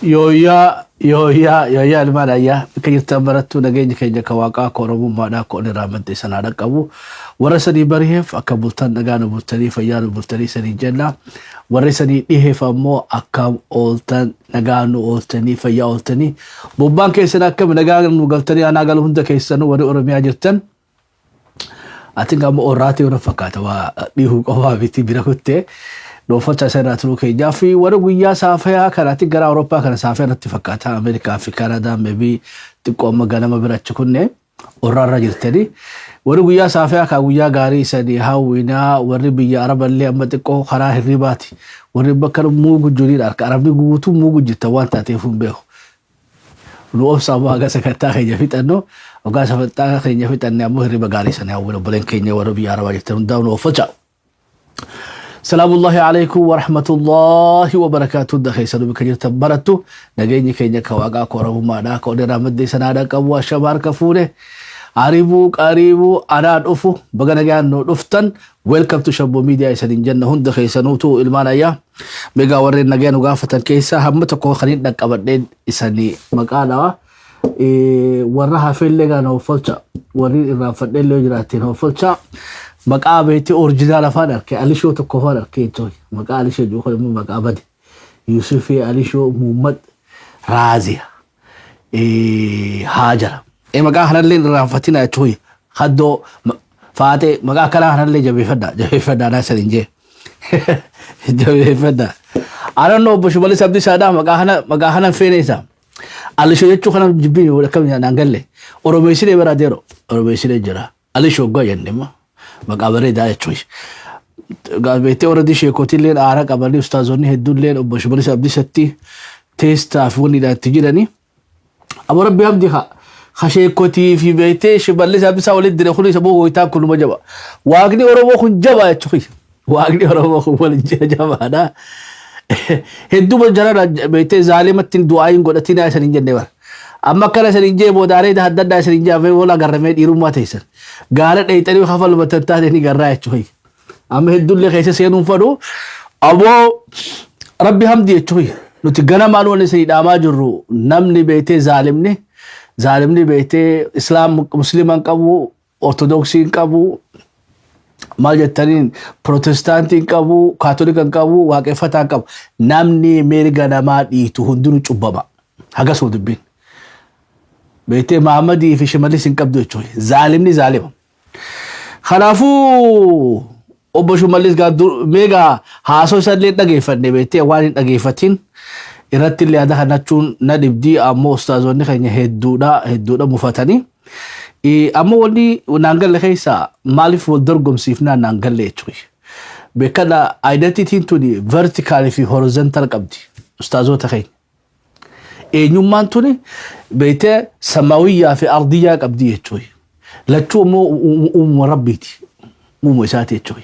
Yooyyaa yooyyaa yooyyaa ilmaan ayyaa bakka jirtan barattuu nageenya keenya ka waaqaa ka oromummaadhaa ka ol irraa madde sanaa dhaqqabu warra sanii bariheef akka bultan nagaa nu bultanii fayyaa nu bultanii sanii jenna warra sanii dhiheef ammoo akkam ooltan nagaa nu ooltanii fayyaa ooltanii bobbaan keessan akkam nagaa nu galtanii anaa galu hunda keessanuu warri oromiyaa jirtan Ati ammoo orraatii warra fakkaata waa dhihuu qofaa miti bira kuttee dhoofachaa isa irraa turuu keenyaa fi warra guyyaa saafayaa kana ati gara Awurooppaa kana saafayaa natti fakkaata Ameerikaa fi Kaanadaa maybe xiqqoo amma ganama bira achi kunne orraarra jirtanii warri guyyaa saafayaa kaa guyyaa gaarii isanii hawwinaa warri biyya Araballee amma xiqqoo karaa hirribaati warri bakka muugu jiriidha harka Arabni guutuu muugu jirta waan taateef hin beeku. Nu obsaa ammoo haga sagantaa keenya fixannu hoggaa sagantaa keenya fixanne ammoo hirriba gaarii sana hawwina obboleen keenya warra biyya arabaa jirtan hundaa nu offalcha. Salaamullahi alaikum wa rahmatullahi wa barakaatu hunda keessanuu bakka jirtan barattu nageenyi keenya ka waaqaa ka oromummaadhaa ka odeeraa maddee sanaadhaa qabu ashama harka fuune aribuu qariibuu anaa dhufu baga nagaan nu dhuftan welcome to Shabbo Media isanin jenna hunda keessanuutu ilmaan ayyaa. Meegaa warreen nagaa nu gaafatan keessaa hamma tokko kan hin dhaqqabadheen isanii maqaa dhawa. Warra hafellee gaa na offolcha. Warri irraanfadheellee yoo jiraatteen offolcha. Maqaa beektee original afaan arke Alishoo tokko afaan arke jechuun maqaa Alishoo jiru kun immoo maqaa bade. Yusufii Alishoo Muhammad Raaziya. Haajara. Maqaa kanallee irraanfatina jechuun haddoo faatee maqaa akkanaa kanallee jabeeffadha jabeeffadha anaa isaniin jee. Jabeeffadha. I don't know obbo Shimallis Abdiisaadha maqaa kana hin feene isa. Alishoo jechuu kana jibbiin akkam naan galle. Oromeessinee bira deero Oromeessinee jira. Alishoo gwa jenne immoo maqaa bareedaa jechuun. Beektee warra sheekotillee aara qabanii ustaazonni hedduullee obbo Shimallis Abdiisatti teestaa fi wanni itti jiranii. Abo rabbi hamdi ha ha sheekotii fi beektee Shimallis Abdiisaa walitti dire kunis ammoo goytaan kunuma jaba. Waaqni Oromoo kun jaba jechuun. Waaqni Oromoo kun waliin jira jabaadha. Hedduu jarana beektee zaalimatti du'aa hin godhatinaa isan hin jenne bara. Amma akkana isan hin jee boodaalee adda addaa isan hin jee wal agarramee dhiirummaa teessan. Gaara dheeyxanii kafalmatan taate ni garraa jechuun. Amma hedduullee keessa seenuun fadhu aboo rabbi hamdi jechuun nuti ganamaan wanni isin dhaamaa jirru namni beektee zaalimni beektee islaam musliman qabu ortodoksii hin qabu maal jettaniin pirootestaantii hin qabu kaatolika hin qabu waaqeffataa hin qabu namni mirga namaa dhiitu hundinuu cubbama hagasuma dubbiin beektee Mahamadii fi Shimallis hin qabdu jechuudha zaalimni zaalima. Kanaafuu obbo Shimallis meegaa haasoo isallee dhageeffanne beektee waan hin dhageeffatin irratti illee yaada kanachuun na dhibdii ammoo ustaazonni keenya hedduudha hedduudha mufatanii. Ammoo wanni naan galle keessaa maaliif wal dorgomsiifnaan naan galle jechuudha. Beekadha identityn tuni vertical fi horizontal qabdi ustaazota keenya. Eenyummaan tuni beektee samawiyyaa fi ardiyyaa qabdi jechuudha. Lachuu immoo uumama rabbiiti. Uumama isaati jechuudha.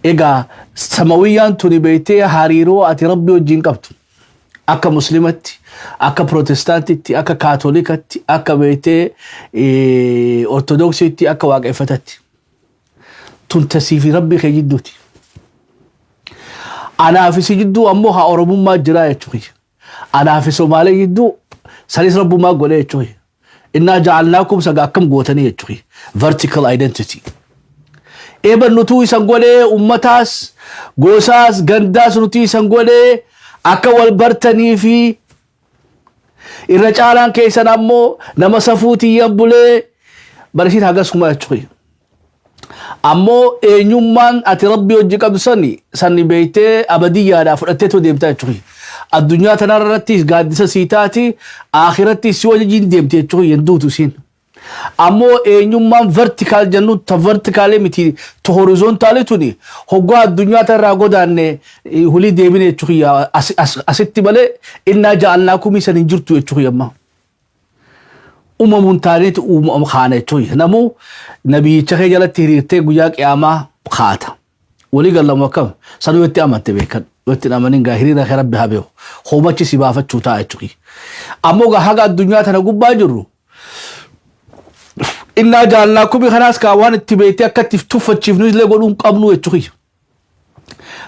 Egaa samawiyyaan tuni beektee hariiroo ati rabbii wajjin qabdu. Akka muslimatti, akka pirootestaantitti, akka kaatolikatti, akka beektee ortodoksiitti, akka waaqeffatatti. Tun tasii fi rabbii kee jidduuti. Anaa fi si jidduu ammoo haa oromummaa jiraa jechuudha. Anaa fi Somaalee jidduu sanis rabbummaa godhee jechuudha. Innaa ja'alnaakum saga akkam gootanii jechuudha. Vertical identity. Eeba nutuu isan godhee ummataas gosaas gandaas nuti isan godhee akka wal bartanii fi irra caalaan keessan ammoo nama safuutiyyan bulee barisiin hagasuma jechuudha. Ammoo eenyummaan ati rabbii hojii qabdu sani sani beektee abadiyyaadhaa fudhatteetu deemtaa jechuudha. Addunyaa tanarrattis gaaddisa sii taati akhirattis si wajjin deemte jechuudha hin duutu isiin. Ammoo eenyummaan vertical jennu ta verticalii miti ta horizontalii tuni hoggaa addunyaa tanarraa godaanne hulii deebine jechuudha asitti malee innaa ja'alnaakumii san hin jirtu jechuudha amma. Uumamuun taaneeti uumama kaana jechuudha. Namuu nabiyyicha kee jalatti hiriirtee guyyaa qiyaamaa kaata. Walii gallamu akkam sanuu itti amante beekan itti amanin gaa hiriira kee rabbi haa beeku hoomachi si baafachuu ta'a jechuudha. Ammoo gaa haga addunyaa tana gubbaa jirru innaa jaalnaa kumi kanaas kaa waan itti beektee akka itti tuffachiifnu illee godhuu hin qabnu jechuudha.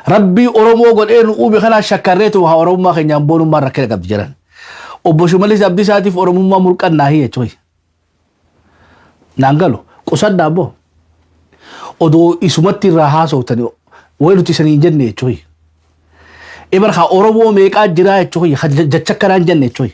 Rabbii Oromoo godhee nu uume kanaa shakkarreetu haa Oromummaa keenyaan boonummaan rakkina qabdi jedhan. Obbo Shimallis Abdiisaatiif Oromummaa mulqannaahi jechuun. Naan galu qusadhaa abbo. Odoo isumatti irraa haasawtani wayi nuti isanii hin jenne jechuun. Ibar haa Oromoo meeqaa jiraa jechuun jecha akkanaa hin jenne jechuun.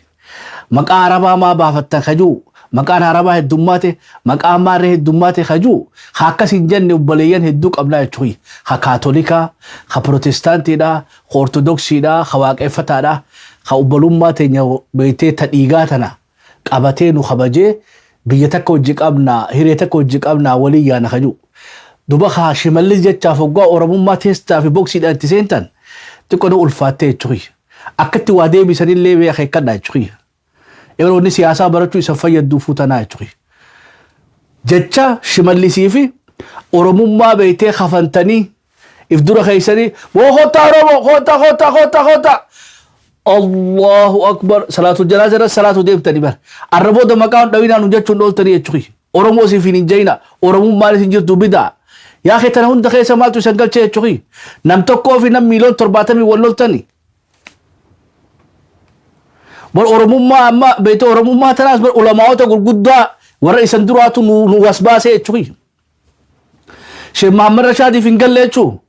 Maqaa Arabaa maa baafattan kajuu maqaan Arabaa heddummaate maqaan maarree heddummaate kajuu ha akkas hin jenne obboleeyyan hedduu qabnaa jechuun. Ha Kaatolikaa, ha Pirotestaantiidha, ha Ortodoksiidha, ha Waaqeffataadha, ha obbolummaa teenya beektee ta dhiigaa tana qabatee nu kabajee biyya takka hojii qabnaa hiree takka hojii qabnaa waliin yaana kajuu. Duba haa Shimallis jechaaf hoggaa Oromummaa teestaa fi boksiidhaan itti seentan xiqqoo nu ulfaattee jechuun. Akkatti waa deebisanillee beeka eekkadhaa jechuun. Yeroo inni siyaasaa barachuu isa fayyadduufuu tanaa jechuun. Jecha Shimallisii fi Oromummaa beektee kafantanii if dura keessanii boo kottaa Oromoo kottaa kottaa kottaa kottaa Allahu akbar salaatu janaaza irra salaatu deemtanii bar arra booda maqaan dhawinaa nu jechuun dhooltanii jechuun Oromoo siif hin jayina Oromummaan isin jirtu bidaa yaa kee tana hunda keessa maaltu isan galchee jechuun nam tokkoo fi nam miiliyoon 70 wal loltanii bar Oromummaa amma beekte Oromummaa tanaas bar ulamaa'ota gurguddaa warra isan duraatu nu wasbaasee jechuun Sheekh Muhammad Rashaadiif hin galle jechuu.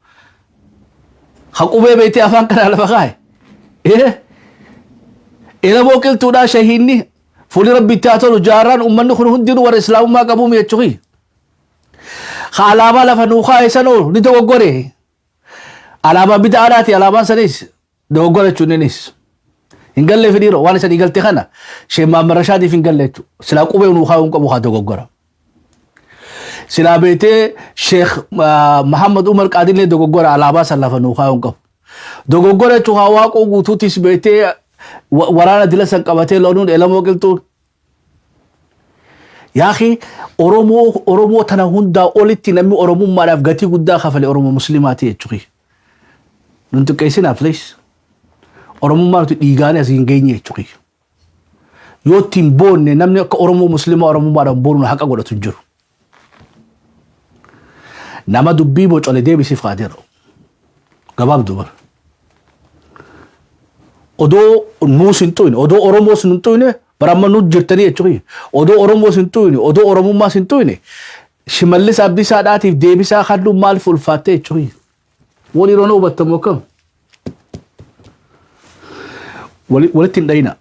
Ha qubee beektee afaan kanaa lafa kaa'e. Eh? Elamoo qilxuudhaa shahiinni fuulli rabbi itti haa tolu jaarraan uummanni kun hundinuu warra islaamummaa qabuumi jechuu. Ha alaabaa lafa nuu kaa'e sanoo ni dogoggore. Alaabaa bid'aadhaati alaabaan sanis dogoggora jechuun innis. Hin gallee fi dhiiroo waan isanii galte kana Sheekh Muhammad Rashaadiif hin galle jechuudha. Silaa qubee nuu kaa'uu hin qabu haa dogoggora. Silaa beetee Sheekh Muhammad Umar Qaadillee dogoggora alaabaa san lafa nuu kaa'uu hin qabu. Dogoggora jechuun haa waaqoo guutuutis beetee waraana dila san qabatee loluun elamoo qilxuun. Yaaqi Oromoo Oromoo tana hundaa olitti namni Oromummaadhaaf gatii guddaa kafale Oromoo Muslimaati jechuudha. Nun xiqqeessinaa please. Oromummaa nuti dhiigaanii asii hin geenye jechuudha. Yoo ittiin boonne namni akka Oromoo Muslimaa Oromummaadhaan boonuun haqa godhatu hin jiru. Nama dubbii bocole deebisiif qaadeera. Gabaabduu bara. Odoo nuus hin xuyne, odoo Oromoos hin xuyne, bara amma nu jirtanii jechuudha. Odoo Oromoos hin xuyne, odoo Oromummaas hin xuyne, Shimallis Abdiisaadhaatiif deebisaa kennuun maaliif ulfaattee jechuudha. Wal yeroo na hubattamu akkam? Walitti hin dhayina.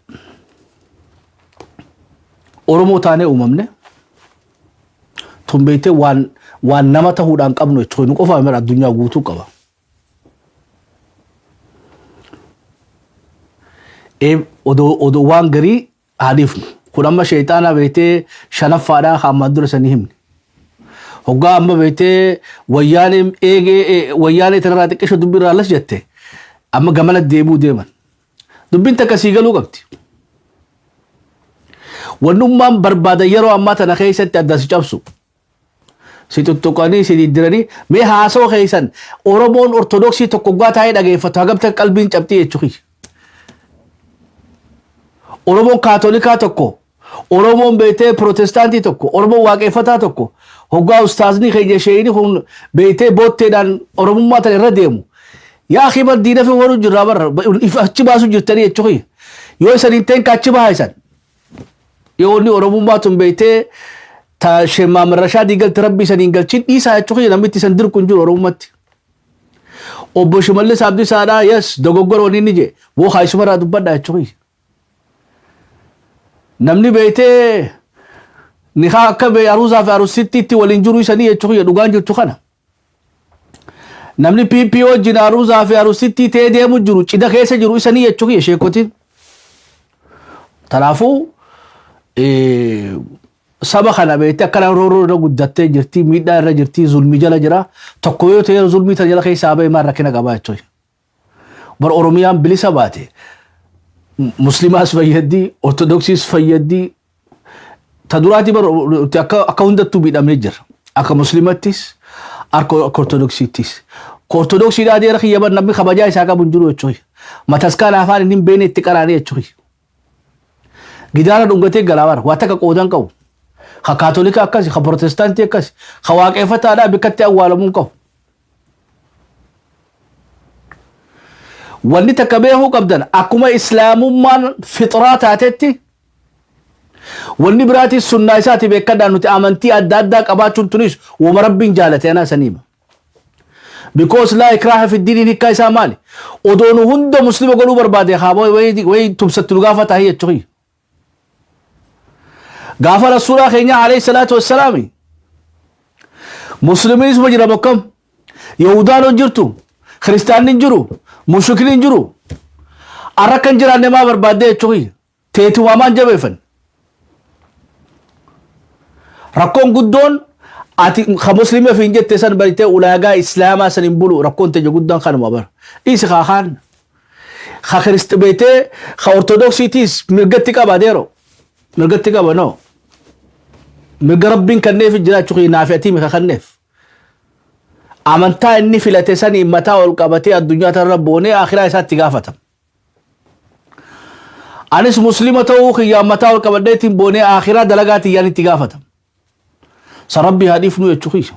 Oromoo taanee uumamne tun beektee waan waan nama ta'uudhaan qabnu jechuudha. Nu qofaa mira addunyaa guutuu qaba. Odoo odoo waan garii haa dhiifnu. Kun amma sheexaana beektee shanaffaadhaa kan ammaan dura sanii himne. Hoggaa amma beektee wayyaanee eegee wayyaanee tanarraa xiqqisho dubbii irraa las jette amma gamana deebuu deeman. Dubbiin takka sii galuu qabdi. Wannummaan barbaadan yeroo ammaa tana keessatti adda si cabsu. Si tuttuqanii si diddiranii mee haasawa keessan Oromoon Ortodoksii tokko hoggaa taa'ee dhageeffatu hagam takka qalbiin cabxii jechuu kiyya. Oromoon Kaatolikaa tokko, Oromoon beektee Pirotestaantii tokko, Oromoon Waaqeffataa tokko hoggaa ustaazni keenya sheeyini kun beektee bootteedhaan Oromummaa tana irra deemu. Yaa akii bar diina fi horuu jirraa bar achi baasuu jirtanii jechuu kiyya. Yoo isan hin ta'in ka achi bahaa isan. Yoo inni Oromummaa tun beektee ta Sheekh Maamad Rashaadii galte rabbi isan hin galchin dhiisaa jechuu kiyya namni itti isan dirqu hin jiru Oromummatti. Obbo Shimallis Abdiisaadhaa yes dogoggora wanni inni jee boo haayisumarraa dubbadhaa jechuu kiyya. Namni beektee nikaa akka bee aruusaa fi aruusitti itti waliin jiru isanii jechuu kiyya dhugaan jirtu kana. Namni PP wajjin aruusaa fi aruusittii ta'ee deemu jiru cida keessa jiru isanii jechuu kiyya sheekotiin. Kanaafuu saba kana beektee akkana roorroo irra guddattee jirti miidhaa irra jirti zulmii jala jira tokko yoo ta'e zulmii tana jala keessaa ba'e maal rakkina qabaa jechuudha. Bar Oromiyaan bilisa baate muslimaas fayyaddi ortodoksiis fayyaddi ta duraati bar akka akka hundattuu miidhamnee jira akka muslimattis akka ortodoksiittis. Ortodoksiidhaa adeera kiyya bar namni kabajaa isaa qabu hin jiru jechuudha. Mataskaana afaan inni hin beekne itti qaraanee jechuudha. Gidaara dhungatee galaa bara waa takka qoodan qabu. Ka kaatolika akkasi, ka protestaantii akkasi, ka waaqeffataadhaa bikkatti awwaalamuu hin qabu. Wanni takka beekuu qabdan, akkuma islaamummaan fixraa taatetti wanni biraatis sunnaa isaati. Beekadhaa, nuti amantii adda addaa qabaachuun tunis wama Rabbiin jaalate anaa saniima. Because laa ikraaha fi diiniin hiikkaa isaa maali? Odoo nu hunda muslima godhuu barbaade haa wayi tumsatti nu gaafataa jechuun. Gaafa Rasuulaa keenya alayhi salaatu wassalaami muslimiinis ma jira bokkam, Yahudaan hin jirtu, kiristaanni hin jiru, mushrikni hin jiru. Arra kan jiraanne maa barbaaddee jechuun teetumaa maan jabeeffan. Rakkoon guddoon ati ka muslima fi hin jette san baritee ulaagaa islaamaa san hin bulu. Rakkoon teenya guddaan kanuma bara. Dhiisi kaa kaan. Ka kirist beetee ka ortodoksiitiis mirgatti qaba adeero. Mirgatti qaba no. Mirga Rabbiin kanneef jiraachuu naafi atii mika kanneef. Amantaa inni filate saniin mataa ol qabatee addunyaa tanarra boonee akhiraa isaatti gaafatama. Anis muslima ta'uu kiyyaan mataa ol qabadheetiin boonee akhiraa dalagaa tiyyaan itti gaafatama. Sa Rabbi haa dhiifnu jechuu kiyya.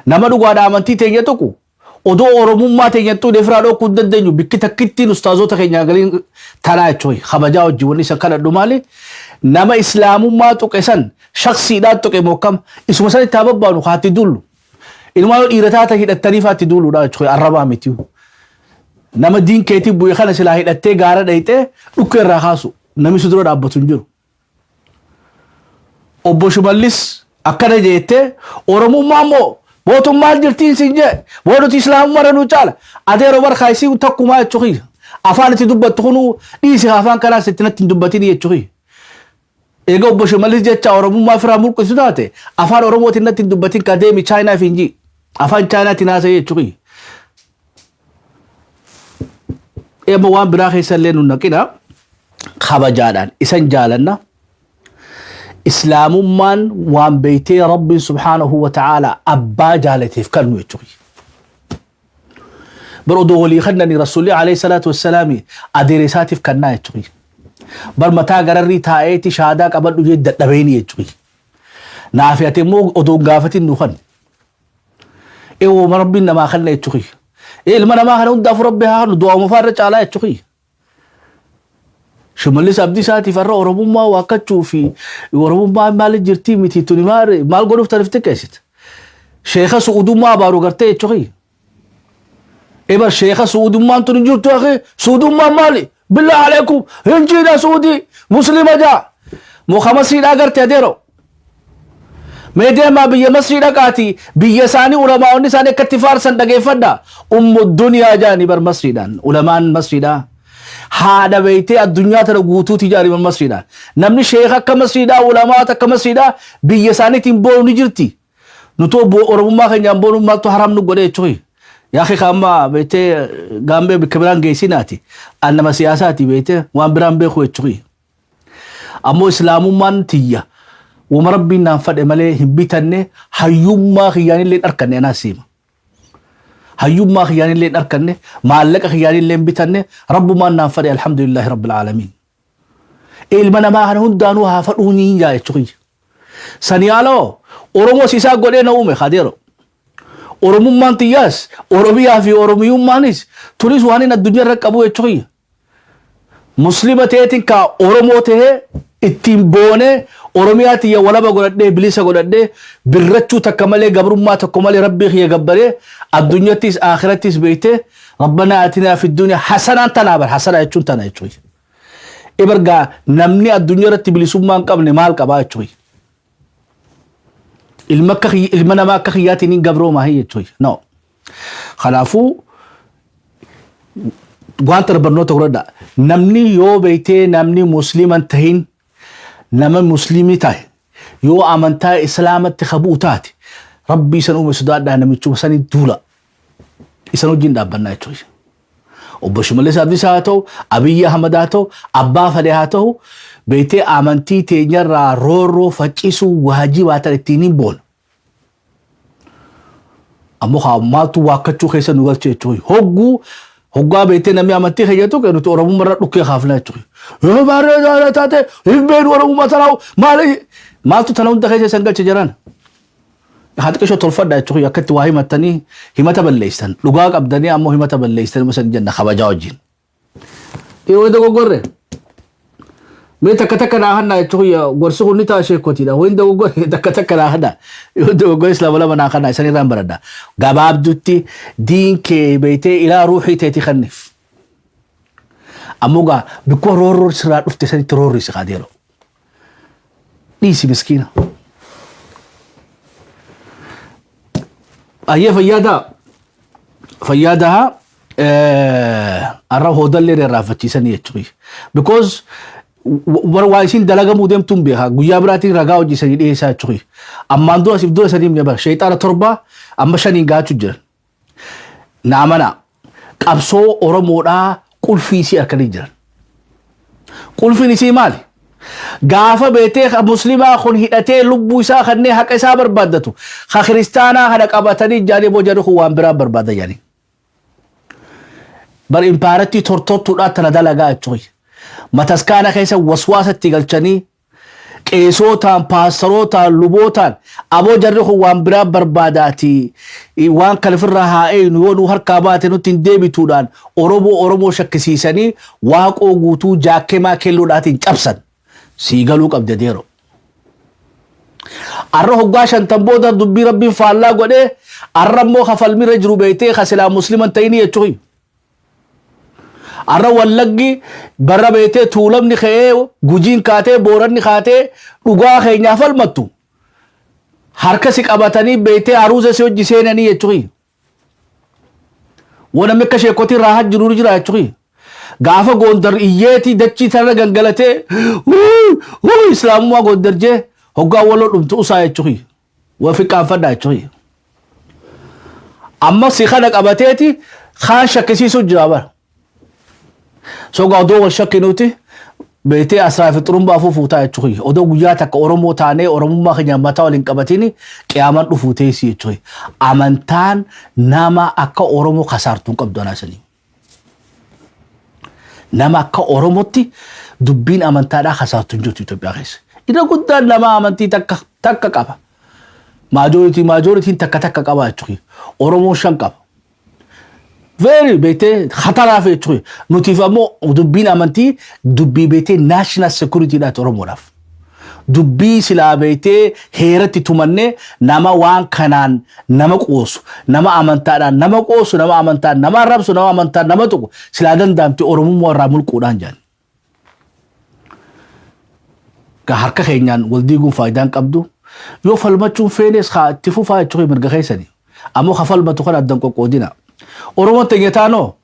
Nama dhugaadha amantii teenya tuqu odoo Oromummaa teenya tuqne firaa dhokkuu hin dandeenyu. Bikki takkittiin ustaazota keenya galiin tanaa jechuun kabajaa hojii wanni isa kadhadhu maali? Nama islaamummaa tuqe san shaksiidhaan tuqe mokkam isuma san itti haa babbaanu haatti duullu. Inumaa yoo dhiira taata hidhattanii faatti duuluudha jechuudha, arrabaa miti. Nama diin keetii bu'e kana silaa hidhattee gaara dhayxee dhukkee irraa kaasu namni si dura dhaabbatu hin jiru. Obbo Shimallis akkana jettee Oromummaa immoo mootummaan jirtiin siin jee booduti islaamummaa irra nu caala. Adeeroo bar kaayisii takkumaa jechuu kiyya. Afaan itti dubbattu kunuu dhiisi, afaan kanaas itti natti hin dubbatin jechuu kiyya. Eega obbo Shimallis jecha Oromummaa firaa mulqisu taate afaan Oromootiin natti hin dubbatin, ka deemi Chaayinaa fi hin afaan Chaayinaatiin haasa'e jechuu kiyya. Amma waan biraa keessa illee nu naqina, kabajaadhaan isan jaalanna. Islaamummaan waan beeytee Rabbiin subhaanahu wa ta'ala abbaa jaalateef kennu jechuudha. Bar odoo walii kennanii Rasuulli alayhi salaatu wassalaami adeera isaatiif kennaa jechuudha. Bar mataa gararrii taa'eeti shahaadaa qabadhu jee dadhabeeni jechuudha. Naafi ati immoo odoo hin gaafatin nu kenni. Eewwama Rabbiin namaa kenna jechuudha. Ilma namaa kana hundaafuu Rabbi haa kennu, du'auma fa'aa irra caalaa jechuudha. Shimallis Abdiisaatiif har'a Oromummaa waakkachuu fi Oromummaa maal jirtii miti tuni maal maal godhuuf taniif xiqqeessite. Sheeka Su'uudummaa abaaru gartee jechuudha. Ebar sheeka Su'uudummaan tun hin jirtu akhi, Su'uudummaan maali? Billaa aleekum hin jiidha Su'uudii muslima jaa. Muka Masriidhaa garte adeero. Mee deemaa biyya Masrii dhaqaati biyya isaanii ulamaa'onni isaanii akkatti faarsan dhageeffadha. Ummu duniyaa jaani bar Masriidhaan ulamaan Masriidhaa. Haadha beeytee addunyaa tana guutuuti jaani bar Masriidhaan. Namni sheeka akka Masriidhaa, ulamaata akka Masriidhaa biyya isaaniitiin boonu ni jirti. Nutoo Oromummaa keenyaan boonu maaltu haram nu godhe jechuun. Yaa kee amma beeytee gaambee bakka biraan geessinaati. An nama siyaasaati, beeytee waan biraan beeku jechuun. Ammoo islaamummaan tiyya wama Rabbiin naan fadhe malee hin bitanne, hayyummaa kiyyaanillee hin arkanne anaa siima. Hayyummaa kiyyaanillee hin arkanne, maallaqa kiyyaanillee hin bitanne, Rabbumaan naan fadhe, alhamdulillahi rabbil aalamiin. Ilma namaa kana hundaanuu haa fadhuu niin jaa jechuu kiyya. Sanii aloo Oromoos isaa godhee na uume kadeero. Oromummaan tiyyaas Oromiyaa fi Oromiyummaanis tunis waan hin addunyaa irra qabu jechuu kiyya. Muslima ta'eetiin kaa Oromoo ta'ee ittiin boonee Oromiyaa tiyya walaba godhadhee, bilisa godhadhee, birrachuu takka malee, gabrummaa tokko malee Rabbii kiyya gabbaree addunyattis akhirattis beektee rabbanaa atinaa fi duniyaa hasanaan tanaa bar hasanaa jechuun tana jechuudha. Ibargaa namni addunyaa irratti bilisummaa hin qabne maal qabaa jechuudha. Ilma akka ilma namaa akka kiyyaatiin hin gabroomaa jechuudha. No. Kanaafuu waan tana barnoota godhadha. Namni yoo beektee namni muslima hin tahin nama muslimii tahe yoo amantaa islaamatti kabuu taate Rabbii isan uume sodaadhaa, namichuma sanii duula. Isan wajjin dhaabbannaa jechuudha. Obbo Shimallis Abdiisaa haa ta'u, Abiyyi Ahmad haa ta'u, abbaa fedhe haa ta'u, beektee amantii teenyarraa roorroo faccisuu waajibaa ta'e ittiin hin boonu. Ammoo haa maaltu waakkachuu keessa nu galche jechuudha. Hogguu hoggaa beektee namni amantii keenya tuqe nuti Oromummaa irra dhukkee kaafna jechuudha. Yoo baaree taate hin beeknu Oromummaa tanaa maali maaltu tana hunda keessa isan galche jiran. Haa xiqqishoo tolfadha jechuun akka itti waa himattanii himata balleessitan. Dhugaa qabdanii ammoo himata balleessitan immoo san jenna kabajaa wajjin. Yoo dogoggorre mee takka takka naa hannaa jechuun gorsi kun ni ta'a sheekotiidha. Waan dogoggorre takka takka naa hannaa. Yoo dogoggorre lama lama naa hannaa isan irraan baradha. Gabaabdutti diin kee beeytee ilaa ruuxii teetii kanniif. Ammoo gaa bikkoo roorroon sirraa dhufte sanitti roorrisi kaadeero. Dhiisi miskiina. Ayyee fayyaa ta'a. Fayyaa ta'a. Arra hoodallee irraanfachiisanii jechuudha. Because bara waa isin dalagamuu deemtuun beekaa guyyaa biraatiin ragaa hojii isanii dhiyeessaa jechuudha. Ammaan dura siif dura isanii himne bara sheexaana torba amma shaniin gaachuu jiran. Na amanaa. Qabsoo Oromoodhaa qulfii isii harkanii jiran. Qulfiin isii maali? Gaafa beetee ka muslimaa kun hidhatee lubbuu isaa kannee haqa isaa barbaaddatu ka kiristaanaa kana qabatanii jaanii boo jarri kun waan biraa barbaada jaanii. Bar impaarattii tortortuudhaa tana dalagaa jechuudha. Mataskaana keessa waswaasa itti galchanii qeesootaan, paastarootaan, lubootaan aboo jarri kun waan biraa barbaadaati waan kan ofirraa haa eeynu yoo nu harkaa baate nutti hin deebituudhaan Oromoo Oromoo shakkisiisanii Waaqoo Guutuu jaakkemaa kelloodhaatiin cabsan sii galuu qabde deero. Arra hoggaa 50 booda dubbii rabbiin faallaa godhee arra immoo kafalmirra jiru beeytee ka silaa musliman ta'inii jechuun. Arra Wallaggi barra beetee Tuulamni ka'ee Gujiin kaatee Booranni kaatee dhugaa keenyaa falmattu. Harka si qabatanii beetee aruuza si hojii seenanii jechuun. Waan namni akka sheekotii raahaa jiru ni jira jechuun. Gaafa Gondar iyyeetii dachii tanarra gangalatee huu islaamummaa Gondar jee hoggaa waloo dhumtu usaa jechuun. Wa fiqqaanfadhaa jechuun. Amma si kana qabateeti kaan shakkisiisuu jira bara. Sogaa odoo wal shakkinuuti beektee asraa fi xurumbaa afuufuutaa jechuun. Odoo guyyaa takka Oromoo taanee Oromummaa keenya mataa waliin qabatini qiyaamaan dhufuu teessii jechuun. Amantaan nama akka Oromoo kasaartuu hin qabdu anaa sanii. Nama akka Oromootti dubbiin amantaadhaa kasaartu hin jirtu Itoophiyaa keessa. Irra guddaan nama amantii takka takka qaba. Majority majorityn takka takka qaba jechuudha. Oromoon shan qaba. Very beektee hataraaf jechuudha. Nutiif ammoo dubbiin amantii dubbii beektee national security dhaati Oromoodhaaf. Dubbii silaa beektee heeratti tumannee nama waan kanaan nama qoosu, nama amantaadhaan nama qoosu, nama amantaan nama arrabsu, nama amantaan nama tuqu silaa danda'amte Oromummaa irraa mulquudhaan jedhan. Gaa harka keenyaan wal diiguun faayidaan qabdu. Yoo falmachuun feenes haa itti fufaa jechuun mirga keessanii. Ammoo ka falmatu kana addan qoqqoodina. Oromoon teenya taanoo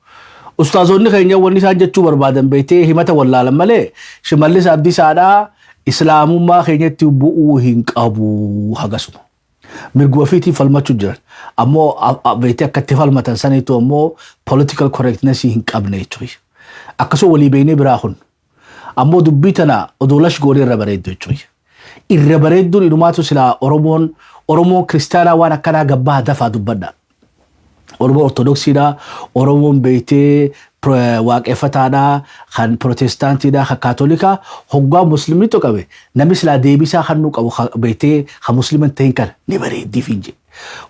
ustaazonni keenya wanni isaan jechuu barbaadan beektee himata wallaalan malee Shimallis Abdiisaadhaa islaamummaa keenyatti bu'uu hin qabu hagasuma. Mirguma ofiitiin falmachuu jiran. Ammoo beektee akka itti falmatan saniitu ammoo political correctness hin qabne jechuudha. Akkasuma walii beeknee biraa kun. Ammoo dubbii tana odoo lash goonee irra bareeddu jechuudha. Irra bareedduun inumaatu silaa Oromoon kiristaanaa waan akkanaa gabbaa dafaa dubbadha. Oromoon Ortodoksiidha, Oromoon beektee waaqeffataadha, kan Pirootestaantiidha, kan Kaatolikaa hoggaa Muslimni qabe namni silaa deebisaa kan nu qabu beektee kan Muslima hin ta'in kana ni bareeddiif hin jedhe.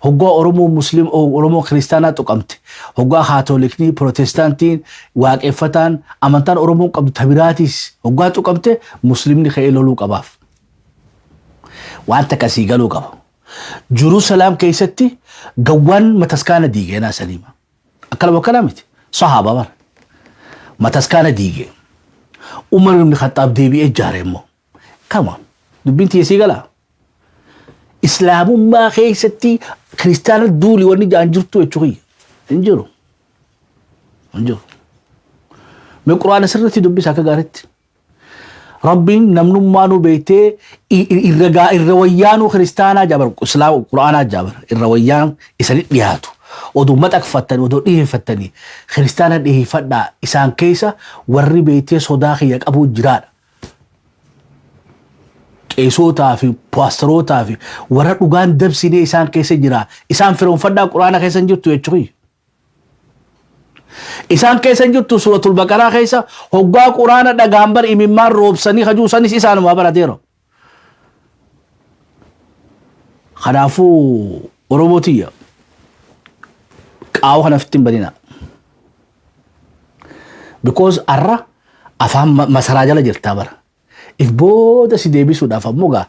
Hoggaa Oromoo Muslim Oromoo kiristaanaa tuqamte, hoggaa Kaatolikni, Pirootestaantiin, waaqeffataan amantaan Oromoon qabdu tabiraatis hoggaa tuqamte Muslimni ka'ee loluu qabaaf. Waan takka sii galuu qaba. Jerusalem keessatti gawwaan mataskaana diigee naa saniima. Akkana akkana miti. Sahaaba bara. Mataskaana diigee. Umar ibn Khattaab deebi'ee ijaare immoo. Come on. Dubbiin tiyya sii galaa. Islaamummaa keessatti kiristaana duuli wanni jaan jirtu jechuu kiyya. Hin jiru. Hin jiru. Mee Quraana sirriitti dubbisa akka gaariitti. Rabbiin namnummaa nu beektee irra gaa irra wayyaanuu kiristaanaa jaabar islaam quraanaa jaabar irra wayyaan isani dhiyaatu. Oduu maxaqfattanii oduu dhiyeeffattanii kiristaana dhiyeeffadhaa isaan keessa warri beektee sodaa kiyya qabuu jiraadha. Qeesootaa fi paastarootaa fi warra dhugaan dabsinee isaan keessa jira. Isaan firoonfadhaa quraana keessa hin jirtu jechuudha. Isaan keessa hin jirtu suuratul baqaraa keessa hoggaa quraana dhagaan bar imimmaan roobsanii hajuu sanis isaanumaa barateero. Kanaafuu Oromoo tiyya, qaawa kana ofitti hin banina. Because arra afaan masaraa jala jirtaa bara. If booda si deebisuudhaaf ammoo gaa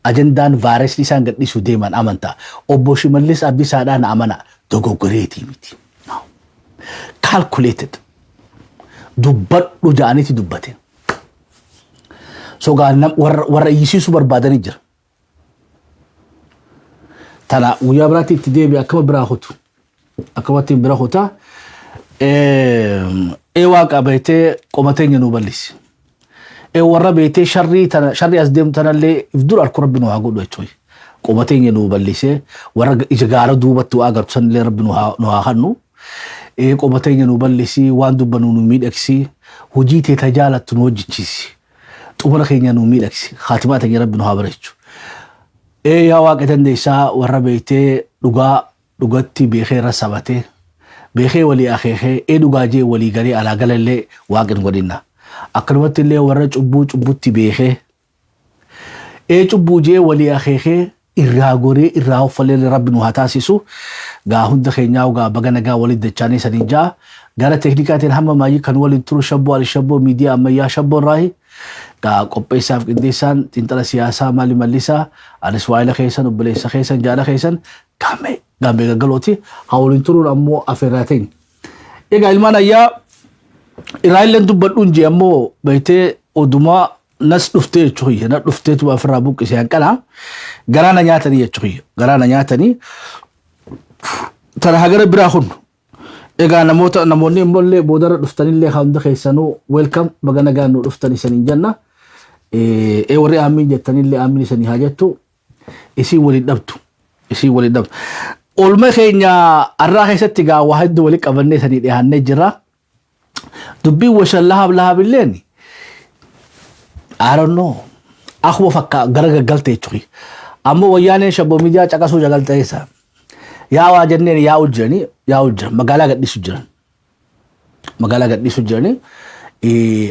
ajandaan vaayirasii isaan gadhiisuu deeman amantaa. Obbo Shimallis Abdiisaadhaan amana, dogoggoreetii miti. No. Calculated. Dubbadhu ja'aniiti dubbate. So gaa warra iyyisiisuu barbaadanii jira. Tana guyyaa biraatti itti deebi'e, akkama biraa kutu. Akkamatti bira kutaa. Ee Waaqa, beetee qomateenya nuu bal'isi. Ee warra beetee sharrii tana, sharrii as deemu tanallee if dura harku Rabbi nu haa godhu jechuudha. Qomateenya nuu bal'isee warra ija gaara duubatti waa agartu sanillee Rabbi nu haa hannu. Ee qomateenya nuu bal'isi, waan dubbannu nu miidhagsi, hojii tee tajaalattu nu hojjechiisi. Xumura keenya nu miidhagsi. Kaatimaa teenya Rabbi nu haa bareechu. Ee yaa Waaqa dandeessaa, warra beektee dhugaa dhugatti beekee irra sabatee beekee walii akeekee ee dhugaa jee walii galee alaa galallee Waaqni godhinna. Akkanumatti illee warra cubbuu cubbutti beekee ee cubbuu jee walii akeekee irraa goree irraa hoffalee Rabbi nu haa taasisu. Gaa hunda keenyaa gaa baga nagaa walitti dachaanii saniin jaa. Gara teeknikaatiin hamma maayii kan waliin turu Shabboo Ali Shabboo, miidiyaa ammayyaa Shabboo irraahi. Gaa qopheessaaf qindeessaan xiinxala siyaasaa Maali Mallisaa, anis waayila keessan, obboleessa keessan, jaala keessan Gaammee Gaammee Gaggalooti. Haa waliin turuun ammoo afeerraa teenya. Egaa ilmaan ayyaa irraa illee dubbadhuun jee ammoo beektee odumaa nas dhuftee jechuu kiyya, na dhufteetu ofirraa buqqisee hanqana garaa na nyaatanii jechuu kiyya, garaa na nyaatanii. Tana hagara biraa kun egaa namoota, namoonni immoo illee boodarra dhuftanillee hunda keessanuu welcome, baga nagaan nu dhuftan isaniin jenna. Ee warri aamiin jettanillee aamiin isanii haa jettu. Isiin waliin dhabdu, isiin waliin dhabdu. Oolma keenya arraa keessatti egaa waa hedduu walitti qabannee sanii dhiyaannee jira. Dubbiin washan lahab lahab illeen, I don't know. Akkuma fakka gara gaggalte jechuudha. Ammoo Wayyaaneen Shabboo miidiyaa caqasuu jagalte keessa. Yaa waa jenneen yaa'u jiranii, yaa'u jiran, magaalaa gadhiisu jiran. Magaalaa gadhiisu jiranii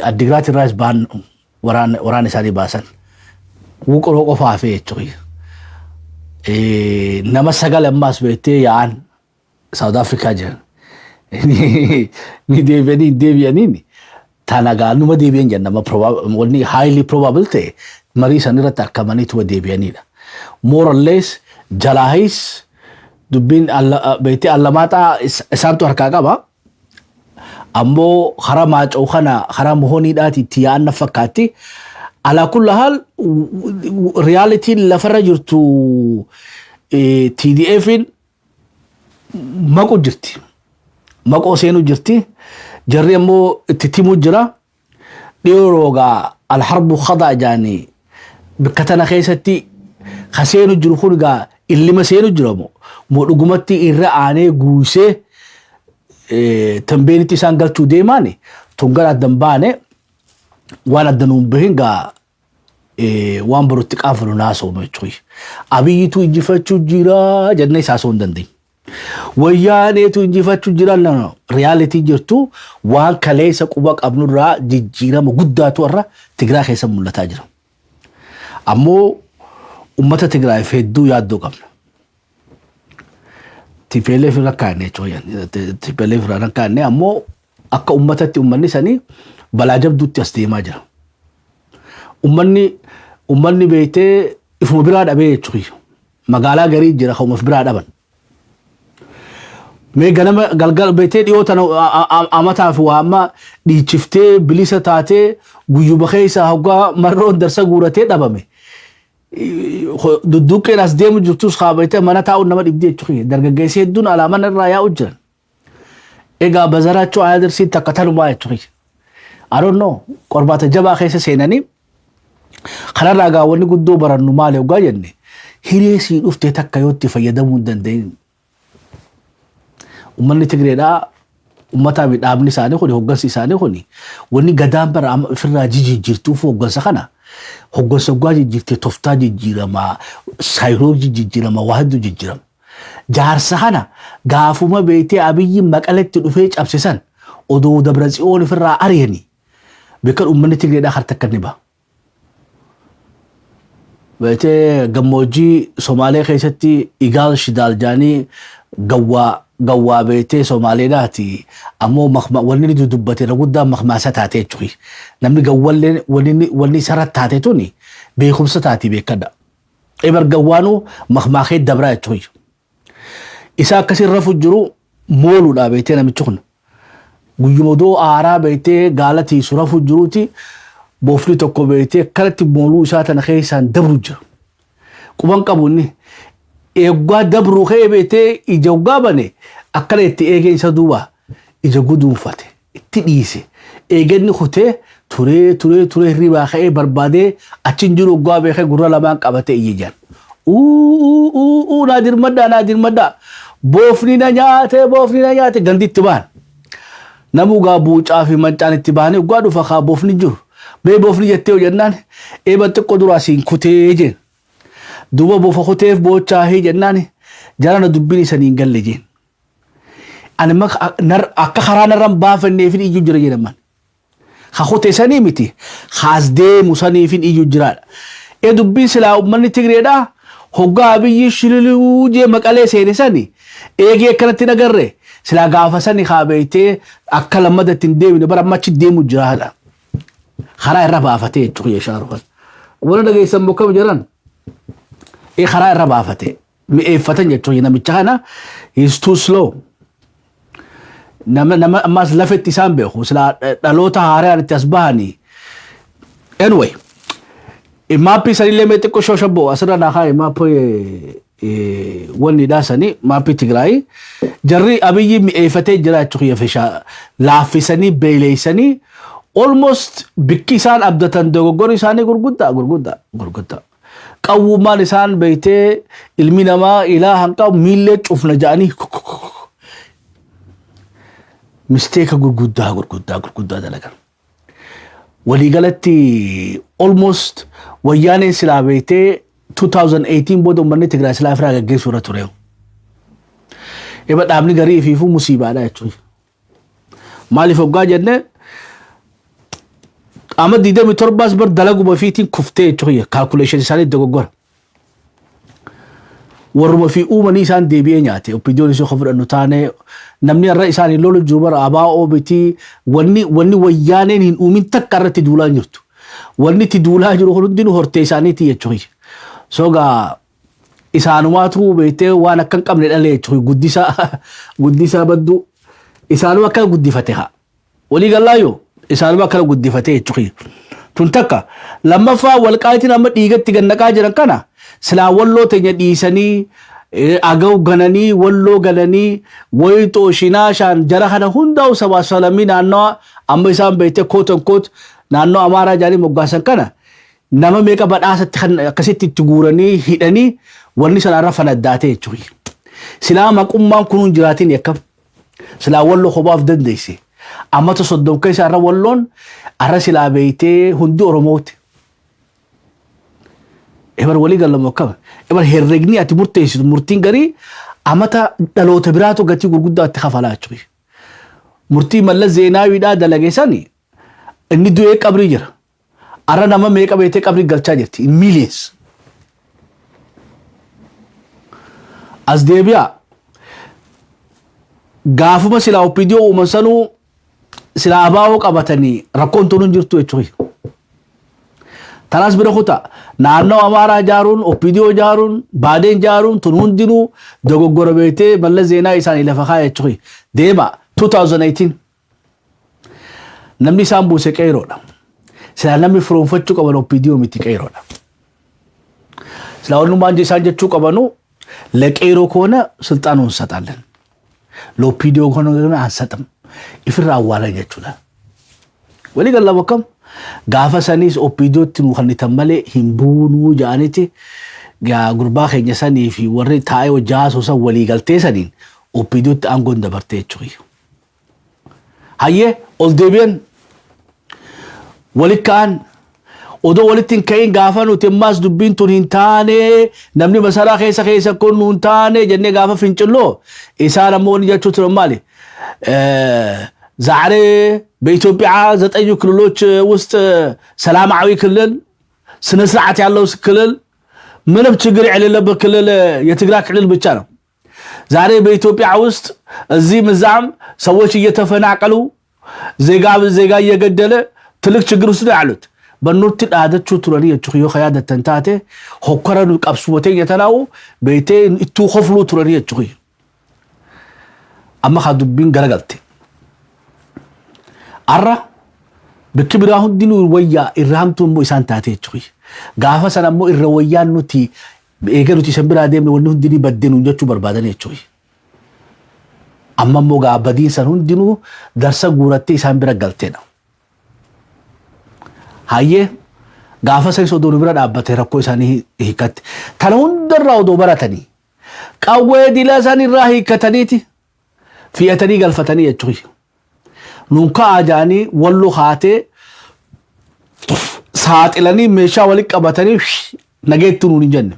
Addigiraat irraas baan waraana isaanii baasan. Wuquroo qofaa hafee jechuudha. Nama sagal ammaas beektee yaa'an South Africa jiran. Ni deebi'anii hin deebi'aniin tana gaa numa deebi'an jenna, nama wanni highly probable ta'e marii san irratti argamaniituma deebi'anidha. More or less jalaahis dubbiin beektee allamaaxaa isaantu harkaa qaba. Ammoo karaa Maacoo kana karaa Mohooniidhaati itti yaa'an na fakkaatti. Alaa kulla haal realityn lafarra jirtu TDFin maqu jirti. Maqoo seenuu jirti. Jarri ammoo itti timuu jira. Dhiyoo roogaa alharbu khadaa jaanii bakka tana keessatti ka seenu jiru kun gaa illima seenu jira moo dhugumatti irra aanee guusee Tambeenitti isaan galchuu deemaani tun gara addan baane, waan adda nuun bahin gaa waan borutti qaafanu naasoo jechuudha. Abiyyitu injifachuu jira jennee isaasoo hin dandeenye. Wayyaaneetu injifachuu jira, no. Reality jirtu waan kaleessa quba qabnurraa jijjiirama guddaatu irra Tigraay keessa mul'ataa jira. Ammoo uummata Tigraayiif hedduu yaaddoo qabna. TPLF irra kaa'anne jechuudha. TPLF irra kaa'anne ammoo akka uummatatti uummanni sanii balaa jabduutti as deemaa jira. Uummanni beektee ifuma biraa dhabee jechuudha. Magaalaa garii jira kan of biraa dhaban. Mee ganama galgal beektee dhiyoo tana amataaf waa amma dhiichiftee bilisa taatee guyyuma keessa hoggaa marroon darsa guuratee dhabame. Dudduuqqeen as deemu jirtus haa beektee mana taa'uun nama dhibdee jechuudha. Dargaggeessi hedduun alaa mana irraa yaa'u jiran. Egaa bazaraachuu adirsiin takka tanumaa jechuudha. I don't know, qormaata jabaa keessa seenanii kanarraa gaa wanni guddoo barannu maali hoggaa jenne, hiree sii dhuftee takka yoo itti fayyadamuu hin danda'in. Uummanni Tigreedhaa, uummataa fi dhaabni isaanii kuni, hoggansi isaanii kuni, wanni gadaan bara amma ofirraa jijjiirtuuf hoggansa kana, hoggansa hoggaa jijjiirtee toftaa jijjiiramaa, saayikooloojii jijjiiramaa, waa hedduu jijjiirama. Jaarsa kana gaafuma beektee Abiyyi Maqaletti dhufee cabsisan odoo Dabra Tsiyoon ofirraa ari'anii beekan, uummanni Tigreedhaa harta akka inni ba'a. Beetee gammoojjii Somaalee keessatti Igaal Shidaal jaanii gawwaa gawwaa beetee Somaaleedhaati. Ammoo wanni inni dubbate irra guddaa makmaasa taate jechuudha. Namni gawwallee wanni isarra taate tuni beekumsa taati beekadha. Ebar gawwaanuu makmaakee dabraa jechuudha. Isa akkasii rafu jiru mooluudha beektee namichi kun. Guyyuma odoo aaraa beektee gaala tiisu rafu jiruuti boofni tokko beektee akkanatti mooluu isaa tana keessaan dabru jira. Quban qabu inni. Eeggaa dabru ka'ee beektee ija hoggaa bane akkana itti eegeen isa duuba ija guduunfate itti dhiise. Eegenni kutee turee turee turee hirribaa ka'ee barbaadee achi hin jiru hoggaa beekee gurra lamaan qabatee iyye jedhan. Uu uu uu, naa dirmadhaa, naa dirmadhaa, boofni na nyaate, boofni na nyaate. Gandi itti ba'an. Namuu gaa buucaa fi mancaan itti bahanii hoggaa dhufa kaa boofni jiru. Bee boofni jettee jennaan, eeba xiqqoo duraa siin kutee jeen. Duuba bofa kuteef boochaahii jennaan, jarana dubbiin isanii hin galle jeen. Ani akka karaa narran baafanneefin iyyuu jira jedhaman. Ka kute sanii miti, kaas deemu saniifin iyyuu jiraadha. E dubbiin silaa uummanni Tigreedha hoggaa Abiyyi shililuu jee Maqalee seene sani eegee akkanatti hin agarre silaa gaafa sani kaa beektee akka lammata ittiin hin deemine bara amma achi deemu jiraadha. Karaa irra baafatee jechuudha yeeshaa rufan. Warra dhageessan bokkam jiran e karaa irra baafatee mi'eeffatan jechuudha namicha kana, he is too slow. Nama ammas lafetti isaan beeku silaa dhaloota haaraan itti as bahanii. Anyway, maappii sanillee mee xiqqoo shoshobboo asirra naa kaa'e, maappii wanni dhaasanii, maappii Tigraayii. Jarri Abiyyi mi'eeffatee jira jechuudha, fishaa laaffisanii beeleessanii almost bikki isaan abdatan dogoggorri isaanii gurguddaa gurguddaa gurguddaa. Qawwummaan isaan beektee ilmi namaa ilaa hanqabu miillee cufna ja'anii mistake gurguddaa gurguddaa gurguddaa dalagan. Waliigalatti almost Wayyaaneen silaa beektee 2018 booda uummanni Tigraay silaa ofirraa gaggeessuu irra ture. Eba dhaabni garii ifiifuu musiibaadha jechuudha. Maaliif hoggaa jenne, amma 27s bar dalaguma ofiitiin kuftee jechuudha, calculation isaanii dogoggora. Warruma fi uumanii isaan deebi'ee nyaate OPDOn isoo kan fudhannu taane, namni irra isaanii lolu jiru bara ABO bitii wanni Wayyaaneen hin uumin takka irratti duulaa hin jirtu. Wanni itti duulaa jiru kun hundinuu hortee isaaniiti jechuudha. Sogaa isaanumaatu beektee waan akka hin qabne dhalee jechuudha, guddisaa guddisaa badduu isaanuma akkana guddifate haa. Walii gallaayyoo isaanuma akkana guddifate jechuudha. Tun takka. Lammaffaa, Walqaayitiin amma dhiigatti gannaqaa jiran kana silaa Walloo teenya dhiisanii, Agaw gananii, Walloo galanii, Wayixoo Shinaashaan jara kana hundaa'u sabaa salamii naannawa amma isaan beektee quote unquote naannoo Amaaraa jedhanii moggaasan kana nama meeqa badhaasatti kan akkasitti itti guuranii hidhanii wanni sana irra fanaddaatee jechuudha. Silaa maqummaan kun hin jiraatin akkam? Silaa Walloo kophaaf dandeesse. Ammata 30 keessa irra Walloon arra silaa beektee hundi Oromooti. Ebar walii galamu akkam? Ebar herregni ati murteessitu murtiin garii amata dhaloota biraatu gatii gurguddaa itti kafalaa jechuudha. Murtii Mallas Zeenaawiidhaa dalage sani inni du'ee qabrii jira. Arra nama meeqa beektee qabrii galchaa jirti? In millions. As deebi'a. Gaafuma silaa OPDO uuman sanuu silaa ABO qabatanii rakkoon tun hin jirtu jechuudha. Tanaas bira kuta, naannoo Amaaraa ijaaruun, OPDO ijaaruun, Baadeen ijaaruun tun hundinuu dogoggora beektee Mallas Zeenaa isaanii lafa kaa'e jechuudha. Deema 2018. Namni isaan buuse qeeroodha. Silaa namni firoonfachuu qaban OPDO miti, qeeroodha. Silaa wannumaan isaan jechuu qabanu, ለቄሮ ከሆነ ስልጣኑን እንሰጣለን፣ ለኦፒዲኦ ከሆነ ግን አንሰጥም። Ifirraa awwaalan jechuudha. Walii galla bakkam gaafa saniis OPDOtti nu kennitan malee hin buunuu jedhaniiti gurbaa keenya sanii fi warri taa'ee hojii haasoo walii galtee saniin OPDOtti aangoon dabartee jechuudha. Hayyee, ol deebi'an, walitti ka'an. Odoo walitti hin ka'in gaafa nuti ammaas dubbiin tun hin taane, namni masaraa keessa keessa kun nu hin taane jennee gaafa fincilloo, isaan ammoo wanni jechuu turan maali? ዛሬ በኢትዮጵያ ዘጠኙ ክልሎች ውስጥ ሰላማዊ ክልል፣ ስነ ስርዓት ያለው ክልል ምንም ችግር የሌለበት ክልል የትግራይ ክልል ብቻ ነው። ዛሬ በኢትዮጵያ ውስጥ እዚህም እዛም ሰዎች እየተፈናቀሉ፣ ዜጋ ዜጋ እየገደለ ትልቅ ችግር ውስጥ ነው ያሉት። Bannutti dhaadachuu turanii jechuudha. Yoo yaadatan taate, hokkora nu qabsuma teenya tanaa'u beeytee ittuu kofluu turanii jechuudha. Amma haa dubbiin garagalte. Arra bikki biraa hundinuu wayyaa, irra hamtuu immoo isaan taate jechuudha. Gaafa sana immoo irra wayyaan nuti eega nuti isan biraa deemne wanni hundinii baddee nuun jechuu barbaadan jechuudha. Amma immoo gaa badiin san hundinuu darsa guurattee isaan bira galteedha. Hayyee, gaafa sanis odoo nu bira dhaabbatee rakkoo isaanii hiikkatte. Tana hundarraa odoo baratanii qawwee dila san irraa hiikkataniiti fi'atanii galfatanii jechuudha. Nuun ka'aa jaanii wallu haatee saaxilanii meeshaa walitti qabatanii nageettu nuun hin jenne.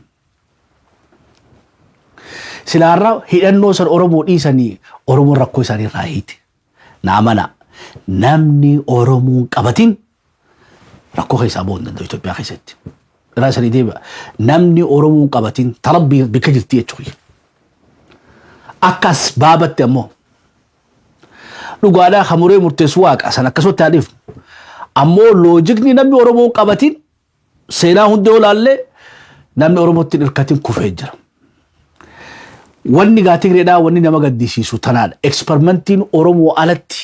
Silaarraa hidhannoo san Oromoo dhiisanii Oromoon rakkoo isaanii irraa hiite. Naa mana, namni Oromoon qabatin rakkoo keessaa ba'uu hin danda'u Itoophiyaa keessatti. Irraa isanii deebi'a. Namni Oromoon qabatin tarabbii bikka jirti jechuudha. Akkas baabatti ammoo dhugaadhaa hamuree murteessu waaqa san akkasumatti haadhiif. Ammoo loojikni namni Oromoon qabatin, seenaa hundee olaallee, namni Oromootti hirkatin kufee jira. Wanni gaa Tigreedhaa wanni nama gaddisiisu tanaadha. Experimentiin Oromoo alatti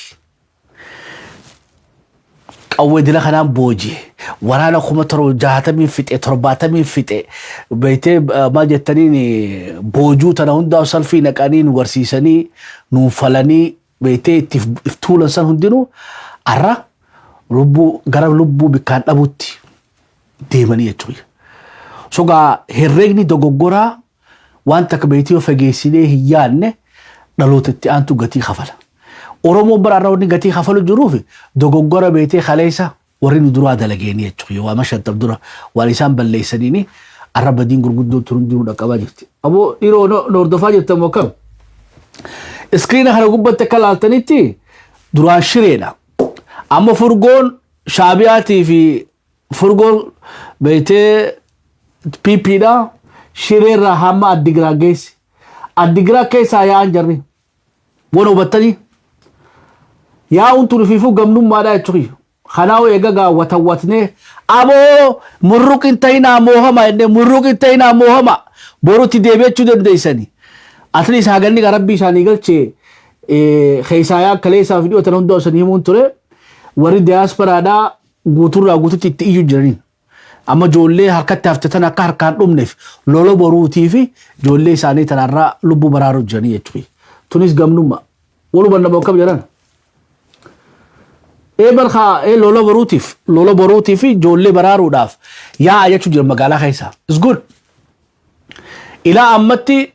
qawwee dila kanaan booji'e, waraana 60,000 fixe, 70 fixe, beektee maal jettaniin, boojuu tana hundaa salfii naqanii nu barsiisanii nuun falanii beektee itti if tuulan san hundinuu arra lubbuu gara lubbuu bikkaan dhabutti deemanii jechuudha. Sogaa herreegni dogoggoraa waan takka beektii yoo fageessinee hin yaadne dhaloota itti aantu gatii kafala. Oromoon bara irraa wanni gatii kafalu jiruuf dogoggora beektee kaleessa warri nu duraa dalageeni jechuudha. Waa mashantab dura waan isaan balleessaniini arra badiin gurguddoon tun hundinuu dhaqqabaa jirti. Aboo dhiiroo, nu hordofaa jirtan moo akkam? Iskiriina kana gubbatti akka laaltanitti duraan Shireedha. Amma furgoon Shaabiyaatii fi furgoon beektee PPdha. Shireerraa hamma Addigiraa geesse. Addigiraa keessaa yaa'an jarri. Waan hubattanii? Yaa'uun tun fiifuu gamnummaadha jechuudha. Kanaafuu eega gaa watawwatnee aboo murruq hin ta'inaa moohama jennee, murruq hin ta'inaa moohama, borutti deebi'achuu dandeessani. At least haganni gaa rabbii isaanii galchee keessaa yaa kaleessaa fi dhiyootan hunda osoo himuun ture, warri diyaasporaadhaa guuturraa guututti itti iyyuu jiraniin. Amma ijoollee harkatti hafte tan akka harkaan dhumneef lola boruutii fi ijoollee isaanii tanarraa lubbuu baraaruu jiranii jechuudha. Tunis gamnummaa. Walumaa nama akkam jedhan. Ee barkaa, ee lola boruutiif ijoollee baraaruudhaaf yaa'a jechuu jira magaalaa keessa. It's good. Ilaa ammatti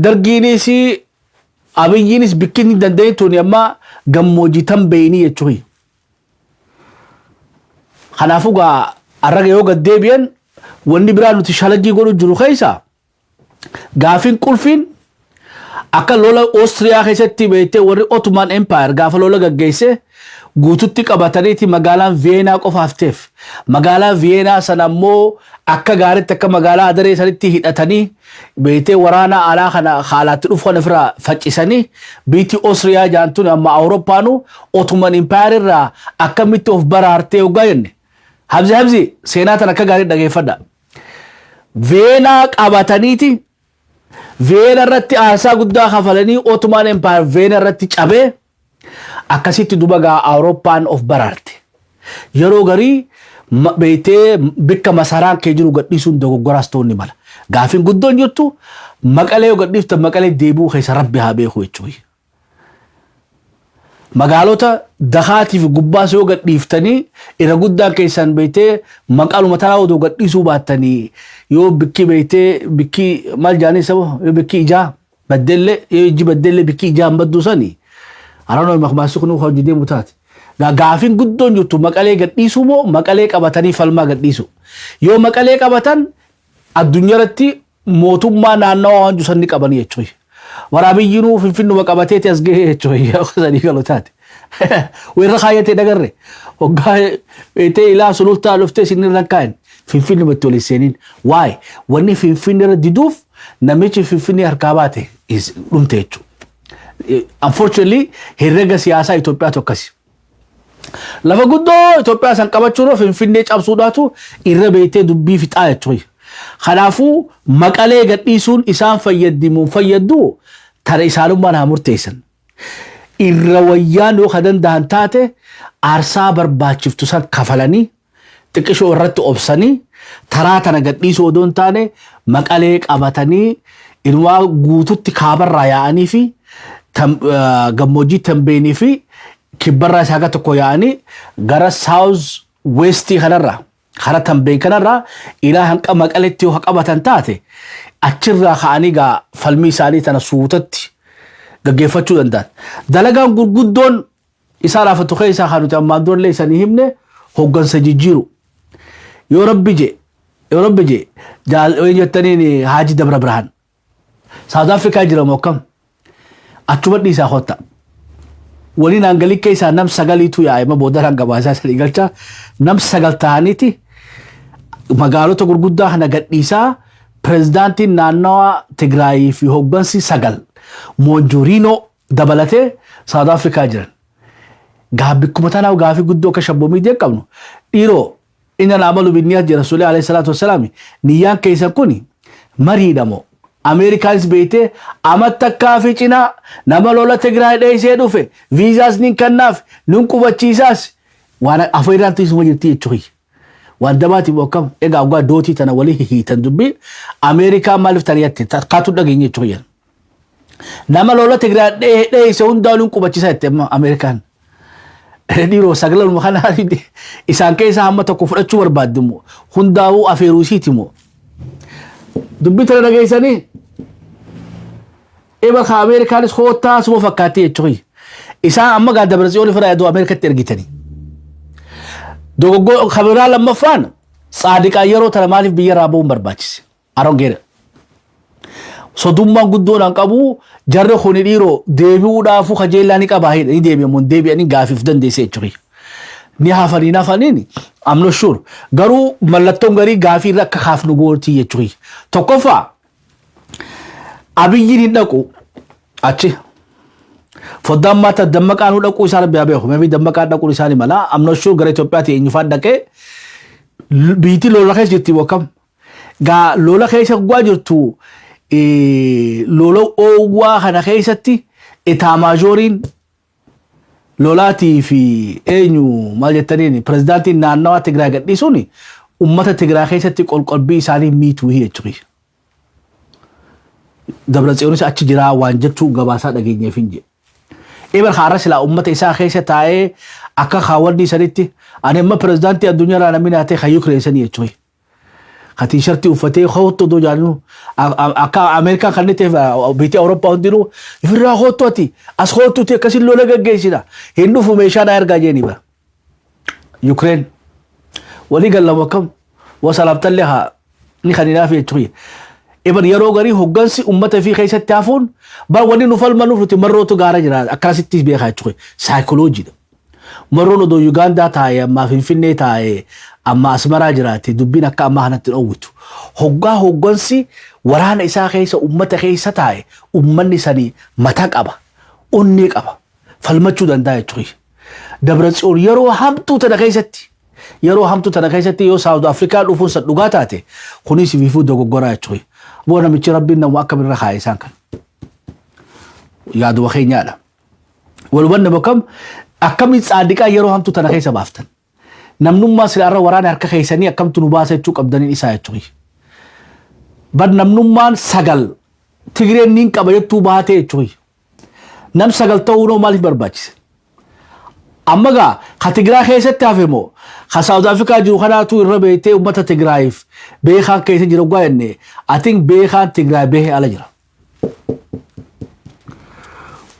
Dargiinis Abiyyiinis bikkinni danda'e tuni amma gammoojii tan beeyanii jechuudha. Kanaafuu gaa arraga yoo gad deebi'an, wanni biraa nuti shalaggii godhu jiru keessa gaafiin qulfiin akka lola Oostiriyaa keessatti beektee warri Ottoman Empire gaafa lola gaggeesse guututti qabataniiti magaalaan Viyeenaa qofa hafteef. Magaalaa Viyeenaa sana ammoo akka gaariitti akka magaalaa Adaree sanitti hidhatanii beektee waraana alaa kana haalaatti dhufu kana ofirraa faccisanii, biitti Oostiriyaa jaantuun amma Awurooppaanu Ottoman Empire irraa akkamitti of baraartee hoggaa jenne. Habzi habzi, seenaa tana akka gaarii dhageeffadha. Viyeenaa qabataniiti Viyeenaa irratti aarsaa guddaa kafalanii Ottoman Empire Viyeenaa irratti cabee, akkasitti duba gaa Awurooppaan of baraarte. Yeroo garii beektee bikka masaraan kee jiru gadhiisuun dogoggoraas ta'uu ni mala. Gaafiin guddoon jirtu, Maqalee yoo gadhiiftan Maqalee deebi'uu keessa rabbi haa beeku jechuudha. Magaalota dakaatii fi gubbaas yoo gadhiiftanii irra guddaan keessan beektee maqaaluma tanaa odoo gadhiisuu baattanii, yoo bikki beektee bikki maal jaanii saba, yoo bikki ijaa baddeellee, yoo ijji baddeellee bikki ijaa hin badduu sanii aranoo makmaasii kun hojii deemu taate. Gaafiin guddoon jirtu, Maqalee gadhiisuu moo Maqalee qabatanii falmaa gadhiisu? Yoo Maqalee qabatan addunyaa irratti mootummaa naannawaa waan jiru ni qabanii jechuudha. Waraabiyyinuu Finfinnuma qabateeti as gahee jechuudha. Yoo sanii galu taate. Weerra kaayyatee dagarre. Hoggaa beektee ilaa Sulultaa dhuftee isin irra kaa'an. Finfinni itti ol seeniin. Waa'ee wanni Finfinni irra diduuf namichi Finfinnee harkaa baate dhumte jechuudha. Unfortunately, herrega siyaasaa Itoophiyaatu akkasi. Lafa guddoo Itoophiyaa san qabachuudhaaf Finfinnee cabsuudhaatu irra beektee dubbii fixaa jechuudha. Kanaafuu Maqalee gadhiisuun isaan fayyaddi moo fayyaddu tana isaanummaan haa murteessan. Irra wayyaan yoo ka danda'an taate, aarsaa barbaachiftu san kafalanii, xiqqishoo irratti obsanii, taraa tana gadhiisuu odoo hin taane, Maqalee qabatanii, inumaa guututti kaabarraa yaa'anii fi gammoojjii Tambeenii fi kibbarraa isaa akka tokko yaa'anii gara south westii kanarraa, kara Tambeen kanarraa ilaa hanqa Maqaletti yoo qabatan taate, achirraa ka'anii gaa falmii isaanii tana suutatti gaggeeffachuu danda'an. Dalagaan gurguddoon isaa laafatu keessaa kan nuti ammaan durallee isanii himne hoggansa jijjiiru. Yoo Rabbi je, jaal jettaniin Haaji Dabra Birhaan South Africa jira moo akkam, achuma dhiisaa kotta. Waliin hangalii keessaa nam sagaliitu yaa'e, ma booda gabaasaa sadii galcha, nam 9 ta'aniiti magaalota gurguddaa kana gadhiisaa, pirezidaantiin naannawa Tigraayii fi hoggansi 9 Moonjuriinoo dabalatee South Africa jiran. Gaabbikkuma tanaaf gaafii guddoo akka shabboo miidiyaa qabnu, dhiiroo, "إنما الأعمال بالنيات" jedha Rasuulli عليه الصلاة والسلام. Niyyaan keessan kun mariidha moo? Ameerikaanis beektee amma takkaa fi cinaa nama lola Tigraay dheessee dhufe viizaas nin kennaaf, nin qubachiisaas, waan afeerraan tiisuma jirti jechuudha. Waan dabaati akkam egaa waggaa dootii tana walii hiitan dubbii Ameerikaan maaliif tana jette takkaatu dhageenya jechuudha. Nama lola Tigraay dheesse hundaa nin qubachiisa jette amma Ameerikaan. Dhiiroo, sagalaluma kana isaan keessaa hamma tokko fudhachuu barbaaddi immoo hundaa'uu afeeruu isiiti immoo. Dubbii tana dhageessanii eba ka Ameerikaanis koottaa suma fakkaatti jechuudha. Isaan amma gaa Dabratsiyoon ofirraa yaaduu Ameerikatti ergitanii. Dogoggoo kabiraa lammaffaan, Tsaadiqaan yeroo tana maaliif biyya irraa ba'uun barbaachise? Arongeera. Sodummaan guddoon an qabu, jarri kuni dhiiroo deebi'uudhaafuu kajeellaa ni qabaa, ni deebi'amu deebi'anii gaafiif dandeesse jechuudha. Ni hafanii nafaniin I'm not sure. Garuu mallattoon garii gaafii irra akka kaafnu gootii jechuudha. Tokkoffaa, Abiyyiin hin dhaqu achi. Foddaan maata Dammaqaan dhaquu isaa Rabbi haa beeku. Maybe Dammaqaan dhaquun isaanii mala. I'm not sure gara Itoophiyaatti eenyufaan dhaqee, biitii lola keessa jirti akkam. Gaa lola keessa guwaa jirtu, lola oowwaa kana keessatti etaamaajooriin lolaatii fi eenyu maal jettaniin pirezidaantiin naannawaa Tigraay gadhiisuun ummata Tigraay keessatti qolqolbii isaanii miituu jechuudha. Dabratsiyoonis achi jiraa waan jechuu gabaasaa dhageenyeef hin jedhe. Ibar haara silaa ummata isaa keessa taa'ee akka kaawwanni sanitti ani amma pirezidaantii addunyaa namni naatee kan Yukireen sanii jechuudha. Ka T-shirtii uffatee hoottu odoo jaannu akka Ameerikaan kan ta'eef biyya Awurooppaa hundinuu ifirraa hoottu, ati as hoottuti akkasiin lola gaggeessina, hin dhufu, meeshaa naa ergaa jeeni bara. Yukireen walii gallamu akkam wasalaamtallee haa ni kan hinaafi jechuudha. Iban yeroo garii hoggansi ummata fi keessatti hafuun bar wanni nu falmanuuf nuti marrootu gaara jira akkasittis beekaa jechuudha. Saayikoloojiidha. Marroon odoo Yugaandaa taa'ee, ammaa Finfinnee taa'ee, amma Asmaraa jiraate, dubbiin akka ammaa kanatti dhoowwitu. Hoggaa hoggansi waraana isaa keessa, ummata keessa taa'e, ummanni sanii mataa qaba, onnee qaba, falmachuu danda'a jechuudha. Dabratsiyoon yeroo hamtuu tana keessatti yoo South Africa dhufuun san dhugaa taate, kunis fiifuu dogoggoraa jechuudha. Boo namichi Rabbiin nama akka birra kaa'e isaan kan. Yaaduma keenyaadha. Walubanne bokkam akkamiin Tsaadiqaa yeroo hamtuu tana keessa baaftan? Namnummaa silaarra waraana harka keessanii akkamtu nu baasa jechuu qabdaniin isaa jechuudha. Bar namnummaan 9 Tigreen niin qaba jettuu baatee jechuudha. Nam 9 ta'uu maaliif barbaachise? Amma gaa ka Tigiraa keessatti hafe moo ka South Africa jiru kanaatu irra beektee uummata Tigraayiif beekaan keessa jira dhugaa jenne, atiin beekaan Tigraay behee ala jira.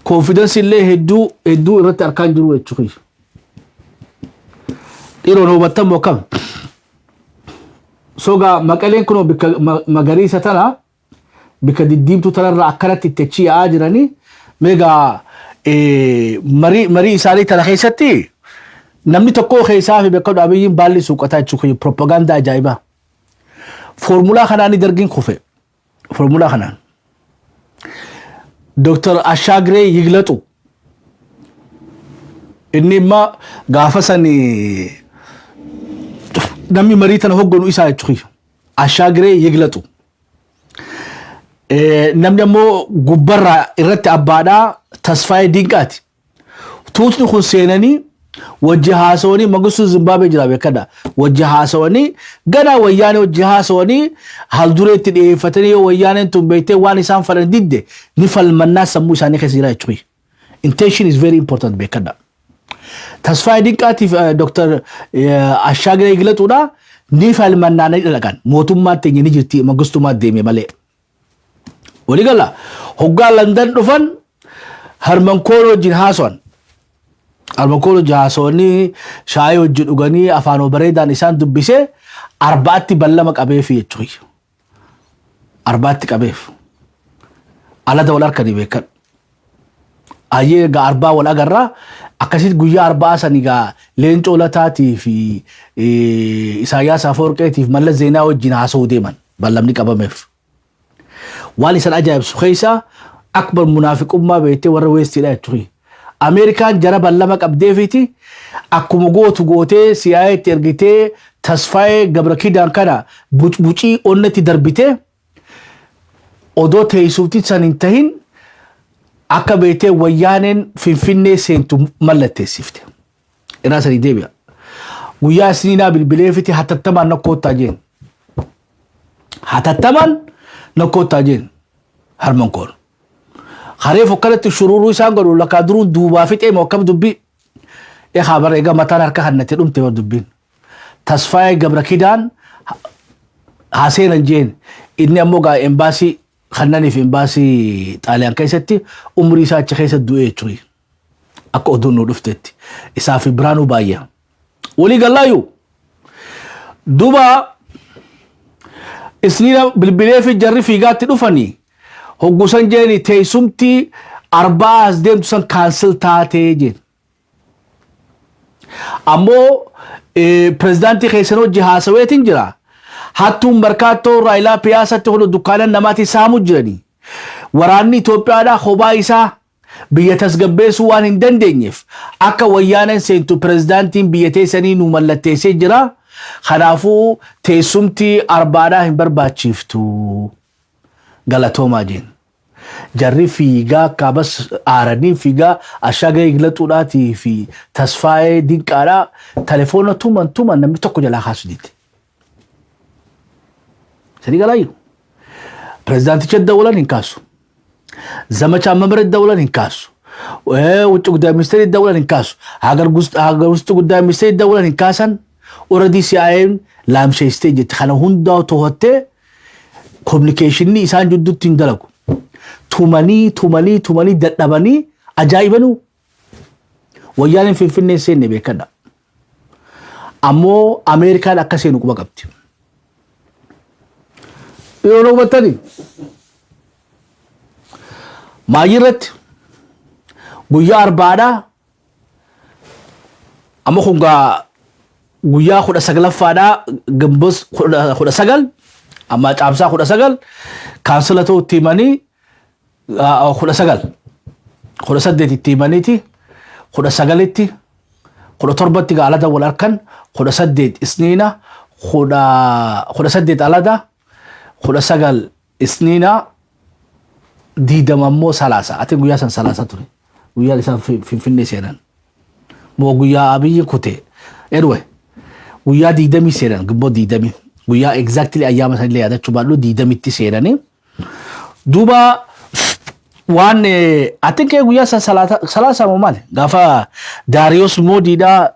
Confidence illee hedduu hedduu irratti harkaan jiru jechuudha. Dhiiroon hubattan moo akkam? Sogaa Maqaleen kunoo bikka magariisa tana, bikka diddiimtuu tanarraa akkanatti itti achi yaa'aa jiranii, meegaa marii isaanii tana keessatti namni tokko keessaa fi bakka Abiyyiin baalli suuqataa jechuudha, propagaandaa ajaa'ibaa. Foormulaa kanaan Dargiin kufe. Foormulaa kanaan. Dr. Ashaagiree Yiglaxu inni imma gaafa sani namni marii tana hogganu isaa jechuudha. Ashaagiree Yiglaxu. Namni ammoo gubbarraa irratti abbaadhaa Tasfaayee Dinqaati. Tuutni kun seenanii wajji haasawanii, Mangistuu Zimbaabuwee jira, beekadha. Wajji haasawanii ganaa Wayyaanee wajji haasawanii haldureetti dhiyeeffatanii, yoo Wayyaaneen tun beektee waan isaan fadhan didde ni falmannaa sammuu isaanii keessa jira jechuudha. Intention is very important, beekadha. Tasfaayee Dinqaatiif Dr. Ashaagiree Yiglaxuudha ni falmannaa ni dhaqan, mootummaan teenya ni jirti, Mangistumaa deeme malee. Waligala hoggaa London dhufan Herman Kool wajjin haasawan. Herman Kool wajjin haasawanii, shaayii wajjin dhuganii, afaan bareedaan isaan dubbisee, Arba'atti ballama qabeef jechuudha. Arba'atti qabeef. Alada wal harkanii, beekan. Ayyee, egaa Arbaa wal agarraa, akkasitti guyyaa Arba'aa sanii gaa Leencoo Lataatii fi Isaayyaas Afawarqeetiif Mallas Zeenaa wajjin haasawuu deeman ballamni qabameef. Waan isan ajaa'ibsu keessa akbar munaafiqummaa beektee warra Westiidha jechuudha. Ameerikaan jara ballama qabdeefiti akkuma gootu gootee CIA itti ergitee Tasfaayee Gabra kana bucbucii onnatti darbitee, odoo teessumti san hin tahin akka beektee Wayyaaneen Finfinnee seentu mallatteessifte. Irraa sanii deebi'a. Guyyaa Isniinaa bilbileefiti, "Hatattamaan na koottaa," jeen. "Hatattamaan na koottaa," jeen Herman Koon. Haree fokkanatti shururuu isaan godhu lakkaa duruun duubaa fixee moo akkam dubbii? Ehaa, bara egaa mataan harka kannatti dhumte bar dubbiin. Tasfaayee Gabra Kidaan haa seenan jeen, inni ammoo gaa embaasii kannaniif embaasii Xaaliyaan keessatti umrii isaa achi keessa du'ee jechuudha. Akka oduun nu dhuftetti. Isaa fi Biraanuu baay'ee. Walii gallaayyuu. Duuba Isniina bilbilee fi jarri fiigaatti dhufanii hoggusan jeeni, teessumti Arba'aa as deemtu san cancel taatee jeen. Ammoo pirezidaantii keessan hojii haasaweetiin jira. Hattuun Markaattoo Raayilaa Piyaasatti hodhu dukkaana namaatti saamu jiranii. Waraanni Itoophiyaadhaa kophaa isaa biyya tasgabbeessuu waan hin dandeenyeef akka Wayyaaneen seentu pirezidaantiin biyya teessanii nu mallatteessee jira. Kanaafuu teessumti Arbaadhaa hin barbaachiftu. Galatoomaa jeen. Jarri fiigaa kaabas aaranii fiigaa Ashaagee Yiglaxuudhaatii fi Tasfaayee Dinqaadhaa telefoona tuman tuman, namni tokko jalaa kaasu dide. Sadii galaayyuu. Pirezidaanticha dawwalan, hin kaasu. Zamachaa መምሪያ ደውለን hin kaasu. ውጭ ጉዳይ ሚኒስቴር ደውለን hin kaasu. ሀገር ውስጥ ጉዳይ ሚኒስቴር ደውለን hin kaasan. Already CIA'n laamsheessitee jetti. Kana hundaa to'attee communicationni isaan jidduutti hin dalagu. Tumanii tumanii tumanii dadhabanii ajaa'ibanuu. Wayyaaneen Finfinnee seenne, beekadha. Ammoo Ameerikaan akka seenu quba qabdi. Yeroo hubattanii maayii irratti guyyaa Arbaadhaa, amma kun gaa guyyaa 19ffaadhaa, Gimbos 19, amma Caamsaa 19 cancel ta'uu itti himanii, 19, 18 itti himaniiti, 19tti, 17tti gaa alada wal harkan, 18 Isniina, 18 alada, 19 Isniina, 20 ammoo Salaasa. Ati guyyaa san Salaasa ture guyyaan isaan Finfinnee seenan moo guyyaa Abiyyi kute? Anyway, guyyaa 20 seenan, Gimboo 20, guyyaa exactly ayyaama sanillee yaadachuu baadhu, 20tti seenanii. Duuba waan ati kee guyyaa san Salaasa moo maali, gaafa Daariyoos Moodiidhaa,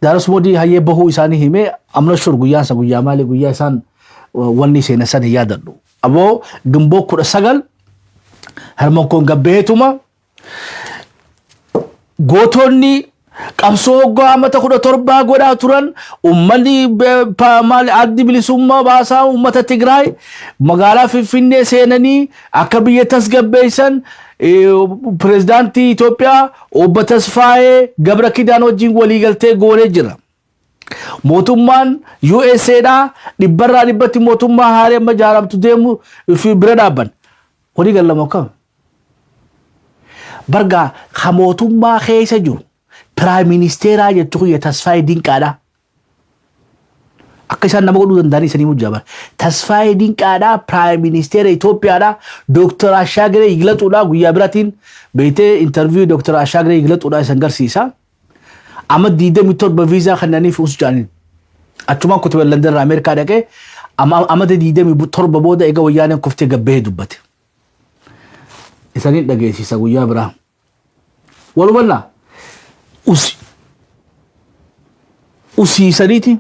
Daariyoos Moodii hayyee bahuu isaanii himee, amna shur guyyaan san guyyaa maali, guyyaa isaan wanni seenan san hin yaadadhu. Ammoo Gimboo 19 Herman Koon gabbeetuma gootonni qabsoo hoggaa amata 17 godhaa turan, ummanni maali, Addi Bilisummaa Baasaa Ummata Tigraay magaalaa Finfinnee seenanii akka biyya tasgabbeessan pirezidaantii Itoophiyaa obbo Tasfaayee Gabra Kidaan wajjin waliigaltee goonee jira. Mootummaan USAdhaa dhibbarraa dhibbatti mootummaa haarii amma ijaaramtu deemu fi bira dhaabban. Walii gallama akkam? Bargaa ka mootummaa keessa jiru prime ministeeraa jechuu kiyya Tasfaayee Dinqaadha. Akka isaan nama godhuu danda'anii isanii mujjaaban. Tasfaayee Dinqaadha, prime ministeera Itoophiyaadha, Dooktar Ashaagiree Yiglaxuudha. Guyyaa biraatiin beektee interview Dooktar Ashaagiree Yiglaxuudha isan garsiisa. Amma 27 viizaa kennaniif us jaaniin. Achumaan kutuba London Ameerikaa dhaqee amma 27 booda eega Wayyaaneen kuftee gabbahee dubbate. Isaniin dhageessisa guyyaa biraa. Walumannaa usiisaniiti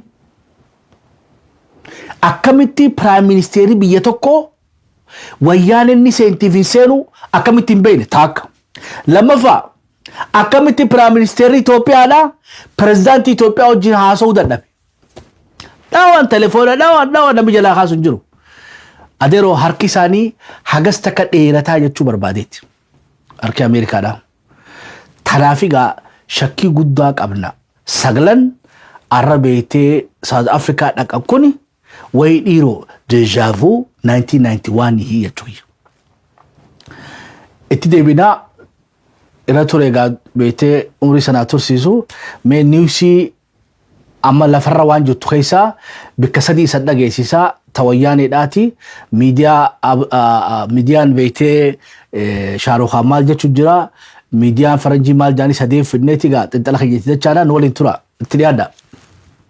akkamitti prime ministeerri biyya tokkoo wayyaan inni seentiif hin seenu akkamitti hin beekne taakka. Lammaffaa, akkamitti prime ministeerri Itoophiyaadhaa pirezidaantii Itoophiyaa wajjin haasa'uu dadhabe? Dhaawaan telefoona dhaawaan dhaawaan namni jalaa kaasu hin jiru. Adeeroo, harki isaanii hagas takka dheerataa jechuu barbaadeetti. Harki Ameerikaadhaa. Kanaaf egaa shakkii guddaa qabna. Saglan arra beektee South Africa dhaqan kuni wayi dhiiroo deja vu 1991 jechuudha. Itti deebinaa irra ture. Egaa beektee umrii sanaa tursiisu mee newsii amma lafarra waan jirtu keessaa bikka sadii isan dhageessisaa. Tawayyaaneedhaati miidiyaa, miidiyaan beektee Shaarukaan maal jechuun jira, miidiyaan faranjii maal jaanii sadeen fidneeti gaa xinxala kiyyeetti jechaadha. Nu waliin tura, itti dhiyaadha.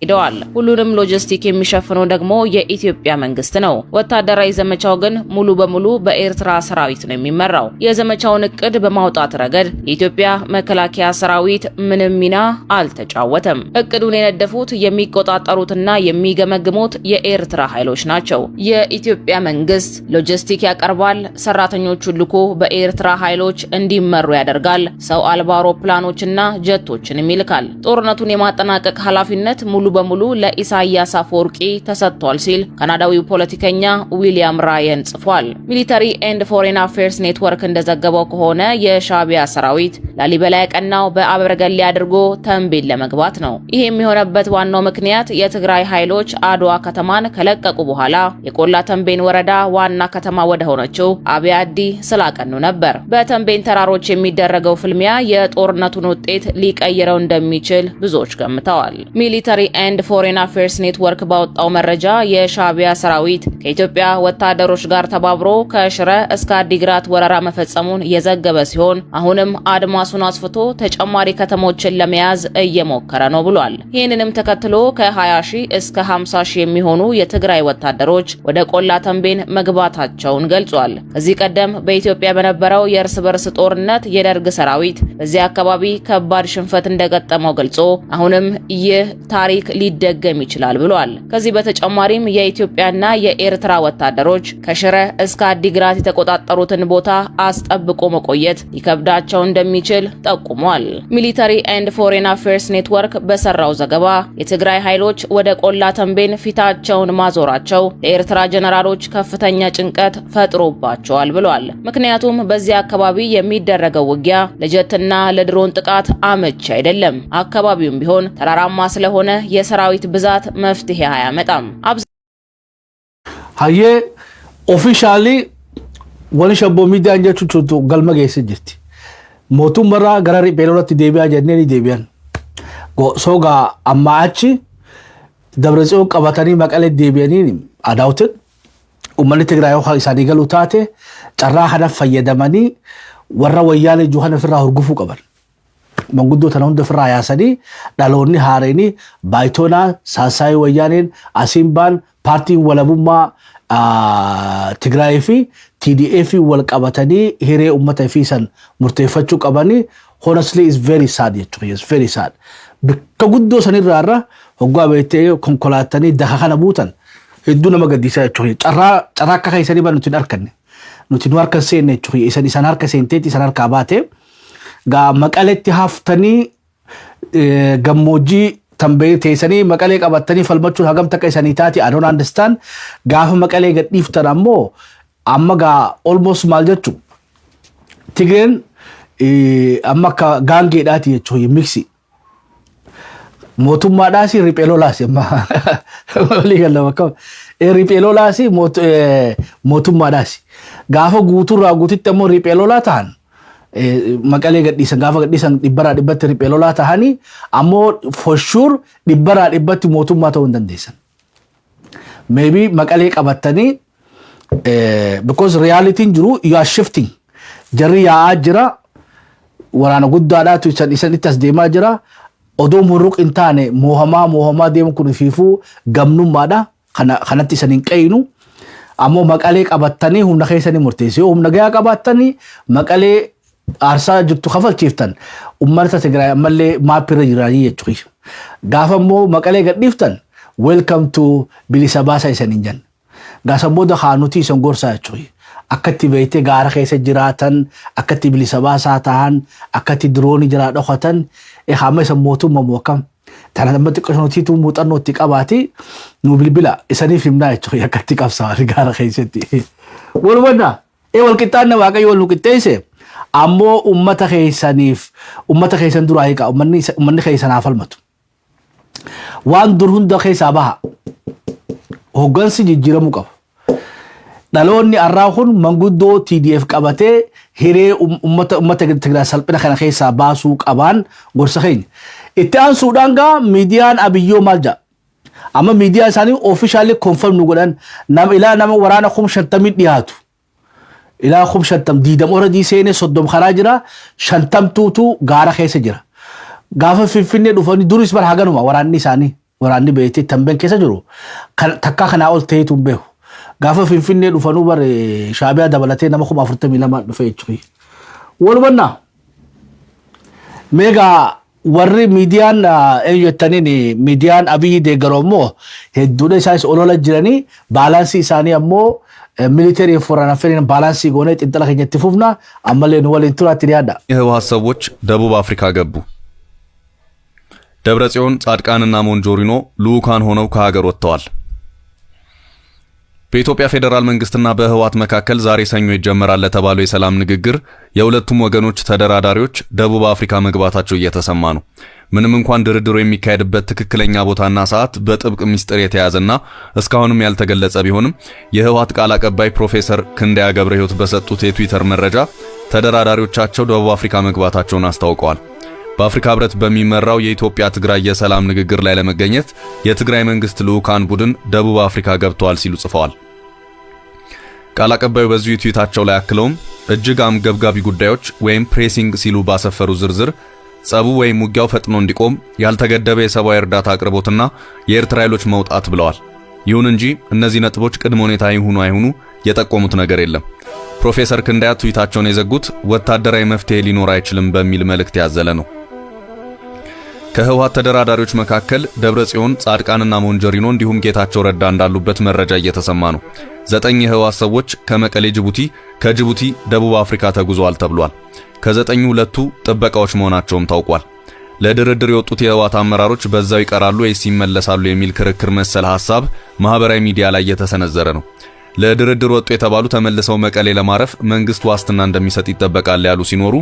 ሄደዋል። ሁሉንም ሎጂስቲክ የሚሸፍነው ደግሞ የኢትዮጵያ መንግስት ነው። ወታደራዊ ዘመቻው ግን ሙሉ በሙሉ በኤርትራ ሰራዊት ነው የሚመራው። የዘመቻውን እቅድ በማውጣት ረገድ የኢትዮጵያ መከላከያ ሰራዊት ምንም ሚና አልተጫወተም። እቅዱን የነደፉት፣ የሚቆጣጠሩትና የሚገመግሙት የኤርትራ ኃይሎች ናቸው። የኢትዮጵያ መንግስት ሎጂስቲክ ያቀርባል፣ ሰራተኞቹን ልኮ በኤርትራ ኃይሎች እንዲመሩ ያደርጋል። ሰው አልባ አውሮፕላኖችና ጀቶችንም ይልካል። ጦርነቱን የማጠናቀቅ ኃላፊነት ሙሉ በሙሉ ለኢሳያስ አፈወርቂ ተሰጥቷል ሲል ካናዳዊው ፖለቲከኛ ዊሊያም ራየን ጽፏል። Military and Foreign Affairs Network እንደዘገበው ከሆነ የሻቢያ ሰራዊት ላሊበላ ያቀናው በአበርገሌ አድርጎ ተንቤን ለመግባት ነው። ይህ የሚሆነበት ዋናው ምክንያት የትግራይ ኃይሎች አድዋ ከተማን ከለቀቁ በኋላ የቆላ ተንቤን ወረዳ ዋና ከተማ ወደ ሆነችው አብይ አዲ ስላቀኑ ነበር። በተንቤን ተራሮች የሚደረገው ፍልሚያ የጦርነቱን ውጤት ሊቀይረው እንደሚችል ብዙዎች ገምተዋል። Military and Foreign Affairs Network ባወጣው መረጃ የሻቢያ ሰራዊት ከኢትዮጵያ ወታደሮች ጋር ተባብሮ ከሽረ እስከ አዲግራት ወረራ መፈጸሙን የዘገበ ሲሆን አሁንም አድማሱን አስፍቶ ተጨማሪ ከተሞችን ለመያዝ እየሞከረ ነው ብሏል። ይህንንም ተከትሎ ከ20 ሺህ እስከ 50 ሺህ የሚሆኑ የትግራይ ወታደሮች ወደ ቆላ ተንቤን መግባታቸውን ገልጿል። ከዚህ ቀደም በኢትዮጵያ በነበረው የእርስ በርስ ጦርነት የደርግ ሰራዊት በዚህ አካባቢ ከባድ ሽንፈት እንደገጠመው ገልጾ አሁንም ይህ ታሪክ ሊደገም ይችላል ብሏል። ከዚህ በተጨማሪም የኢትዮጵያና የኤርትራ ወታደሮች ከሽረ እስከ አዲግራት የተቆጣጠሩትን ቦታ አስጠብቆ መቆየት ሊከብዳቸው እንደሚችል ጠቁሟል። Military and Foreign Affairs Network በሰራው ዘገባ የትግራይ ኃይሎች ወደ ቆላ ተንቤን ፊታቸውን ማዞራቸው ለኤርትራ ጀነራሎች ከፍተኛ ጭንቀት ፈጥሮባቸዋል ብሏል። ምክንያቱም በዚያ አካባቢ የሚደረገው ውጊያ ለጀትና ለድሮን ጥቃት አመቺ አይደለም። አካባቢውም ቢሆን ተራራማ ስለሆነ የሰራዊት ብዛት መፍትሄ አያመጣም። Hayyee, officially wani shabboo miidiyaan jechuun galma geesse jirti. Mootummaarraa gara riphee lolatti deebi'aa jennee ni deebi'an. Sogaa ammaa achi Dabratsiyoon qabatanii Maqalee deebi'anii adaawtin uummanni Tigraay yoo isaanii galuu taate carraa kana fayyadamanii warra Wayyaanee jiru kana ofirraa hurgufuu qaban. Manguddoo tana hunda ofirraa yaasanii dhaloonni haareenii Baayitoonaa Saasaayii Wayyaaneen Asiimbaan paartiin walabummaa Tigraayii fi TDF wal qabatanii hiree uummata fi san murteeffachuu qabanii. Honestly, is very sad jechuudha, is very sad. Bakka guddoo sanirraa irra hoggaa beektee konkolaatanii daka kana buutan hedduu nama gaddiisaa jechuudha. Carraa akka keessanii ban nuti hin arganne. Nuti nu harka seenne jechuudha. Isan harka seenteetti isan harkaa baate. Gaa Maqaletti haftanii gammoojjii tambee teessanii Maqalee qabattanii falmachuun hagam takka isanii taati, I don't understand. Gaafa Maqalee gadhiiftan ammoo amma gaa almost maal jechu, Tigreen amma akka gaangeedhaati jechuudha miksi. Mootummaadhaas riphee lolaas amma walii galla bakka riphee lolaas mootummaadhaas. Gaafa guutuurraa guututti ammoo riphee lolaa ta'an, Maqalee gadhiisan, gaafa gadhiisan dhibbarraa dhibbatti riphee lolaa ta'anii, ammoo for sure dhibbarraa dhibbatti mootummaa ta'uu hin dandeessan. Maybe Maqalee qabattanii, because realityn jiru, you are shifting. Jarri yaa'aa jira, waraana guddaadhaatu isan isanitti as deemaa jira. Odoo murruq hin taane moohamaa moohamaa deemu kun fiifuu gamnummaadha. Kana kanatti isan hin qeeynu. Ammoo Maqalee qabattanii humna keessanii murteessu. Yoo humna gahaa qabattanii Maqalee aarsaa jirtu kafalchiiftan, uummata Tigraay ammallee mapirra jiranii jechuudha. Gaafa immoo Maqalee gadhiiftan, welcome to bilisa baasaa isan hin jenna. Gaafa booda haanutii isan gorsaa jechuudha. Akkatti beektee gaara keessa jiraatan, akkatti bilisa baasaa ta'an, akkatti diroonii jiraa dhokatan, hamma isan mootummaa moo akkam. Tana amma xiqqoo nutiitu muuxannoo itti qabaati nu bilbila isaniif himnaa jechuudha, akkatti qabsaa'an gaara keessatti. Walumannaa wal qixxaanna, Waaqayyo wal nu qixxeesse, ammoo ummata keessaniif, ummata keessan duraa hiikaa, ummanni keessan haa falmatu. Waan dur hunda keessaa baha. Hoggansi jijjiiramuu qaba. Dhaloonni arraa kun manguddoo TDF qabatee hiree ummata Tigraay salphina kana keessaa baasuu qabaan gorsa keenya. Itti aansuudhaan gaa miidiyaan Abiyyoo maal jedha? Amma miidiyaa isaanii officially confirm nu godhan, nama ilaa nama waraana 50,000 dhiyaatu. Ilaa 50,000, 20 oradii seenee, 30 karaa jira, 50tuutu gaara keessa jira. Gaafa Finfinnee dhufanii duris bara haganuma waraanni isaanii, waraanni beektee Tambeen keessa jiru takkaa kanaa ol ta'eetu hin beeku. Gaafa Finfinnee dhufanuu bar Shaabiyaa dabalatee nama 42,000 dhufe jechuudha. Walumannaa meegaa warri miidiyaan eenyu jettaniin, miidiyaan Abiyyi deeggaru ammoo hedduudha isaanis olola jiranii, balance isaanii ammoo military foreign affairs balance goonee xiinxala keenyatti fufna, ammallee nu waliin turaatti dhiyaadha. የህወሓት ሰዎች ደቡብ አፍሪካ ገቡ። ደብረ ጽዮን፣ ጻድቃንና ሞንጆሪኖ ልዑካን ሆነው ከሀገር ወጥተዋል። በኢትዮጵያ ፌዴራል መንግስትና በህወሓት መካከል ዛሬ ሰኞ ይጀመራል ለተባለው የሰላም ንግግር የሁለቱም ወገኖች ተደራዳሪዎች ደቡብ አፍሪካ መግባታቸው እየተሰማ ነው። ምንም እንኳን ድርድሩ የሚካሄድበት ትክክለኛ ቦታና ሰዓት በጥብቅ ሚስጥር የተያዘና እስካሁንም ያልተገለጸ ቢሆንም፣ የህወሓት ቃል አቀባይ ፕሮፌሰር ክንደያ ገብረ ሕይወት በሰጡት የትዊተር መረጃ ተደራዳሪዎቻቸው ደቡብ አፍሪካ መግባታቸውን አስታውቀዋል። በአፍሪካ ህብረት በሚመራው የኢትዮጵያ ትግራይ የሰላም ንግግር ላይ ለመገኘት የትግራይ መንግስት ልዑካን ቡድን ደቡብ አፍሪካ ገብተዋል ሲሉ ጽፈዋል። ቃል አቀባዩ በዚሁ ትዊታቸው ላይ አክለውም እጅግ አንገብጋቢ ጉዳዮች ወይም pressing ሲሉ ባሰፈሩ ዝርዝር ጸቡ ወይም ውጊያው ፈጥኖ እንዲቆም፣ ያልተገደበ የሰብአዊ እርዳታ አቅርቦትና የኤርትራ ኃይሎች መውጣት ብለዋል። ይሁን እንጂ እነዚህ ነጥቦች ቅድመ ሁኔታ ይሁኑ አይሁኑ የጠቆሙት ነገር የለም። ፕሮፌሰር ክንደያ ትዊታቸውን የዘጉት ወታደራዊ መፍትሄ ሊኖር አይችልም በሚል መልእክት ያዘለ ነው። ከህወሓት ተደራዳሪዎች መካከል ደብረ ጽዮን፣ ጻድቃንና ሞንጆሪኖ እንዲሁም ጌታቸው ረዳ እንዳሉበት መረጃ እየተሰማ ነው። ዘጠኝ የህወሓት ሰዎች ከመቀሌ ጅቡቲ፣ ከጅቡቲ ደቡብ አፍሪካ ተጉዘዋል ተብሏል። ከዘጠኙ ሁለቱ ጥበቃዎች መሆናቸውም ታውቋል። ለድርድር የወጡት የህወሓት አመራሮች በዛው ይቀራሉ ወይስ ይመለሳሉ የሚል ክርክር መሰል ሐሳብ ማህበራዊ ሚዲያ ላይ እየተሰነዘረ ነው። ለድርድር ወጡ የተባሉ ተመልሰው መቀሌ ለማረፍ መንግስት ዋስትና እንደሚሰጥ ይጠበቃል ያሉ ሲኖሩ፣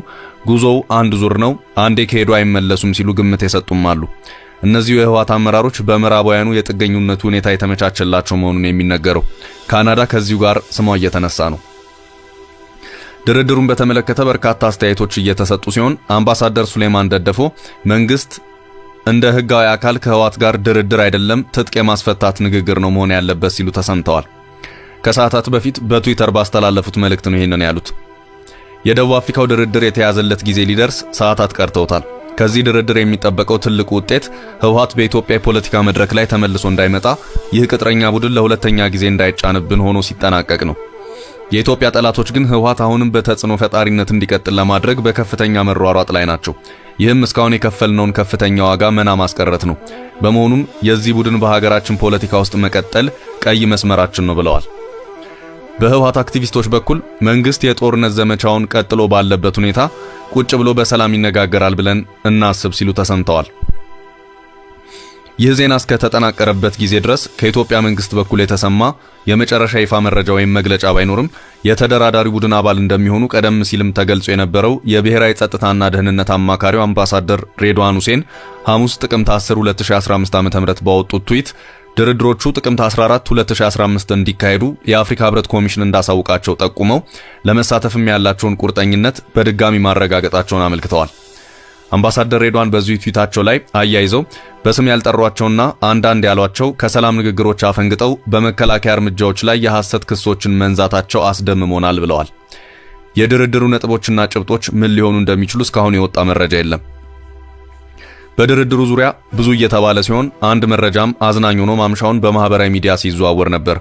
ጉዞው አንድ ዙር ነው፣ አንዴ ከሄዱ አይመለሱም ሲሉ ግምት የሰጡም አሉ። እነዚሁ የህወሓት አመራሮች በምዕራባውያኑ የጥገኝነቱ ሁኔታ የተመቻቸላቸው መሆኑን የሚነገረው ካናዳ ከዚሁ ጋር ስሟ እየተነሳ ነው። ድርድሩን በተመለከተ በርካታ አስተያየቶች እየተሰጡ ሲሆን፣ አምባሳደር ሱሌማን ደደፎ መንግስት እንደ ህጋዊ አካል ከህወሓት ጋር ድርድር አይደለም፣ ትጥቅ የማስፈታት ንግግር ነው መሆን ያለበት ሲሉ ተሰምተዋል። ከሰዓታት በፊት በትዊተር ባስተላለፉት መልእክት ነው ይህንን ያሉት። የደቡብ አፍሪካው ድርድር የተያዘለት ጊዜ ሊደርስ ሰዓታት ቀርተውታል። ከዚህ ድርድር የሚጠበቀው ትልቁ ውጤት ህወሓት በኢትዮጵያ የፖለቲካ መድረክ ላይ ተመልሶ እንዳይመጣ፣ ይህ ቅጥረኛ ቡድን ለሁለተኛ ጊዜ እንዳይጫንብን ሆኖ ሲጠናቀቅ ነው። የኢትዮጵያ ጠላቶች ግን ህወሓት አሁንም በተጽዕኖ ፈጣሪነት እንዲቀጥል ለማድረግ በከፍተኛ መሯሯጥ ላይ ናቸው። ይህም እስካሁን የከፈልነውን ከፍተኛ ዋጋ መና ማስቀረት ነው። በመሆኑም የዚህ ቡድን በሀገራችን ፖለቲካ ውስጥ መቀጠል ቀይ መስመራችን ነው ብለዋል። በህወሓት አክቲቪስቶች በኩል መንግስት የጦርነት ዘመቻውን ቀጥሎ ባለበት ሁኔታ ቁጭ ብሎ በሰላም ይነጋገራል ብለን እናስብ ሲሉ ተሰምተዋል። ይህ ዜና እስከተጠናቀረበት ጊዜ ድረስ ከኢትዮጵያ መንግስት በኩል የተሰማ የመጨረሻ ይፋ መረጃ ወይም መግለጫ ባይኖርም፣ የተደራዳሪ ቡድን አባል እንደሚሆኑ ቀደም ሲልም ተገልጾ የነበረው የብሔራዊ ጸጥታና ደህንነት አማካሪው አምባሳደር ሬድዋን ሁሴን ሐሙስ ጥቅምት 10 2015 ዓ.ም ባወጡት ትዊት ድርድሮቹ ጥቅምት 14 2015 እንዲካሄዱ የአፍሪካ ህብረት ኮሚሽን እንዳሳውቃቸው ጠቁመው ለመሳተፍም ያላቸውን ቁርጠኝነት በድጋሚ ማረጋገጣቸውን አመልክተዋል። አምባሳደር ሬድዋን በዚሁ ትዊታቸው ላይ አያይዘው በስም ያልጠሯቸውና አንዳንድ ያሏቸው ከሰላም ንግግሮች አፈንግጠው በመከላከያ እርምጃዎች ላይ የሐሰት ክሶችን መንዛታቸው አስደምሞናል ብለዋል። የድርድሩ ነጥቦችና ጭብጦች ምን ሊሆኑ እንደሚችሉ እስካሁን የወጣ መረጃ የለም። በድርድሩ ዙሪያ ብዙ እየተባለ ሲሆን አንድ መረጃም አዝናኝ ሆኖ ማምሻውን በማህበራዊ ሚዲያ ሲዘዋወር ነበር።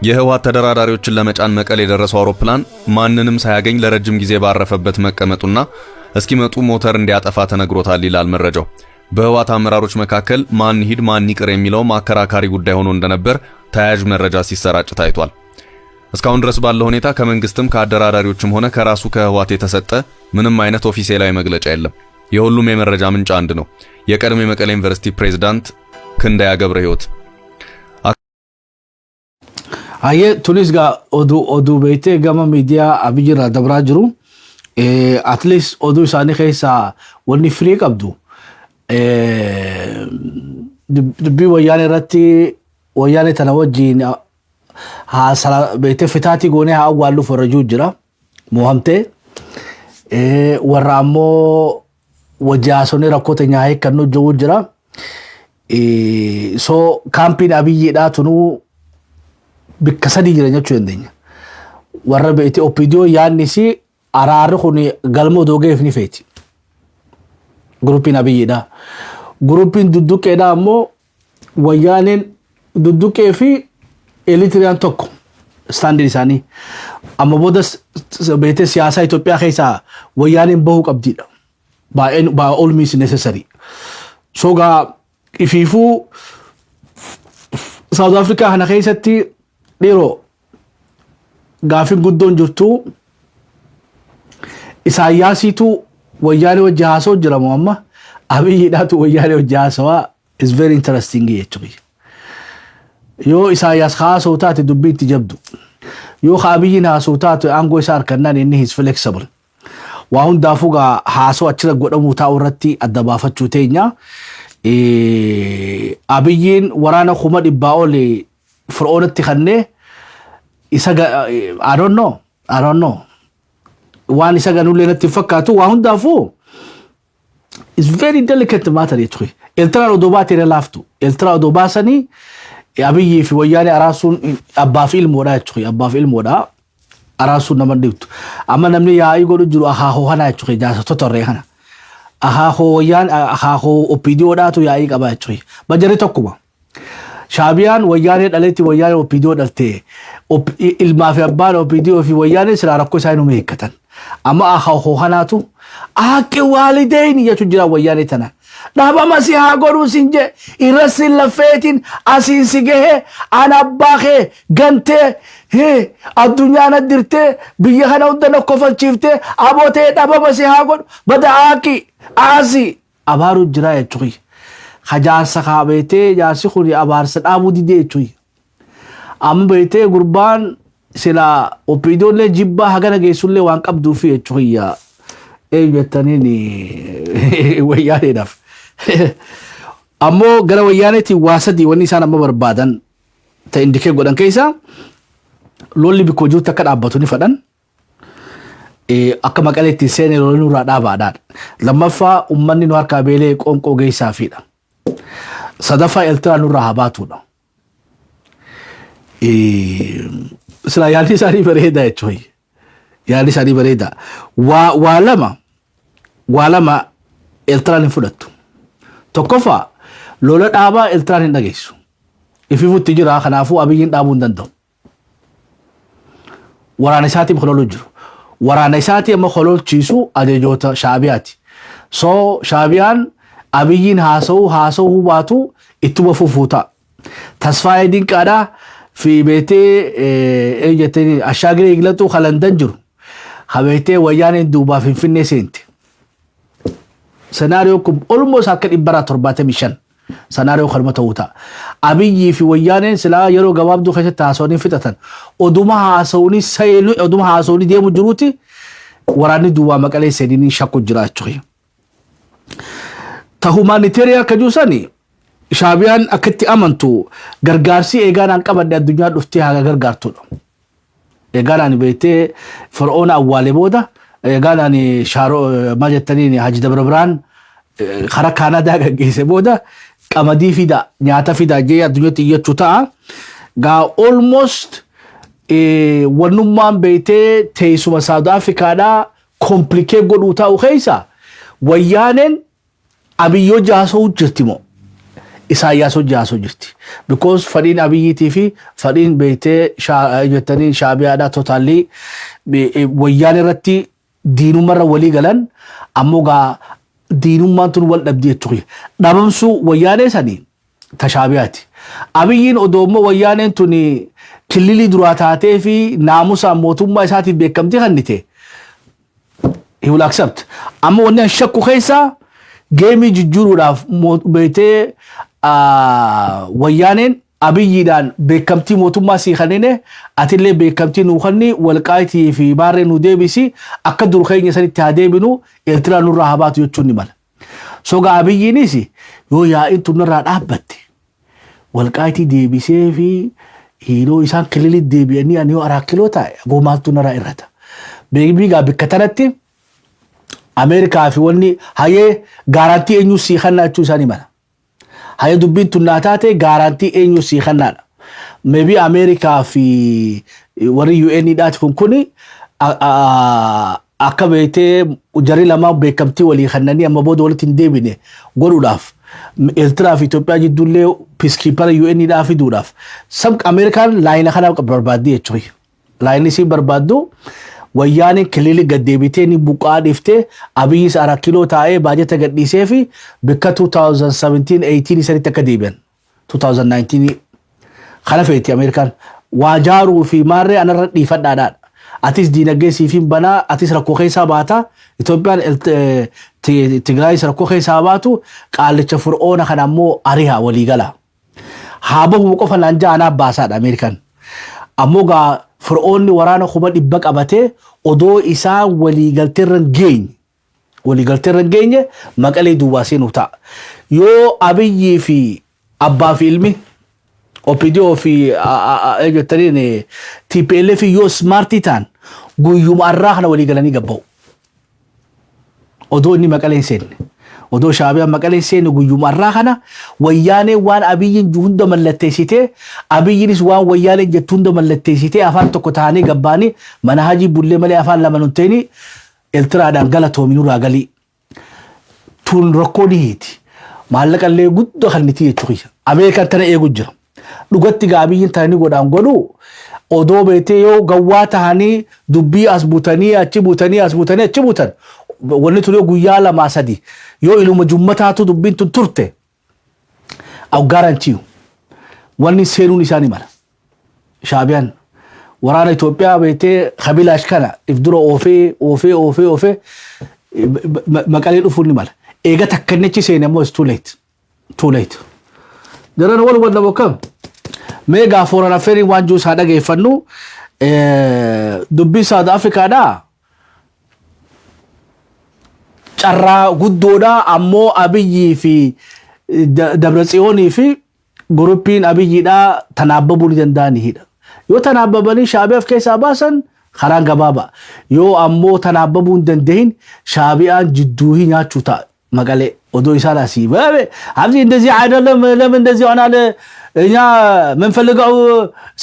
የህወሓት ተደራዳሪዎችን ለመጫን መቀሌ የደረሰው አውሮፕላን ማንንም ሳያገኝ ለረጅም ጊዜ ባረፈበት መቀመጡና እስኪመጡ ሞተር እንዲያጠፋ ተነግሮታል ይላል መረጃው። በህወሓት አመራሮች መካከል ማን ይሂድ ማን ይቅር የሚለው አከራካሪ ጉዳይ ሆኖ እንደነበር ተያያዥ መረጃ ሲሰራጭ ታይቷል። እስካሁን ድረስ ባለው ሁኔታ ከመንግስትም ከአደራዳሪዎችም ሆነ ከራሱ ከህወሓት የተሰጠ ምንም አይነት ኦፊሴላዊ መግለጫ የለም። የሁሉም የመረጃ ምንጭ አንድ ነው። የቀድሞ የመቀሌ ዩኒቨርሲቲ ፕሬዝዳንት ክንደያ ገብረ ሕይወት። Hayyee, tunis gaa oduu beektee gama miidiyaa Abiyyi irraa dabraa jiru. At least oduu isaanii keessaa wanni firii qabdu dubbii wayyaanee irratti, wayyaanee tana wajjiin haa beektee fitaatii goonee haa awwaalluuf warra jiru jira. Moohamtee warra ammoo wajji haasofnee rakkoo teenya hiikkannuu jiru jira. So kaampiin Abiyyiidhaa tunuu bikka sadii jira jechuu dandeenya. Warra beekte OPDO yaadnis araarri kun galma odoo ga'eef ni feeti. Guruppiin Abiyyiidha. Guruppiin dudduqqeedha ammoo wayyaaneen dudduqqee fi Eritiriyaan tokko standiin isaanii. Amma booda beekte siyaasa Itoophiyaa keessaa wayyaaneen bahuu qabdiidha. By all means necessary. So gaa ifiifuu South Africa kana keessatti dhiiroo gaafin guddoon jirtu, Isaayyaasiitu wayyaanee wajji haasa'u jira moo amma Abiyyiidhaatu wayyaanee wajji haasawaa is very interesting jechuudha. Yoo Isaayyaas haasa'u taate dubbii itti jabdu. Yoo Abiyyiin haasa'u taate aangoo isaa harkannaan inni is flexible. Waa hundaafuu gaa haasa'u achirra godhamuu taa'u irratti adda baafachuu teenya. Abiyyiin waraana 100,000 ol fir'oonatti kannee isa, I don't know, I don't know, waan isa ganullee natti hin fakkaatu. Waa hundaafuu is very delicate matter jechuudha. Eertiraan odoo baatee irra laaftu. Eertiraa odoo baasanii Abiyyii fi wayyaanee araarsuun abbaa fi ilmoodha jechuudha. Abbaa fi ilmoodha. Araarsuun nama dhibtu. Amma namni yaa'ii godhu jiru akaakoo kana jechuudha. Jaarsa torree kana. Akaakoo wayyaan akaakoo OPDOdhaatu yaa'ii qaba jechuudha. Bajarri tokkuma. Shaabiyaan wayyaanee dhaleetti wayyaanee OPDO dhaltee, ilmaa fi abbaan OPDO fi wayyaanee silaa rakkoo isaa inuma hiikkatan. Amma akaakoo kanaatu "Haqqi waalideyni" jechuun jira wayyaanee tana. "Dhaabama si haa godhuu sin jee, irra sin laffeetiin asiin si gahee, ana abbaa kee gantee addunyaa na dirtee, biyya kana hunda na kofalchiiftee, abootee dhabama si haa godhu, bada haaqi aasii" abaaruu jira jechuudha. Hajaarsa kaa beetee jaarsi kun abaarsa dhaabuu didee jechuudha. Amma beetee gurbaan sila OPDOllee jibbaa hagana geessullee waan qabduufi jechuudha. Eenyu jettaniin wayyaaneedhaaf. Ammoo gara wayyaaneetiin waa sadii wanni isaan amma barbaadan ta'e indicate godhan keessa, lolli bikkoo jirutti akka dhaabbatu ni fedhan. Akka maqalee ittiin seenee lolli nurraa dhaabaadhaan. Lammaffaa, uummanni nu harkaa beelee qoonqoo geessaafiidha. Sadaffaa, Eertiraa nurraa haa baatuudha. Silaa yaadni isaanii bareedaa jechuudha. Yaadni isaanii bareedaa. Waa lama Eertiraan hin fudhattu. Tokkoffaa, lola dhaabaa Eertiraan hin dhageessu. Ififutti jira, kanaafuu Abiyyiin dhaabuu hin danda'u. Waraana isaatiin hololuu jiru. Waraana isaatii amma hololchiisu ajajoota Shaabiyaati. So Shaabiyaan Abiyyiin haasa'uu baatu ittuma fufuu ta'a. Tasfaayee Dinqaadhaa fi beetee jettanii Ashaagiree Eeglatuu Kalandan jiru. Habeetee wayyaaneen duubaa Finfinnee seente. Scenario kun almost akka 175 scenario kanuma ta'uu ta'a. Abiyyii fi Wayyaaneen silaa yeroo gabaabduu keessatti haasawanii fixatan. Oduma haasawanii seenu, oduma haasawanii deemu jiruuti waraanni duwwaa Maqalee seenanii shakku jira jechuudha. Ta humanitarian akka jiru sani, Shaabiyaan akkatti amantu, gargaarsi eegaan an qabadhe addunyaa dhuftee haa gargaartudha. Eegaan ani beektee Fir'oona awwaale booda, eegaan ani shaaroo maal jettaniin Haji Dabra Biraan karaa Kaanadaa gaggeesse booda, qamadii fida, nyaata fida jee addunyaatti iyyachuu ta'a. Gaa almost wannummaan beektee teessuma South Africaadhaa complicate godhuu ta'u keessa, Wayyaaneen Abiyyoo jaasoo jirti moo Isaayyaasoo jaasoo jirti? Because fadhiin Abiyyiitii fi fadhiin beektee jettanii Shaabiyaadhaa totally Wayyaan irratti diinummarra walii galan. Ammoo gaa diinummaan tun wal dhabdii jechuudha. Dhabamsuu Wayyaanee sanii ta Shaabiyaati. Abiyyiin odoo immoo Wayyaaneen tun killilii duraa taatee fi naamusaan mootummaa isaatiif beekamtii kennite, he will accept. Amma wanni an shakku keessaa geemii jijjiiruudhaaf beektee Wayyaaneen Abiyyiidhaan beekamtii mootummaa sii kennine, atillee beekamtii nuu kenni, Walqaayitii fi Maarree nuu deebisi, akka dur keenya sanitti haa deebinu, Eertiraa nurraa haa baatu jechuun ni mala. Soga Abiyyiinis yoo yaa'iin tun nurraa dhaabbatte Walqaayitii deebisee fi yeroo isaan kililii deebi'anii ani yoo 4 Kiiloo taa'e aboo maaltu narraa irrata? Beekbii gaa bikka tanatti Ameerikaa fi wanni hayee guarantee eenyu sii kennaa jechuu isaanii mala. Hayee dubbiin tun naa taate guarantee eenyu sii kennaadha. Maybe Ameerikaa fi warri UN dhaati kun kuni akka beektee jarri lamaan beekamtii walii kennanii amma booda walitti hin deebine godhuudhaaf, Eertiraa fi Itoophiyaa jidduullee peacekeeper UN dhaa fiduudhaaf sab Ameerikaan line kana barbaaddi jechuudha. Line isiin barbaaddu, Wayyaaneen kililii gad deebitee ni buqaa dhiftee, Abiyyis 4 Kiiloo taa'ee baajata gadhiisee fi bikka 2017-18 sanitti akka deebi'an, 2019 kana feeti Ameerikaan. Waa jaaruu fi maarree anarra dhiifadhaadhaadha. Atis diinagdee siifin banaa, atis rakkoo keessaa baata. Itoophiyaan Tigraayis rakkoo keessaa baatu, qaallicha Fir'oona kana ammoo ariha waliigala. Haa bahu qofa naan ja'a anaaf baasaadha Ameerikaan. Ammoo gaa Fir'oonni waraana 100,000 qabatee odoo isaan waliigalteerra hin geenye, waliigalteerra hin geenye, Maqalee duwwaa seenuu ta'a. Yoo Abiyyii fi abbaa fi ilmi OPDO fi jettaniin TPLF yoo smart ta'an, guyyuma arraa kana walii galanii gabba'u. Odoo inni Maqalee hin seenne. Odoo Shaabiyaan Maqalee hin seenne, guyyuma arraa kana Wayyaanee waan Abiyyiin hunda mallatteessitee, Abiyyiinis waan Wayyaaneen jettu hunda mallatteessitee, afaan tokko ta'anii gabbaanii mana hajii bullee malee afaan lama nun ta'ini, Eertiraadhaan galatoomi, nurraa galii. Tun rakkoo ni hiiti. Maallaqa illee guddaa kan niti jechuudha. Ameerikaan tana eegu jira. Dhugatti gaa Abiyyiin tana ni godhaan godhu odoo beetee yoo gawwaa tahanii dubbii as butanii achi butanii as butanii achi butan, wanni tun yoo guyyaa lamaa sadi yoo iluma jummataatu dubbiin tun turte, I guarantee you wanni seenuun isaanii mala. Shaabiyaan waraana Itoophiyaa beetee kabilaash kana if dura oofee oofee oofee oofee Maqalee dhufuun ni mala. Eega takka inni achi seene ammoo is too late. Too late. Jaran wal hubanna bokkam. Mee gaa foreign affairs waan jiru isaa dhageeffannu, dubbii South Africaadhaa carraa guddoodha. Ammoo Abiyyii fi Dabratsiyoonii fi guruppiin Abiyyiidhaa tanaabbabuu ni danda'anidha. Yoo tanaabbabanii Shaabiyaaf keessaa baasan karaan gabaabaa. Yoo ammoo tanaabbabuu hin dandahin, Shaabiyaan jidduuhii nyaachuu ta'a Maqalee. Odoo isaan asii ሀብዚ እንደዚህ አይደለም፣ ለምን እንደዚህ ይሆናል? እኛ ምንፈልገው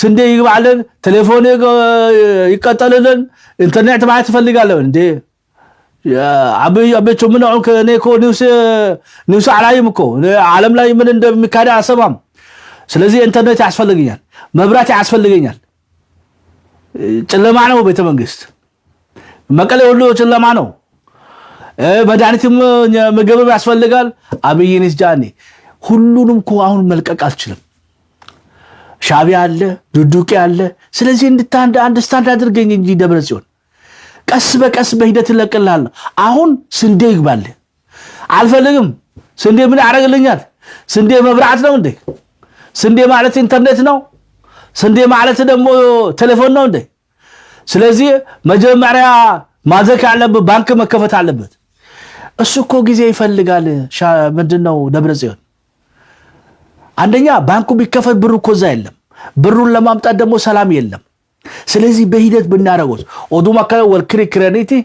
ስንዴ ይግባልን፣ ቴሌፎን ይቀጠልልን፣ ኢንተርኔት ማየት እፈልጋለሁ። እንዴ አብይ አቤቾ ምን አሁን እኔ እኮ news አላይም እኮ፣ ዓለም ላይ ምን እንደሚካሄድ አልሰማም። ስለዚህ ኢንተርኔት ያስፈልገኛል፣ መብራት ያስፈልገኛል። ጨለማ ነው ቤተ መንግስት፣ መቀሌ ሁሉ ጨለማ ነው። መድኃኒትም ምግብም ያስፈልጋል። አብይንስ ጃኔ ሁሉንም እኮ አሁን መልቀቅ አልችልም። ሻቢያ አለ፣ ዱዱቄ አለ። ስለዚህ understand አድርገኝ እንጂ ደብረ ጽዮን፣ ቀስ በቀስ በሂደት እለቅልሃለሁ። አሁን ስንዴ ይግባልህ። አልፈልግም። ስንዴ ምን ያደርግልኛል? ስንዴ መብራት ነው እንዴ? ስንዴ ማለት ኢንተርኔት ነው። ስንዴ ማለት ደግሞ ቴሌፎን ነው እንዴ? ስለዚህ መጀመሪያ ማድረግ ያለብህ ባንክ መከፈት አለበት። እሱ እኮ ጊዜ ይፈልጋል። ምንድን ነው ደብረ ጽዮን፣ አንደኛ ባንኩ ቢከፈት ብሩ እኮ እዛ የለም። ብሩን ለማምጣት ደግሞ ሰላም የለም። ስለዚህ በሂደት ብናደርገው oduma akkana wal kirikiraniiti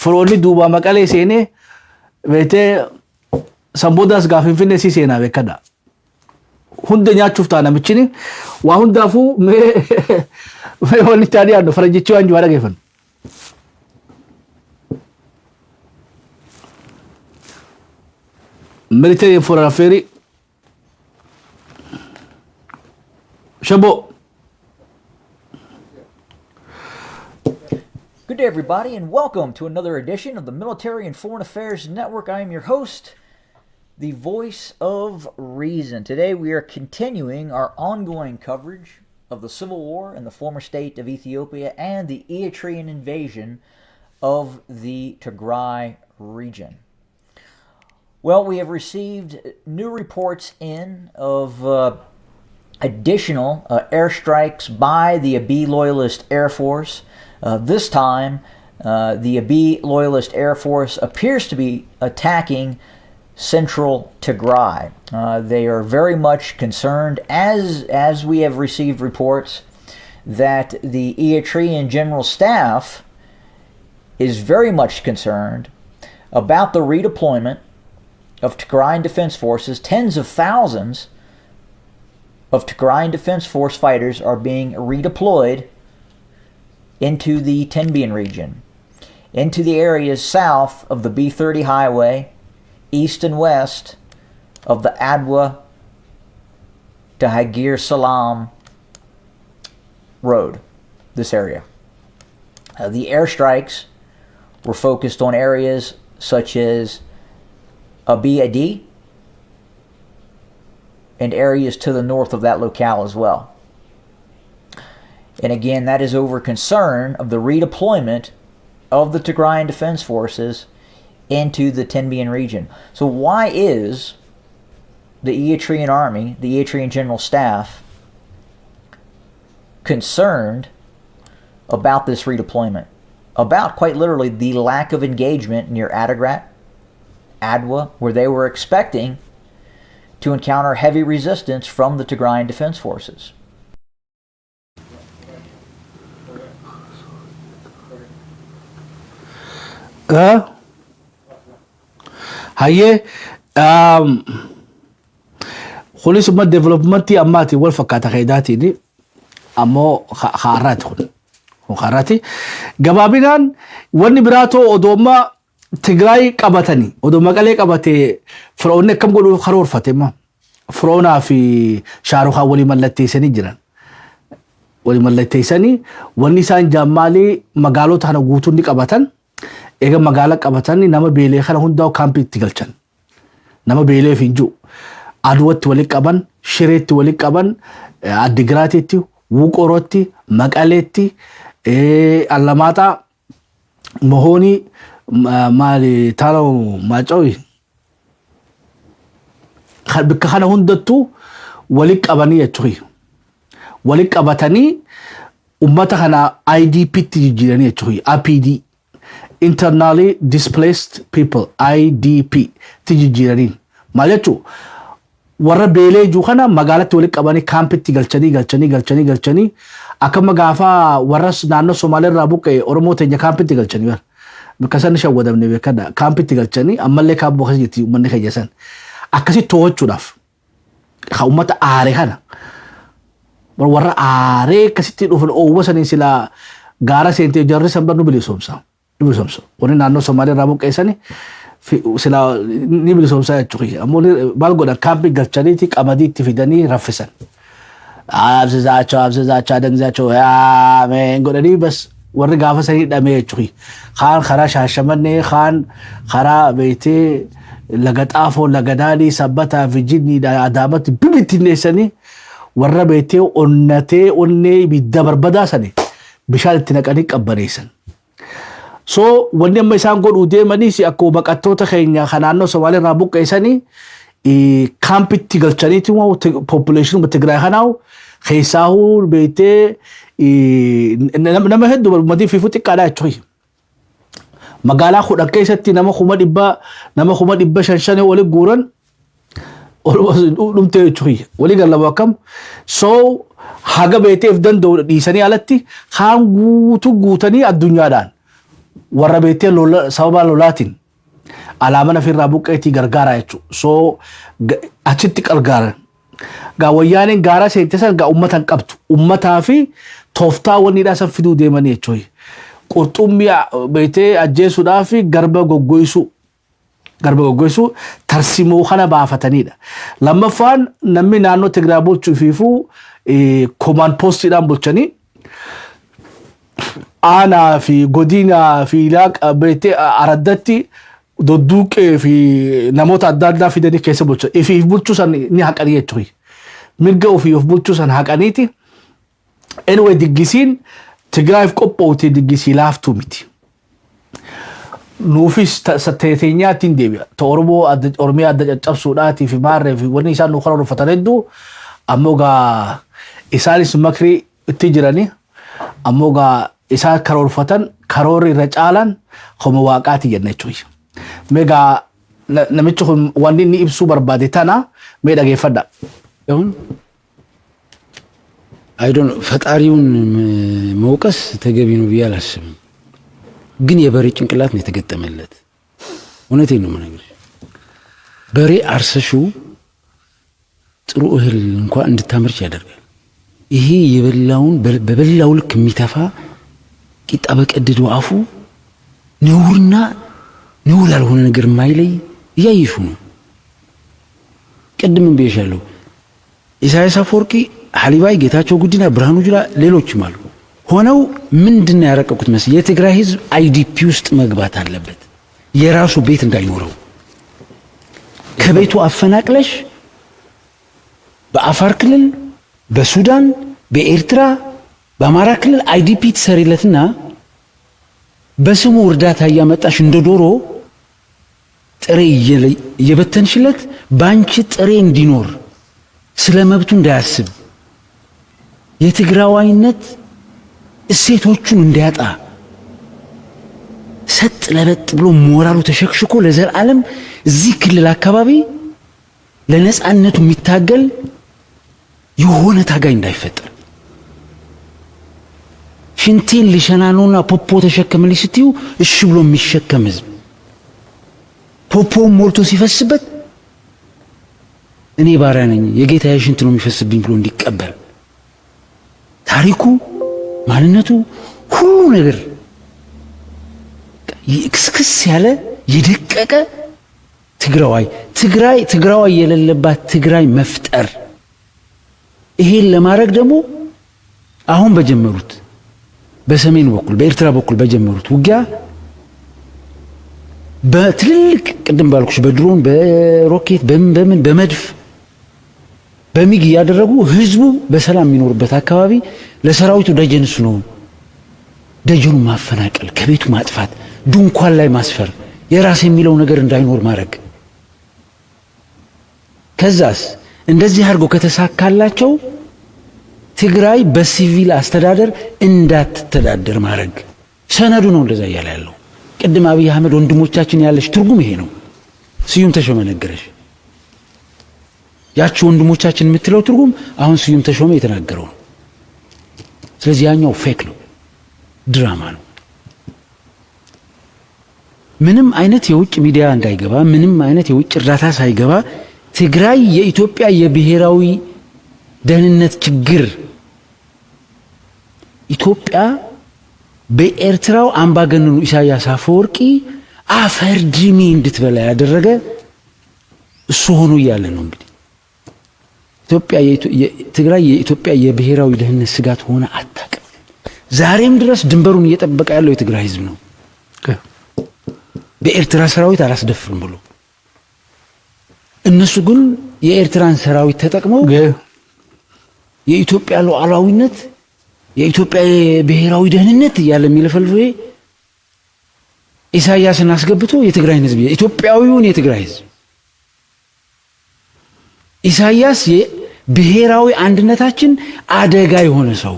firoonni duuba Maqalee seenee beetee sanboodaas gaa Finfinnee si seenaa beekadha. Hunda nyaachuuf ta'a namichini waa hundaafuu mee mee wanni itti dhiyaannu faranjichi waan jiru dhageeffannu. Military and Foreign Affairs Shabo. Good day, everybody, and welcome to another edition of the Military and Foreign Affairs Network. I am your host, the voice of reason. Today, we are continuing our ongoing coverage of the civil war in the former state of Ethiopia and the Eritrean invasion of the Tigray region. Well, we have received new reports in of additional airstrikes by the Abiy Loyalist Air Force. This time, the Abiy Loyalist Air Force appears to be attacking central Tigray. They are very much concerned, as we have received reports, that the Eritrean General Staff is very much concerned about the redeployment of Tigrayan Defense Forces. Tens of thousands of Tigrayan Defense Force fighters are being redeployed into the Tembien region, into the areas south of the B-30 highway, east and west of the Adwa to Hagere Selam road, this area. The airstrikes were focused on areas such as Abiy Adi and areas to the north of that locale as well. And again, that is over concern of the redeployment of the Tigrayan Defense Forces into the Tembien region. So why is the Eritrean Army, the Eritrean General Staff, concerned about this redeployment? About, quite literally, the lack of engagement near Adigrat, Adwa, where they were expecting to encounter heavy resistance from the Tigrayan Defense Forces. Hayyee, kunis immoo developmentii ammaati wal fakkaata faayidaatiin ammoo haaraati kun haaraati. Gabaabinaan wanni biraatoo odoomma Tigraay qabatanii odoo Maqalee qabatee firoonni akkam godhuuf karoorfate immoo firoonaa fi Shaarukaan walii mallatteessanii jiran. Walii mallatteessanii wanni isaan jaammaalii magaalota kana guutuu ni qabatan. Eega magaala qabatanii nama beelee kana hundaa kaampii itti galchan. Nama beeleef hin jiru. Aduwatti walitti qaban, Shireetti walitti qaban, Addigiraatitti, Wuqorootti, Maqaleetti, Allamaaxaa, Mohoonii, maali taaloo Maacawi. Bakka kana hundattuu walitti qabanii jechuudha. Walitti qabatanii ummata kana IDP tti jijjiiranii jechuudha. IPD. Internally Displaced People, IDP tti jijjiiranii. Maal jechuun warra beelee jiru kana magaalatti walitti qabanii kaampitti galchanii galchanii galchanii galchanii akkama gaafa warra naannoo Somaalee irraa buqqa'e Oromoo teenya kaampitti galchanii bara. Bakka san shawwadamne beekadha. Kaampitti galchanii ammallee kaampii akkas jetti uummanni keenya san. Akkasitti to'achuudhaaf kan uummata aare kana warra aaree akkasitti dhufan oowwa sanii silaa gaara seentee jarri san bar nu bilisoomsa. Ni bilisoomsa. Warri naannoo Somaalee irraa buqqeessanii silaa ni bilisoomsa jechuudha. Ammoo maal godhan kaampii galchaniiti qamadii itti fidanii raffisan. አብዝዛቸው አብዝዛቸው አደንግዛቸው አሜን godhanii bas warri gaafa sanii dhamee jechuudha. Kaan karaa Shaashamannee, kaan karaa beektee Laga Xaafoo, Laga Daadhii, Sabbataa fi Jinniidha Adaamatti bibittinneessanii warra beektee onnatee onnee ibidda barbadaa sani bishaan itti naqanii qabbaneessan. So wanni amma isaan godhuu deemanis akkuma baqattoota keenya kan naannoo Somaalee irraa buqqeessanii Kaampitti galchaniiti population Tigraay kanaa keessaahuu beektee nama hedduu madii fiifuu xiqqaadha jechuudha. Magaalaa 10 keessatti nama 500,000, nama 550,000 shanii wali guuran dhumtee jechuudha. Walii gallaba akkam so haga beeteef danda'u dhiisanii alatti kaan guutuu guutanii addunyaadhaan warra beektee sababa lolaatiin alaamana ofirraa buqqeetii gargaara jechuudha. So achitti gargaaran. Gaa wayyaaneen gaara seente san gaa ummata hin qabdu. Ummataa fi tooftaa wanniidhaa san fiduu deemanii jechuudha. Qurxummii beektee ajjeesuudhaa fi garba goggoysuu. Garba goggoysuu tarsimoo kana baafatanidha. Lammaffaan, namni naannoo Tigraay bulchuu fiifuu command postiidhaan bulchanii aanaa fi godinaa fi beektee araddatti dodduuqee fi namoota adda addaa fidanii keessa bulchan. Ifiif bulchuu san ni haqanii jechuudha. Mirga ofii of bulchuu san haqaniiti. Anyway, diggisiin Tigraayiif qopho'ute diggisii laaftuu miti. Nuufis teenyaatti hin deebi'a. Ta Oromoo Oromiyaa adda caccabsuudhaatii fi maarree fi wanni isaan nu karoorfatan hedduu, ammoo gaa isaanis makrii itti jiranii, ammoo gaa isaan karoorfatan karoorri irra caalan homa waaqaati jenna jechuudha. Mee gaa namichi kun wanni inni ibsuu barbaade tana mee dhageeffadha. አሁን I don't ፈጣሪውን መውቀስ ተገቢ ነው ብዬ አላስብም። ግን የበሬ ጭንቅላት ነው የተገጠመለት። እውነቴን ነው የምነግርሽ። በሬ አርሰሽው ጥሩ እህል እንኳን እንድታመርች ያደርጋል። ይሄ የበላውን በበላው ልክ የሚተፋ፣ ቂጣ በቀደደው አፉ ነውርና ነውር ያልሆነ ነገር የማይለይ እያየሹ ነው። ቅድምም ብዬሻለሁ። ኢሳያስ አፈወርቂ፣ ሀሊባይ፣ ጌታቸው ጉዲና፣ ብርሃኑ ጁላ፣ ሌሎችም አሉ። ሆነው ምንድን ነው ያረቀቁት መሰለኝ? የትግራይ ህዝብ IDP ውስጥ መግባት አለበት። የራሱ ቤት እንዳይኖረው ከቤቱ አፈናቅለሽ በአፋር ክልል፣ በሱዳን፣ በኤርትራ፣ በአማራ ክልል IDP ትሰሪለትና በስሙ እርዳታ እያመጣሽ እንደ ዶሮ ጥሬ እየበተንሽለት በአንቺ ጥሬ እንዲኖር፣ ስለ መብቱ እንዳያስብ፣ የትግራዋይነት እሴቶቹን እንዲያጣ፣ ሰጥ ለበጥ ብሎ ሞራሉ ተሸክሽኮ ለዘላለም እዚህ ክልል አካባቢ ለነፃነቱ የሚታገል የሆነ ታጋይ እንዳይፈጠር፣ ሽንቴን ልሸና ነውና ፖፖ ተሸከምልኝ ስትዩ እሺ ብሎ የሚሸከም ህዝብ፣ ፖፖውን ሞልቶ ሲፈስበት እኔ ባሪያ ነኝ፣ የጌታዬ ሽንት ነው የሚፈስብኝ ብሎ እንዲቀበል፣ ታሪኩ፣ ማንነቱ፣ ሁሉ ነገር ክስክስ ያለ የደቀቀ ትግራዋይ፣ ትግራይ ትግራዋይ የሌለባት ትግራይ መፍጠር። ይሄን ለማድረግ ደግሞ አሁን በጀመሩት በሰሜን በኩል በኤርትራ በኩል በጀመሩት ውጊያ በትልልቅ ቅድም ባልኩሽ በድሮን፣ በሮኬት፣ በምን በምን፣ በመድፍ፣ በሚግ እያደረጉ ህዝቡ በሰላም የሚኖርበት አካባቢ ለሰራዊቱ ደጀን እሱ ነው። ደጀኑ ማፈናቀል፣ ከቤቱ ማጥፋት፣ ድንኳን ላይ ማስፈር፣ የራስ የሚለው ነገር እንዳይኖር ማድረግ። ከዛስ እንደዚህ አድርጎ ከተሳካላቸው ትግራይ በሲቪል አስተዳደር እንዳትተዳደር ማድረግ። ሰነዱ ነው እንደዛ እያለ ያለው። ቅድም አብይ አህመድ ወንድሞቻችን ያለሽ ትርጉም ይሄ ነው። ስዩም ተሾመ ነገረሽ። ያቺ ወንድሞቻችን የምትለው ትርጉም አሁን ስዩም ተሾመ የተናገረው ነው። ስለዚህ ያኛው fake ነው፣ ድራማ ነው። ምንም አይነት የውጭ ሚዲያ እንዳይገባ፣ ምንም አይነት የውጭ እርዳታ ሳይገባ ትግራይ የኢትዮጵያ የብሔራዊ ደህንነት ችግር፣ ኢትዮጵያ በኤርትራው አምባገነኑ ኢሳያስ አፈወርቂ አፈር ድሜ እንድትበላ ያደረገ እሱ ሆኖ እያለ ነው። እንግዲህ ኢትዮጵያ ትግራይ የኢትዮጵያ የብሔራዊ ደህንነት ስጋት ሆነ አታውቅም። ዛሬም ድረስ ድንበሩን እየጠበቀ ያለው የትግራይ ህዝብ ነው። በኤርትራ ሰራዊት አላስደፍርም ብሎ፣ እነሱ ግን የኤርትራን ሰራዊት ተጠቅመው የኢትዮጵያ ሉዓላዊነት፣ የኢትዮጵያ የብሔራዊ ደህንነት እያለ የሚለፈልፈው ኢሳያስን አስገብቶ የትግራይን ህዝብ፣ ኢትዮጵያዊውን የትግራይ ህዝብ ኢሳያስ የብሔራዊ አንድነታችን አደጋ የሆነ ሰው፣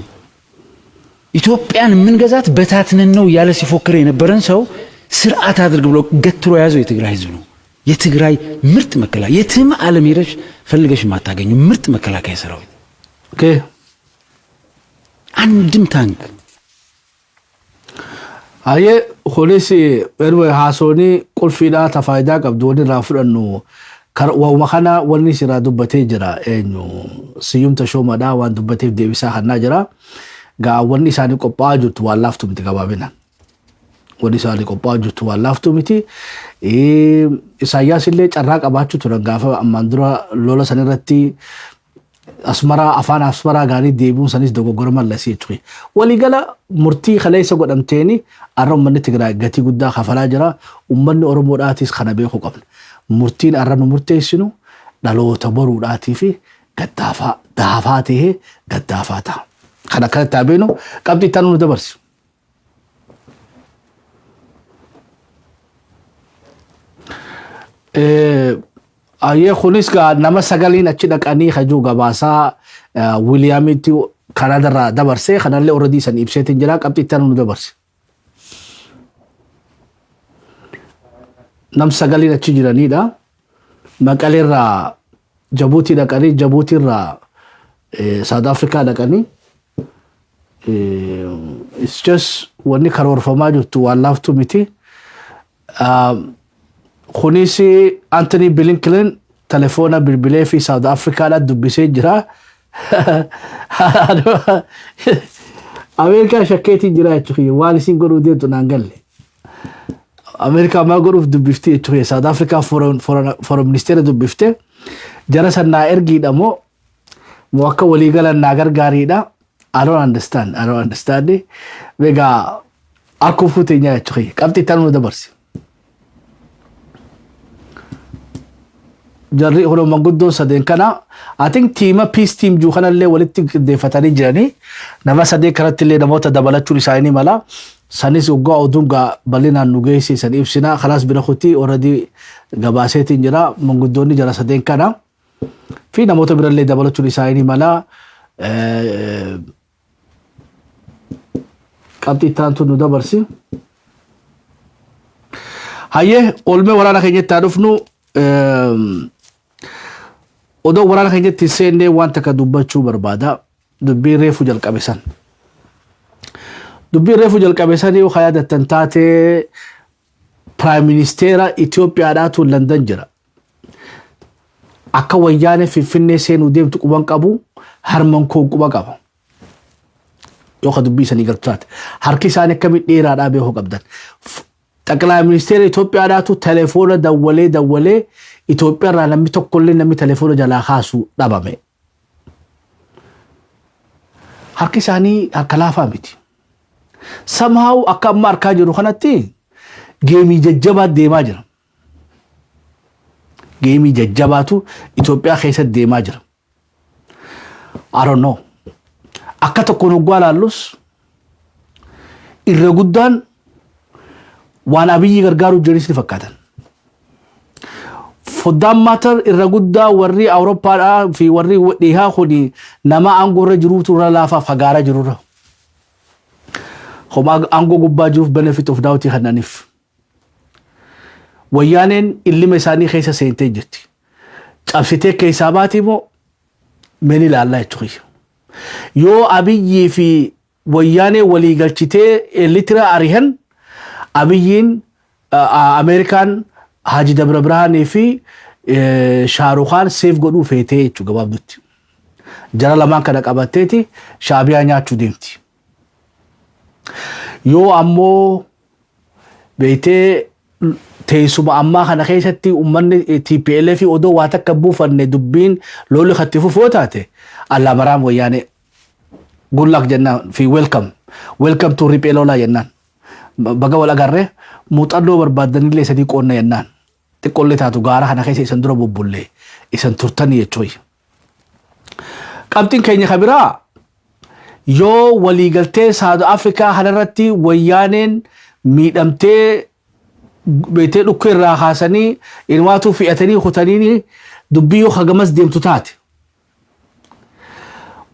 ኢትዮጵያን የምንገዛት በታትነን ነው እያለ ሲፎክር የነበረን ሰው ስርዓት አድርግ ብሎ ገትሮ የያዘው የትግራይ ህዝብ ነው። የትግራይ ምርጥ መከላከያ፣ የትም ዓለም ሄደሽ ፈልገሽ የማታገኙ ምርጥ መከላከያ ሰራዊት፣ አንድም ታንክ Hayyee, kunis anyway haasooni qulfiidhaa ta faayidaa qabdu wanni irraa fudhannu waa'uma kana wanni sirraa dubbatee jira. Eenyu? Siyyum Tashoomadhaa waan dubbateef deebisaa kannaa jira. Gaa wanni isaanii qophaa'aa jirtu waan laaftu miti gabaabinaan. Wanni isaanii qophaa'aa jirtu waan laaftu miti. Isaayyaas illee carraa qabaachuu turan gaafa ammaan dura lola san irratti Asmaraa, afaan Asmaraa gaarii deebi'uun sanis dogoggora mallasii jechuudha. Waliigala murtii kaleessa godhamteeni har'a uummanni Tigraay gatii guddaa kafalaa jira. Uummanni Oromoodhaatis kana beekuu qabna. Murtiin har'a nu murteessinu dhaloota boruudhaatii fi gaddaafaa daafaa ta'ee gaddaafaa ta'a. Kan akkanatti haa beeknu. Qabxii itti aanu nu dabarsi. Ayyee, kunis gaa nama sagaliin achi dhaqanii hajuu gabaasaa Wiiliyaamitti Kanaadarraa dabarsee kanallee already san ibseetiin jira. Qabxii itti aanu nu dabarse. Nam sagaliin achi jiranidha. Maqaleerraa Jabuutii dhaqanii, Jabuutiirraa South Africa dhaqanii. It's just wanni karoorfamaa jirtu waan laaftu miti. Kunis Anthony Blinken telefoona bilbilee fi South Africaadhaan dubbisee jira. Ameerikaa shakkeetiin jira jechuudha. Waan isin godhuu deemtu naan galle. Ameerikaa maal godhuuf dubbifti jechuudha. South Africa foreign ministeera dubbifte. Jara san naa ergiidha moo moo akka waliigalan naa gargaariidha. I don't understand. I don't understand. Egaa akkuma fuuteenyaa jechuudha. Qabxii itti aanu nu dabarsi. Jarri kun manguddoon sadeen kana, I think team peace team jiru kanallee walitti qindeeffatanii jiranii nama sadeen kanatti illee namoota dabalachuun isaanii mala. Sanis waggaa oduun gaa bal'inaan nu geessisan ibsina. Kanaas bira kutii already gabaaseetiin jira. Manguddoonni jara sadeen kana fi namoota birallee dabalachuun isaanii mala. Qabxii itti aantu nu dabarsi. Hayyee, oolmee waraana keenyatti haa dhufnu. Odoo waraana keenyatti hin seennee waan takka dubbachuu barbaada. Dubbiin reefu jalqabe san. Dubbiin reefu jalqabe san yoo yaadattan taatee, Prime Ministeera Itoophiyaadhaatu London jira. Akka Wayyaanee Finfinnee seenuu deemtu quban qabu, harman koo quba qaba. Yoo ka dubbii sanii galtu taate. Harki isaanii akkamitti dheeraadhaa beekuu qabdan. Xaqilaa ministeera Itoophiyaadhaatu telefoona dawwalee dawwalee Itoophiyaa irraa namni tokkollee namni telefoona jalaa kaasu dhabame. Harki isaanii harka laafaa miti. Somehow akka amma arkaa jiru kanatti game jajjabaa deemaa jira. Game jajjabaatu Itoophiyaa keessatti deemaa jira. I don't know. Akka tokkoon hoggaa laallus irra guddaan waan Abiyyi gargaaruu jiris ni fakkaatan. Foddaan maatar irra guddaa warri Awurooppaadhaa fi warri dhihaa kuni nama aangoo irra jiruutu irra laafaa fagaaraa jirurra. Homaa aangoo gubbaa jiruuf benefit of doubt kennaniif. Wayyaaneen illima isaanii keessa seentee jirti. Cabsitee keessaa baati immoo meni ilaallaa jechuudha. Yoo Abiyyii fi Wayyaanee walii galchitee litira arihan, Abiyyiin Ameerikaan Haji Dabra Birhaanii fi Shaarukaan seef godhuu feetee jechuudha gabaabdutti. Jara lamaan kana qabatteeti Shaabiyaa nyaachuu deemti. Yoo ammoo beektee teessuma ammaa kana keessatti uummanni TPLF odoo waa takka buufanne dubbiin lolli katti fufoo taate, allamaraam Wayyaanee good luck jennaan fi welcome, welcome to riphee lolaa jennaan. Baga wal agarree, muuxannoo barbaaddanillee sadii qoonna jennaan. Xiqqoollee taatu gaara kana keessa isan dura bubbullee isan turtanii jechuudha. Qabxiin keenya kabiraa, yoo waliigaltee South Afrikaa kanarratti Wayyaaneen miidhamtee beetee dhukkee irraa kaasanii ilmaatu fe'atanii kutanii Dubbii yoo hagamas deemtu taate,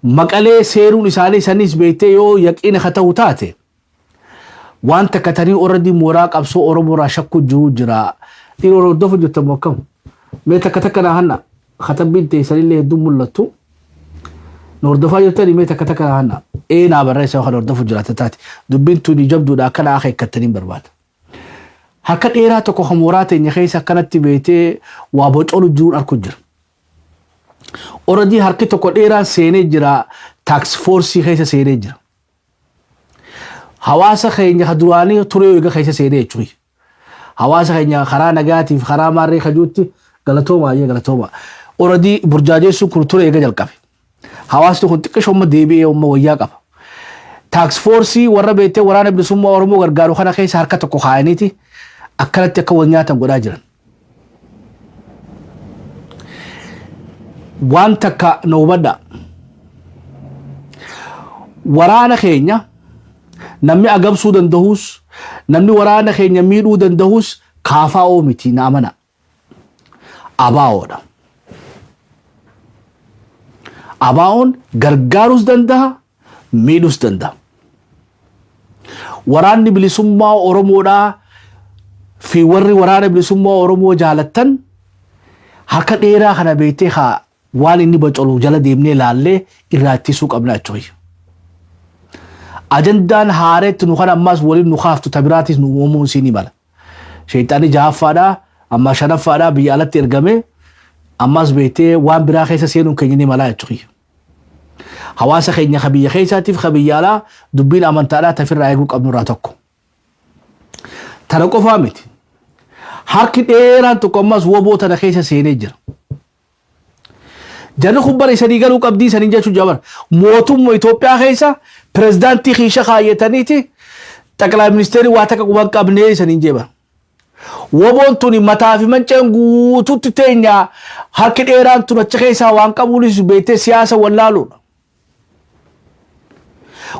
Maqalee seenuun isaanii sanis beektee yoo yaqiina ka ta'u taate, waan takka tanii already mooraa qabsoo Oromoo irraa shakkuu jiru jira. Dhiiroo hordofu jirtan akkam? Mee takka takka naa hanna. Katabbiin teessanillee hedduu mul'attu. Nu hordofaa jirtanii? Mee takka takka naa hanna. Ee, naa barreessa kan hordofu jiraata taate. Dubbiin tuni jabduudha, akkana akka eeggattaniin barbaada. Harka dheeraa tokko kan mooraa teenya keessa akkanatti beektee waa bocolu jiruun arku jira. Already harki tokko dheeraan seenee jira, task force keessa seenee jira. Hawaasa keenya ka duraanii ture eega keessa seenee jechuudha. Hawaasa keenya karaa nagaatiif karaa maarree kajuutti galatooma ayyee galatooma. Already burjaajeessuun kun ture eega jalqabe. Hawaasni kun xiqqisho amma deebi'ee amma wayyaa qaba. Task force warra beektee Waraana Bilisummaa Oromoo gargaaru kana keessa harka tokko kaa'aniiti akkanatti akka wal nyaatan godhaa jiran. Waan takka na hubadhaa. Waraana keenya namni agabsuu danda'us, namni waraana keenya miidhuu danda'us KFO miti, na amana. ABOdha. ABOn gargaaruus danda'a, miidhuus danda'a. Waraanni Bilisummaa Oromoodhaa fi warri Waraana Bilisummaa Oromoo jaalattan harka dheeraa kana beektee haa waan inni bocolu jala deemnee laallee irraa ittisuu qabna jechuudha. Ajandaan haareetti nu kan ammaas waliin nu kaaftu tabiraatis nu uumamuun siin mala. Sheexaanni jahaffaadhaa amma shanaffaadhaa biyya alatti ergame ammas beektee waan biraa keessa seenuun keenya ni mala jechuudha. Hawaasa keenya ka biyya keessaatiif ka biyya alaa dubbiin amantaadhaa tafirraa eeguu qabnu irraa tokko. Tana qofaa miti. Harki dheeraan tokko ammas WBO tana keessa seenee jira. Jarri kun bara isanii galuu qabdii isanii jechuun jabar. Mootummaa Itoophiyaa keessa pirezidaantii kiisha kaayyataniiti xaqilaa ministeerri waa takka quban qabnee isaniin jeeba. WBOn tuni mataa fi manceen guutuutti teenya harki dheeraan tun achi keessaa waan qabuunis beektee siyaasa wallaaluudha.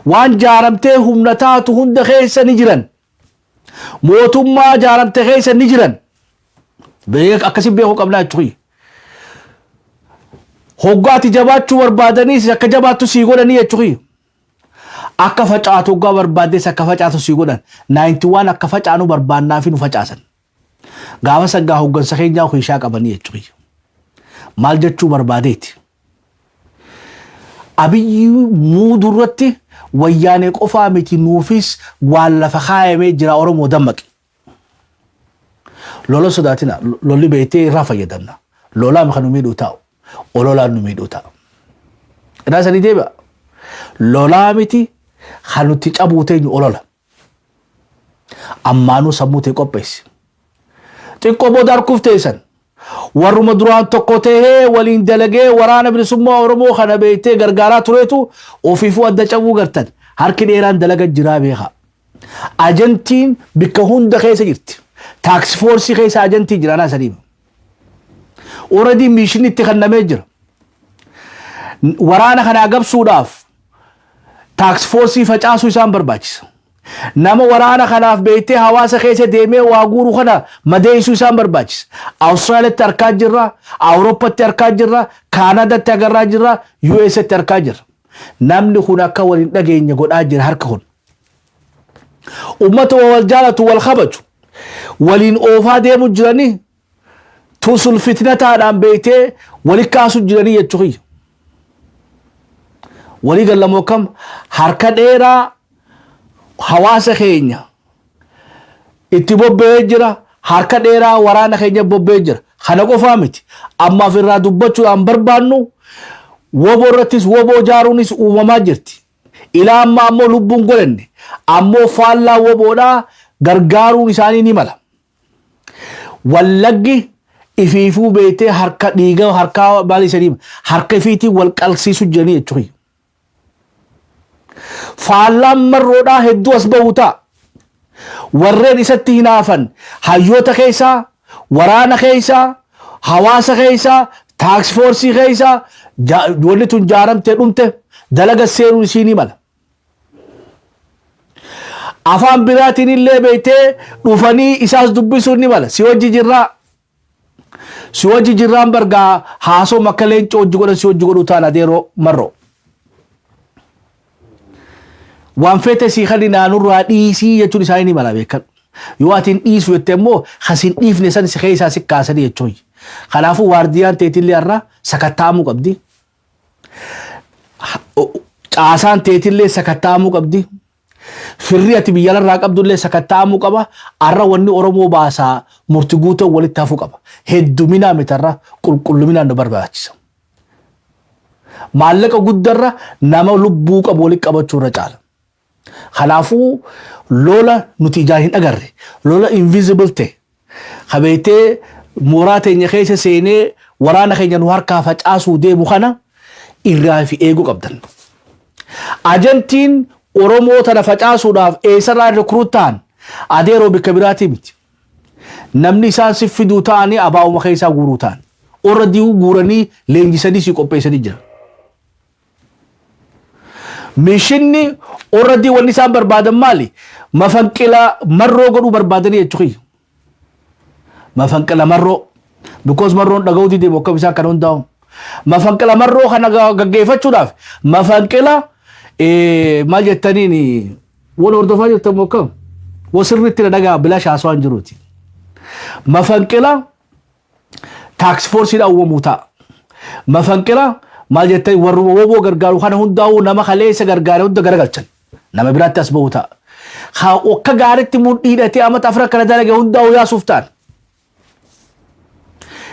Waan jaaramtee humna taatu hunda keessa ni jiran. Mootummaa jaaramte keessa ni jiran. Akkasii beekuu qabnaa jechuudha. Hoggaati jabaachuu barbaadaniis akka jabaattu sii godhanii jechuudha. Akka facaatu hoggaa barbaaddes akka facaatu sii godhan. 91 akka facaanu barbaannaa fi nu facaasan. Gaafa saggaa hoggansa keenyaa hiishaa qabanii jechuudha. Maal jechuu barbaadeeti? Abiyyi muuduu irratti Wayyaanee qofaa miti, nuufis waan lafa kaayamee jira. Oromoo dammaqi. Lola sodaatina, lolli beektee irraa fayyadamna. Lolaan kan nu miidhuu taa'u. Ololaan nu miidhuu taa'u. Irraa sanii deebi'a. Lolaa miti kan nutti cabuu teenyu olola. Ammaanuu sammuu ta'e qopheessi. Xiqqoo booda harkuuf teessan. Warruma duraan tokko tahee waliin dalagee Waraana Bilisummaa Oromoo kana beektee gargaaraa tureetu ofiifuu adda cabuu gartan. Harki dheeraan dalaga jiraa beekaa. Ajantiin bikka hunda keessa jirti. Task force keessa ajantii jira anaa saniima. Already mission itti kennamee jira. Waraana kana agabsuudhaaf task force facaasuu isaan barbaachisa. Nama waraana kanaaf beektee hawaasa keessa deemee waa guuru kana madeessuu isaan barbaachisa. Awustiraaliyaatti harkaa jirra, Awurooppatti harkaa jirra, Kaanadaatti agarraa jirra, USatti harkaa jirra. Namni kun akka waliin dhageenye godhaa jira harka kun. Uummata wal jaalatu, wal kabaju waliin oofaa deemu jiranii tusul fitnataadhaan beektee wali kaasu jiranii jechuu kiyya. Walii gallamoo kam harka dheeraa hawaasa keenya itti bobba'ee jira, harka dheeraa waraana keenya bobba'ee jira. Kana qofaa miti, ammaaf irraa dubbachuudhaan barbaannu WBO irrattis WBO jaaruunis uumamaa jirti. Ilaa amma ammoo lubbuun godhanne ammoo faallaa WBOdhaa gargaaruun isaanii ni mala. Wallaggi ifiifuu beektee harka dhiiga harkaa maal isanii harka ifiitiin wal qalsiisu jiranii jechuudha. Faallaan Marroodhaa hedduu as bahu ta'a. Warreen isatti hinaafan hayyoota keessaa, waraana keessaa, hawaasa keessaa, task force keessaa wanni tun jaaramtee dhumte dalaga seenuun isii ni mala. Afaan biraatiin illee beektee dhufanii isaas dubbisuun ni mala. Si wajji jirraa. Si wajji jirraan bargaa haasoo makka leencoo hojii godhan si wajji godhuu ta'an adeeroo marroo. Waan feete sii kan naanurraa dhiisii jechuun isaanii ni mala beekan. Yoo ati hin dhiisu jette immoo kas hin dhiifne san si keessaa si kaasanii jechuun. Kanaafuu waardiyaan teetillee har'a sakatta'amuu qabdi. Caasaan teetillee sakatta'amuu qabdi. Firri ati biyya irraa qabdullee sakatta'amuu qaba. Har'a wanni Oromoo baasaa murti guutuu walitti hafuu qaba. Hedduminaa mitarra qulqulluminaan nu barbaachisa. Maallaqa guddarra nama lubbuu qabu walitti qabachuu irra caala. Kanaafuu lola nuti ijaan hin agarre, lola invisible ta'e, kabeetee mooraa teenya keessa seenee waraana keenya nu harkaa facaasuu deemu kana irraa fi eeguu qabdan. Ajantiin Oromoo tana facaasuudhaaf eessarraa recruit ta'an adeeroo bikka biraatii miti. Namni isaan si fiduu ta'anii abaa'uma keessaa guuruu ta'an. Already guuranii leenjisanii si qopheessanii jira. Mishinni already wanni isaan barbaadan maali? Mafanqila marroo godhuu barbaadanii jechuudha. Mafanqila marroo. Because marroon dhaga'uu didee akkam isaan kana hundaa'u. Mafanqila marroo kana gaggeeffachuudhaaf mafanqila maal jettaniin wal hordofaa jirtan moo akkam? Wasirriitti na dhagaa bilaash haasawaa hin jiruuti. Mafanqila task forceiidhaan uumamuu ta'a. Mafanqila maal jettanii warra woboo gargaaru kana hundaa'uu nama kaleessa gargaare hunda garagalchan. Nama biraatti as bahu ta'a. Akka gaariitti mudhii hidhatee amata afran kana dalage hundaa'uu yaasuuf ta'an.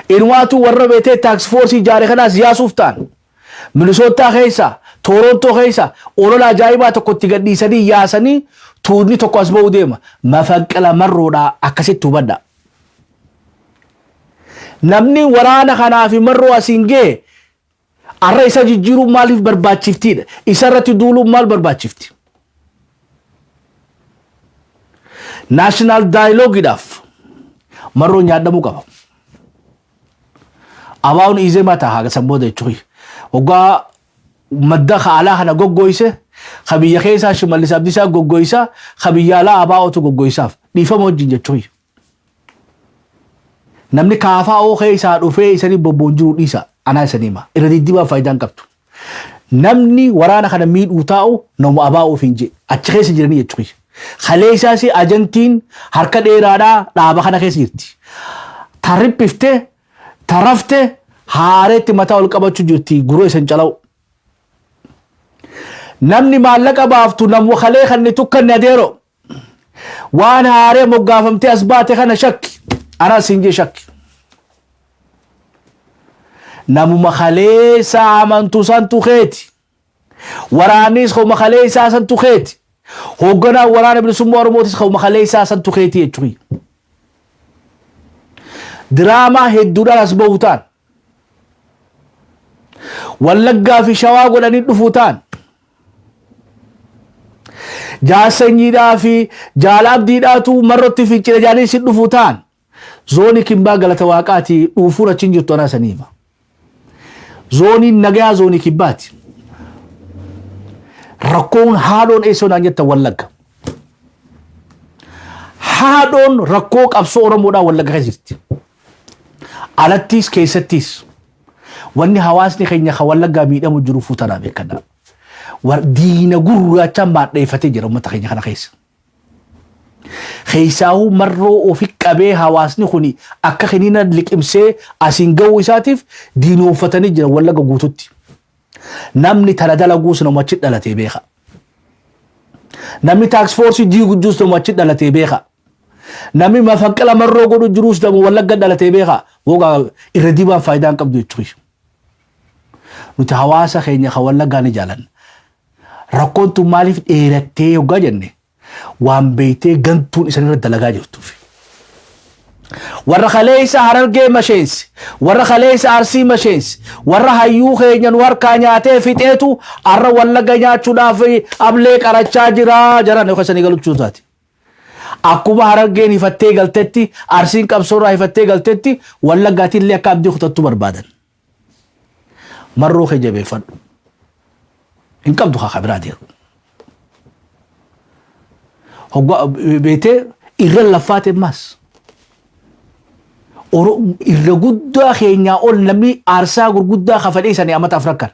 Inumaatu warra beetee task force ijaare kanaas yaasuuf ta'an. Minisootaa keessa, Toorontoo keessa olola ajaa'ibaa tokko itti gadhiisanii yaasanii tuunni tokko as ba'uu deema. Mafanqila marroodhaa akkasitti hubadha. Namni waraana kanaa fi marroo asiin ga'e arra isa jijjiiruun maaliif barbaachiftiidha? Isa irratti duuluun maal barbaachifti? National dialogueidhaaf marroon nyaadhamuu qaba. Abaa'uun iizee mataa haga san booda jechuudha. Waggaa madda alaa kana goggoyse, ka biyya keessaa Shimallis Abdiisaa goggoysa, ka biyya alaa abaa'ootu goggoysaaf dhiifama wajjin jechuudha. Namni kaafaa keessaa dhufee isanii bobboon jiru dhiisa anaa isanii hima. Irra diddibaan faayidaan qabdu. Namni waraana kana miidhuu taa'u nama abaa'uuf hin jee achi keessa jiranii jechuudha. Kaleessaas ajantiin harka dheeraadhaa dhaaba kana keessa jirti. Tarriphiftee tarafte haareetti mataa ol qabachuu jirti gurra isan calawu. Namni maallaqa baaftu namu kalee kan ni tukkanne adeero. Waan haaree moggaafamtee as baate kana shakki. Anaas hin jee shakki. Namuma kaleessa amantu santu keeti. Waraannis homa kaleessaa santu keeti. Hoogganaan waraana bilisummaa Oromootis homa kaleessaa santu keeti jechuudha. Diraamaa hedduudhaan as bahu ta'an. Wallaggaa fi Shawaa godhanii dhufuu ta'an. Jaarsanyiidhaa fi jaala abdiidhaatu marrotti fincila jaanii si dhufuu ta'an. Zoonii kibbaa galata waaqaati dhuufuun achi hin jirtu anaa sanii hima. Zooniin nagayaa zoonii kibbaati. Rakkoon haadhoon eessoo naan jettan Wallagga. Haadhoon rakkoo qabsoo Oromoodhaa Wallagga keessa jirti. Alattiis keessattiis wanni hawaasni keenya kan Wallaggaa miidhamu jiru fuutanaa beekadha. Diina gurraachaan maadheeffatee jira uummata keenya kana keessa. Keessaahuu marroo ofi qabee hawaasni kun akka kiniina liqimsee asiin ga'uu isaatiif diinoonfatanii jiran Wallagga guututti. Namni tana dalaguus nama achi dhalatee beeka. Namni task force diigu jirus nama achi dhalatee beeka. Namni mafanqila marroo godhu jirus nama Wallagga dhalatee beeka. Wogaa irra dibaan faayidaa hin qabdu jechuudha. Nuti hawaasa keenya kan Wallaggaa ni jaalanna. Rakkoon tun maaliif dheerattee yoggaa jenne waan beektee gantuun isan irra dalagaa jirtuuf. Warra kaleessa Harargee masheensi, warra kaleessa Arsii masheensi, warra hayyuu keenya nu harkaa nyaatee fixeetu har'a Wallagga nyaachuudhaaf ablee qarachaa jira jaran yookaan sanii galuchuu taate. Akkuma Harargeen hifattee galtetti, Arsiin qabsoorraa hifattee galtetti, Wallaggaatiin illee akka abdii kutattu barbaadan. Marroo kee jabeeffadhu. Hin qabdu haa biraa deemu. Hoggaa beetee irra laffaate ammaas. Irra guddaa keenyaa ol namni aarsaa gurguddaa kafalee sanii amata afran kana.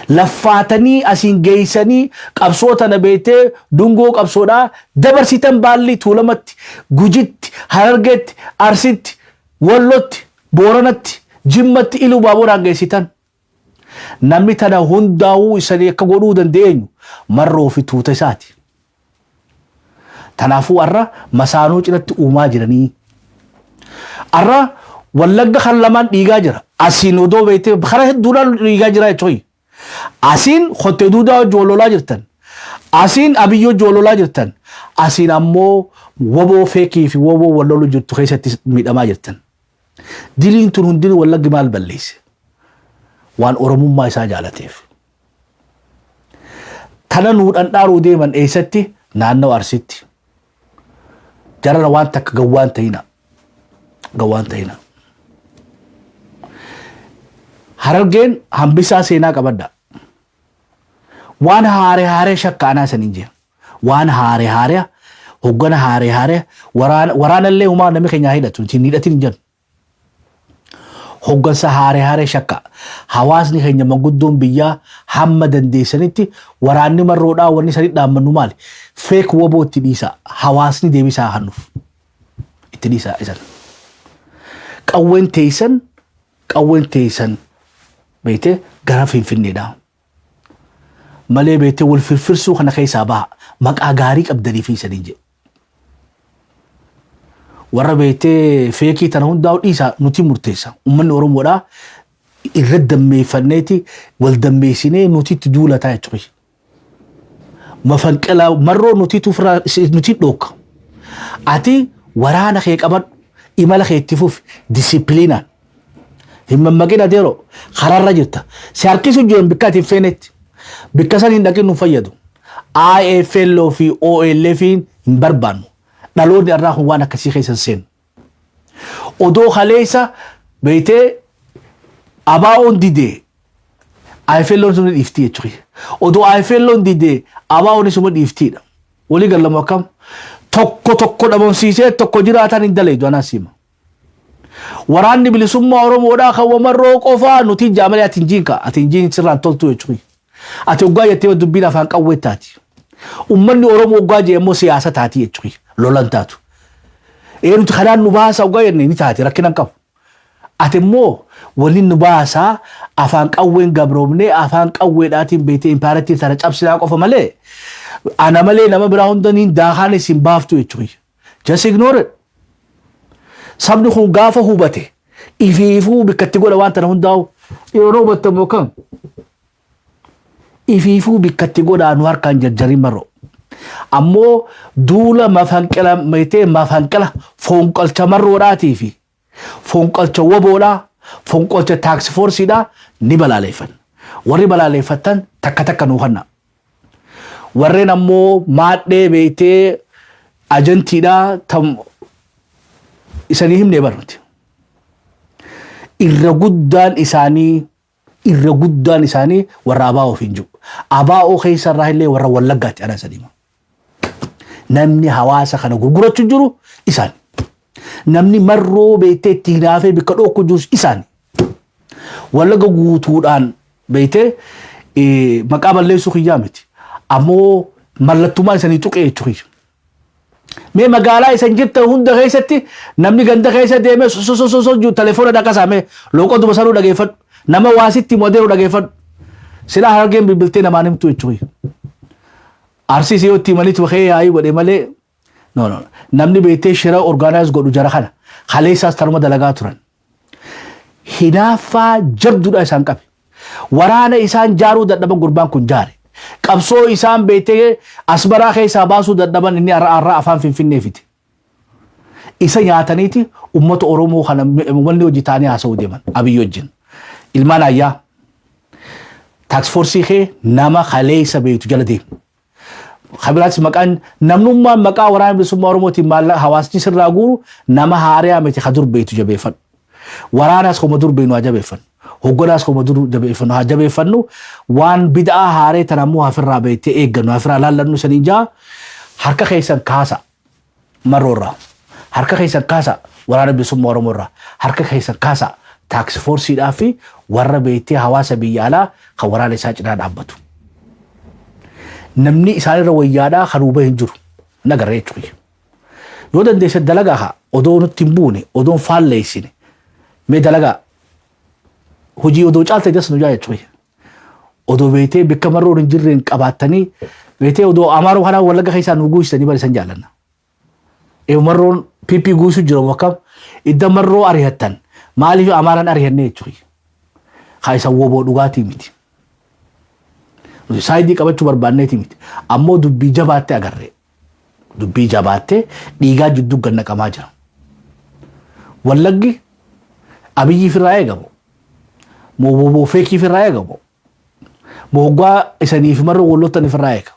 Laffaatanii asiin geessanii qabsoo tana beektee dungoo qabsoodhaa dabarsitan Baalli Tuulamatti, Gujitti, Harargeetti, Arsitti, Wallotti, Booranatti, Jimmatti, Iluu Baaboraan geessitan. Namni tana hundaa'uu isanii akka godhuu dandeenyu Marroo fi tuuta isaati. Tanaafuu har'a masaanuu cinatti uumaa jiranii. Har'a Wallagga kan lamaan dhiigaa jira. Asiin odoo beektee karaa hedduudhaan dhiigaa jira jechuudha. Asiin kottee duudaa wajji wal lolaa jirtan. Asiin Abiyyoo wajji wal lolaa jirtan. Asiin ammoo woboo feekii fi woboo wal loluu jirtu keessatti miidhamaa jirtan. Diliin tun hundinuu Wallaggi maal balleesse? Waan Oromummaa isaa jaalateef. Tana nuu dhandhaaruu deeman eessatti? Naannoo Arsitti. Jarana waan takka gawwaan ta'ina. Gawwaan ta'ina. Harargeen hambisaa seenaa qabadha. Waan haare haaree shakka anaa saniin jee. Waan haare haarea hoggana haare haarea waraana waraanallee humaa namni keenya haa hidhatu hin hidhatin hin jennu. Hoggansa haare haaree shakka. Hawaasni keenya manguddoon biyyaa hamma dandeessanitti waraanni Marroodhaa wanni sani dhaammannu maali? Fake woboo itti dhiisaa. Hawaasni deebisaa hannuuf. Itti dhiisaa isan. Qawween teessan qawween teessan beekte gara Finfinneedha. Malee beektee wal firfirsuu kana keessaa baha. Maqaa gaarii qabdanii fi isaniin jedhe. Warra beektee feekii tana hundaa'u dhiisaa nuti murteessa. Uummanni Oromoodhaa irra dammeeffanneeti wal dammeessinee nuti itti duulataa jechuudha. Mafanqila Marroo nutiitu ofirraa nuti dhookka. Ati waraana kee qabadhu imala kee itti fufi disipiliinaan. Hin mammaqin adeero kararra jirta. Si harkisu jiran bikka ati hin feenetti. Bikka san hin dhaqin nu fayyadu. IFLO fi OLF hin barbaannu. Dhaloonni irraa kun waan akkasii keessa hin seenu. Odoo kaleessa beektee ABO'n didee IFLO'n sun dhiiftii jechuudha. Odoo IFLO'n didee ABO'n isuma dhiiftiidha. Walii gallamu akkam? Tokko tokko dhabamsiisee tokko jiraatan hin daleedu anaa siima. Waraanni bilisummaa Oromoodhaa kan Wamarroo qofaa nuti ijaa malee ati hin jiin kaa ati hin jiin sirraan toltuu jechuudha. Ati hoggaa jettee dubbiin afaan qawwee taati. Uummanni Oromoo hoggaa jee immoo siyaasa taati jechuudha. Lolan taatu. Ee nuti kanaan nu baasa hoggaa jenne ni taati rakkina hin qabu. Ati immoo wanni nu baasaa afaan qawween gabroomnee afaan qawweedhaatiin beektee impaarattiin sana cabsinaa qofa malee ana malee nama biraa hunda niin daakaan isin baaftu jechuudha. Just ignore it. Sabni kun gaafa hubate ifiifuu bikkatti godha waan tana hundaa'u yeroo hubattamu kam ifiifuu bikkatti godhaa nu harkaan jarjarin Marroo. Ammoo duula mafanqila meetee mafanqila fonqolcha Marroodhaatii fi fonqolcha woboodhaa fonqolcha task forceiidhaa ni balaaleeffanna. Warri balaaleeffattan takka takka nuu kanna. Warreen ammoo maadhee beektee agentiidhaa tam isanii himnee barnuti. Irra guddaan isaanii irra guddaan isaanii warra ABO ofiin jiru. ABO keessa irraa illee warra Wallaggaatti ana sadii. Namni hawaasa kana gurgurachuu jiru isaan. Namni Marroo beektee itti hinaafee bikka dhookku jirus isaan. Wallagga guutuudhaan beektee maqaa balleessuu kiyyaa miti. Ammoo mallattummaan isanii tuqee jechuudha. Mee magaalaa isan jirtan hunda keessatti namni ganda keessa deemee sosososo jiru telefoona dhaqasaa mee looqotuma sanuu dhageeffadhu. Nama waasitti modeeru dhageeffadhu. Silaa Harargeen bilbiltee namaan himtu jechuudha. Arsii si yoo itti himanii tuqee yaa'ii godhe malee no no namni beektee shira organize godhu jara kana kaleessaas tanuma dalagaa turan. Hinaaffaa jabduudha isaan qabe. Waraana isaan jaaruu dadhaban gurbaan kun jaare. Qabsoo isaan beektee Asmaraa keessaa baasuu dadhaban inni har'a har'a afaan Finfinnee fite. Isa nyaataniiti uummata Oromoo kana wanni hojii ta'anii haasa'uu deeman Abiyyi wajjin. Ilmaan ayyaa task force kee nama kaleessa beektu jala deemu. Kabiraas maqaan namnummaan maqaa Waraana Bilisummaa Oromootiin maallaqa hawaasni sirraa guuru nama haariyaa miti ka dur beektu jabeeffadhu. Waraanaas kuma dur beeknu haa jabeeffannu. Hogganaas kuma dur jabeeffannu haa jabeeffannu. Waan bid'aa haaree tana ammoo hafirraa beektee eeggannu hafirraa laallannu sanii jaa harka keessan kaasa Marroorraa. Harka keessan kaasa Waraana Bilisummaa Oromoo irraa harka keessan kaasaa, task forceiidhaa fi warra beektee hawaasa biyya alaa kan waraana isaa cinaa dhaabbatu. Namni isaanirra wayyaadhaa kan hubee hin jiru. Nagarree jechuudha. Yoo dandeesse dalagaa haa, odoo nutti hin buune, odoon faalleessine, mee dalagaa hojii odoo caalte das nu jaa jechuudha. Odoo beektee bikka marroon hin jirreen qabaattanii, beektee odoo Amaaroo kanaa Wallagga keessaa nu guusitanii bari san jaallanna. Marroon PP guusu jira akkam idda marroo ari'attan, maaliif Amaaraan ari'anne jechuudha. Haa, isa woboo dhugaatii miti. Side qabachuu barbaanneeti miti. Ammoo dubbii jabaatte agarree. Dubbii jabaattee dhiigaa jidduu gannaqamaa jira. Wallaggi Abiyyiif irraa eegamu. Moo woboo fakeiif irraa eegamu. Moo hoggaa isaniif marroo walloottaniif irraa eega.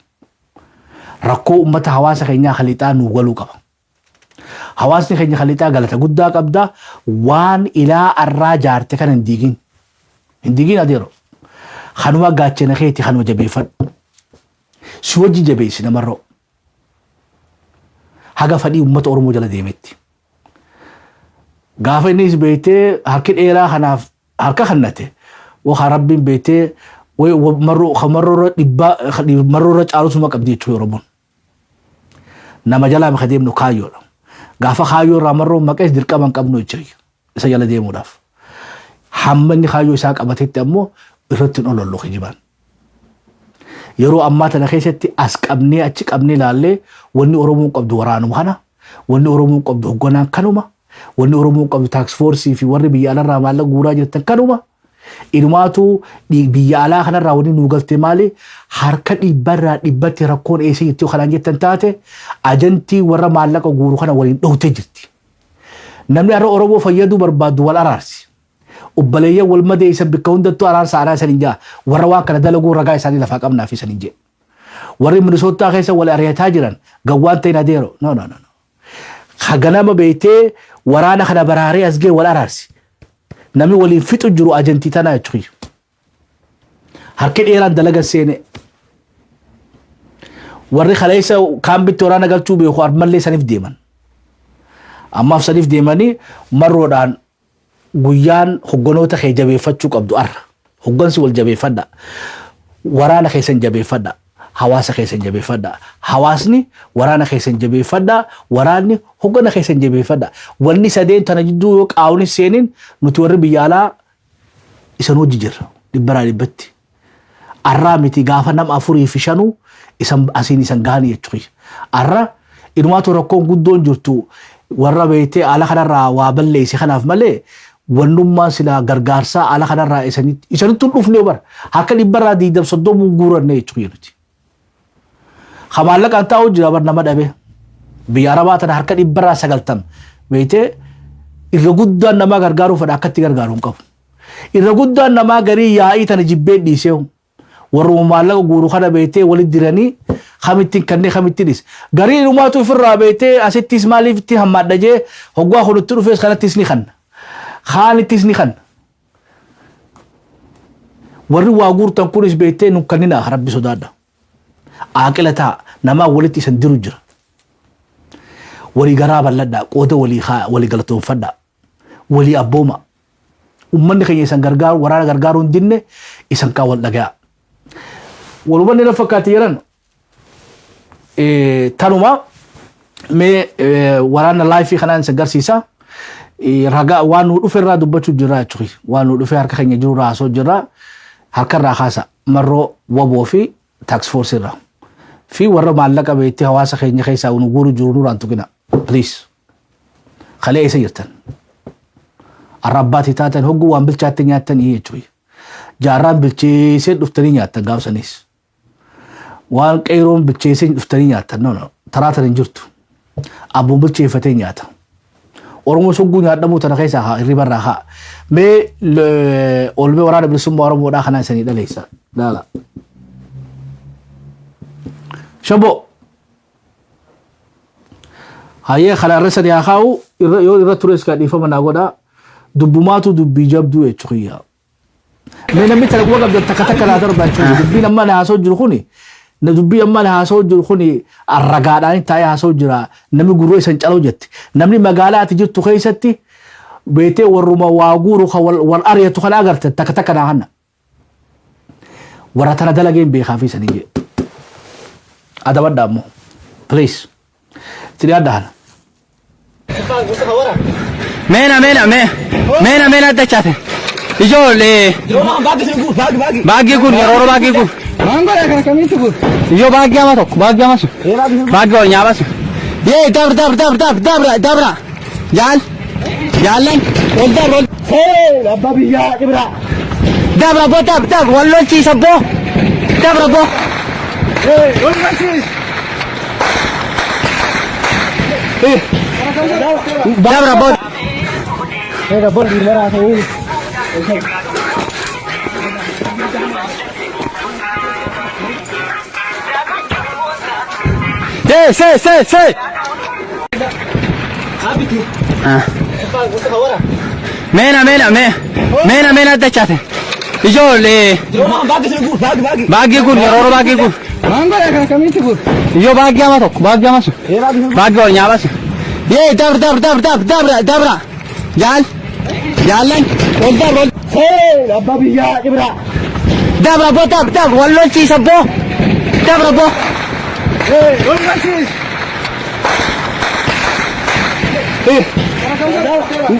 Rakkoo uummata hawaasa keenyaa kalixaa nuu galuu qaba. Hawaasni keenya kalixaa galata guddaa qabda, waan ilaa arraa jaarte kana hin diigin. Hin diigin adeero. Kanuma gaachana keeti, kanuma jabeeffadhu. Si wajji jabeessi namarroo. Haga fadhii uummata Oromoo jala deemetti. Gaafa innis beektee harki dheeraa kanaaf harka kannate, waxa Rabbiin beektee marroo dhibbaa marroo irra caalusuma qabdi jechuudha Oromoon. Nama jalaa maka deemnu kaayyoodha. Gaafa kaayyoo irraa marroo maqees dirqama hin qabnu jechuudha isa jala deemuudhaaf. Hamma inni kaayyoo isaa qabatetti ammoo irratti hin olollu kijibaan. Yeroo ammaa tana keessatti as qabnee achi qabnee ilaallee, wanni Oromoon qabdu waraanuma kana, wanni Oromoon qabdu hoogganaan kanuma, wanni Oromoon qabdu task force fi warri biyya alarraa maallaqa guuraa jirtan kanuma. Inumaatu biyya alaa kanarraa wanni nuu galte maali? Harka dhibbarraa dhibbatti rakkoon eessa jirti kanaan jettan taate, ajantii warra maallaqa guuru kana waliin dhoowtee jirti. Namni har'a Oromoo fayyaduu barbaadu wal araarsi. Obboleeyyan wal madeessan bakka hundattuu araarsa araa isan hin jaa. Warra waan kana dalaguu ragaa isaanii lafaa qabnaa fi isan hin jee. Warri Minisootaa keessa wal ari'ataa jiran gawwaan ta'in adeero. No, no, no. Ganama beektee waraana kana baraaree as ga'e wal araarsi. Namni waliin fixu jiru ajantii tanaa jechuudha. Harki dheeraan dalaga seene. Warri kaleessa kaambitti waraana galchuu beeku armallee saniif deeman. Ammaaf saniif deemanii marroodhaan guyyaan hogganoota kee jabeeffachuu qabdu arra. Hoggansi wal jabeeffadha. Waraana keessan jabeeffadha. Hawaasa keessan jabeeffadha. Hawaasni waraana keessan jabeeffadha. Waraanni hoggana keessan jabeeffadha. Wanni sadeen tana jidduu yoo qaawni seenin, nuti warri biyya alaa isan hojii jirra. Dhibbaraa dhibbatti. Arraa miti, gaafa nama afurii fi shanuu isan asiin isan gahanii jechuudha. Arra inumaatu rakkoon guddoon jirtu warra beektee ala kanarraa waa balleesse kanaaf malee, wannummaan silaa gargaarsaa ala kanarraa isanitti hin dhufne bara harka 20% guuranne jechuudha nuti. Maallaqaan taa'u jira bar, nama dhabe. Biyya Arabaa tana harka 90% beektee irra guddaan namaa gargaaruu fedha, akkatti gargaaruu hin qabu. Irra guddaan namaa garii yaa'ii tana jibbee dhiisee warruma maallaqa guuru kana beektee walitti diranii kamittiin kannee kamitti dhiise. Garii dhumaatu ofirraa beektee asittis maaliif itti hammaadha jee, hoggaa kun itti dhufees kanattis ni kanna. Kaanittis ni kanna. Warri waa guurtan kunis beektee nu kanninaa, Rabbi sodaadha. Aaqila ta'a, namaa walitti isan diru jira. Walii garaa bal'adhaa, qooda walii walii galatoonfadhaa, walii abbooma. Uummanni keenya isan gargaaru, waraana gargaaruu hin dinne, isan kaan wal dhaga'a. Walumanni na fakkaate jedhan tanuma. Mee waraana live kanaan isa garsiisa. Ragaa waan nu dhufe irraa dubbachuu jirra jechuudha. Waan nu dhufe harka keenya jiru irraa haasoo jirra. Harka irraa kaasa marroo waboo fi task force irraa. Fi warra maallaqa beektee hawaasa keenya keessaa nu guuru jiru nurraan tuqina. Please. Kalee eessa jirtan? Arra abbaatii taatan hogguu waan bilchaatte nyaattanii jechuudha. Jaarraan bilcheessee dhuftanii nyaattan gaafsanis. Waan qeeroon bilcheessee dhuftanii nyaattan. No, no. Taraa tan hin jirtu. Abboon bilcheeffatee nyaata. Oromoo sogguu nyaadhamuu tana keessaa haa hirriba irraa haa. Mee oolmee Waraana Bilisummaa Oromoodhaa kanaa isanii dhaleessa. Laala. Shaboo. Hayyee, kana irra sadi haa kaa'u, yoo irra tures kan dhiifama naa godhaa. Dubbumaatu dubbii jabduu jechuudha. Mee namni tana quba qabdan takka takka naa darba jechuudha. Dubbiin amma na haasoo jiru kuni Na dubbii ammaan haasa'u jiru kun ragaadhaan taa'ee haasa'u jira. Namni gurra isan caluu jette. Namni magaalaa ati jirtu keessatti beetee warruma waa guuru kan wal ari'atu kana agarte takka takka naa hanna. Warra tana dalageen beekaa fi sanii jee. Adabadha ammoo. Please. Itti dhiyaadha kana. Meena meena mee meena meena adda chaate. Ijoollee baagii kun yeroo baagii kun. Ijoo baagii ama tokko baagii ama sun baagii ol nyaaba sun. Yee dabra dabra dabra dabra dabra dabra jaal jaallan ol dabra ol. Abbaa biyyaa dhibra. Dabra boo dabra dabra wal lolchiisa boo dabra boo. Dabra boo. Yee see see see. Meena meena mee meena meena adda chaate. Ijoollee baagii kun yeroo baagii kun. Ijoo baagii ama tokko baagii ama sun baagii ol nyaaba sun. Yee dabra dabra dabra dabra dabra dabra jaal jaallan ol dabra ol. Abbaa biyyaa dhibra. Dabra boo dabra dabra wal lolchiisa boo dabra boo.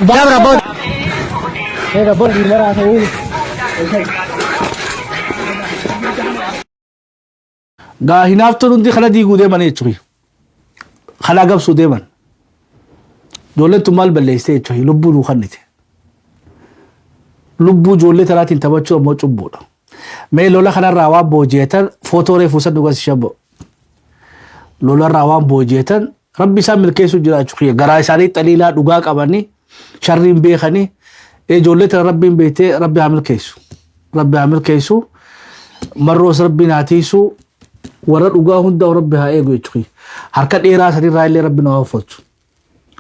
Dabra boo. Gaa hinaaftuun hundi kana diiguu deeman jechuudha. Kana gabsuu deeman. Ijoolleen tun maal balleessite jechuudha. Lubbuu nuu kennite. Lubbuu ijoollee tanaatiin taphachuu ammoo cubbuudha. Mee lola kanarraa waan booji'atan footoo reefuu san dhugas shabbo. Lolarraa waan booji'atan Rabbi isaan milkeessuu jira jechuudha. Garaa isaanii xaliilaa dhugaa qabanii sharriin beekanii ijoollee tana Rabbiin beektee Rabbi haa milkeessu. Rabbi haa milkeessu. Marroos Rabbiin haa tiisu. Warra dhugaa hundaa Rabbi haa eegu jechuudha. Harka dheeraa sanirraa illee Rabbi nu haa uffatu.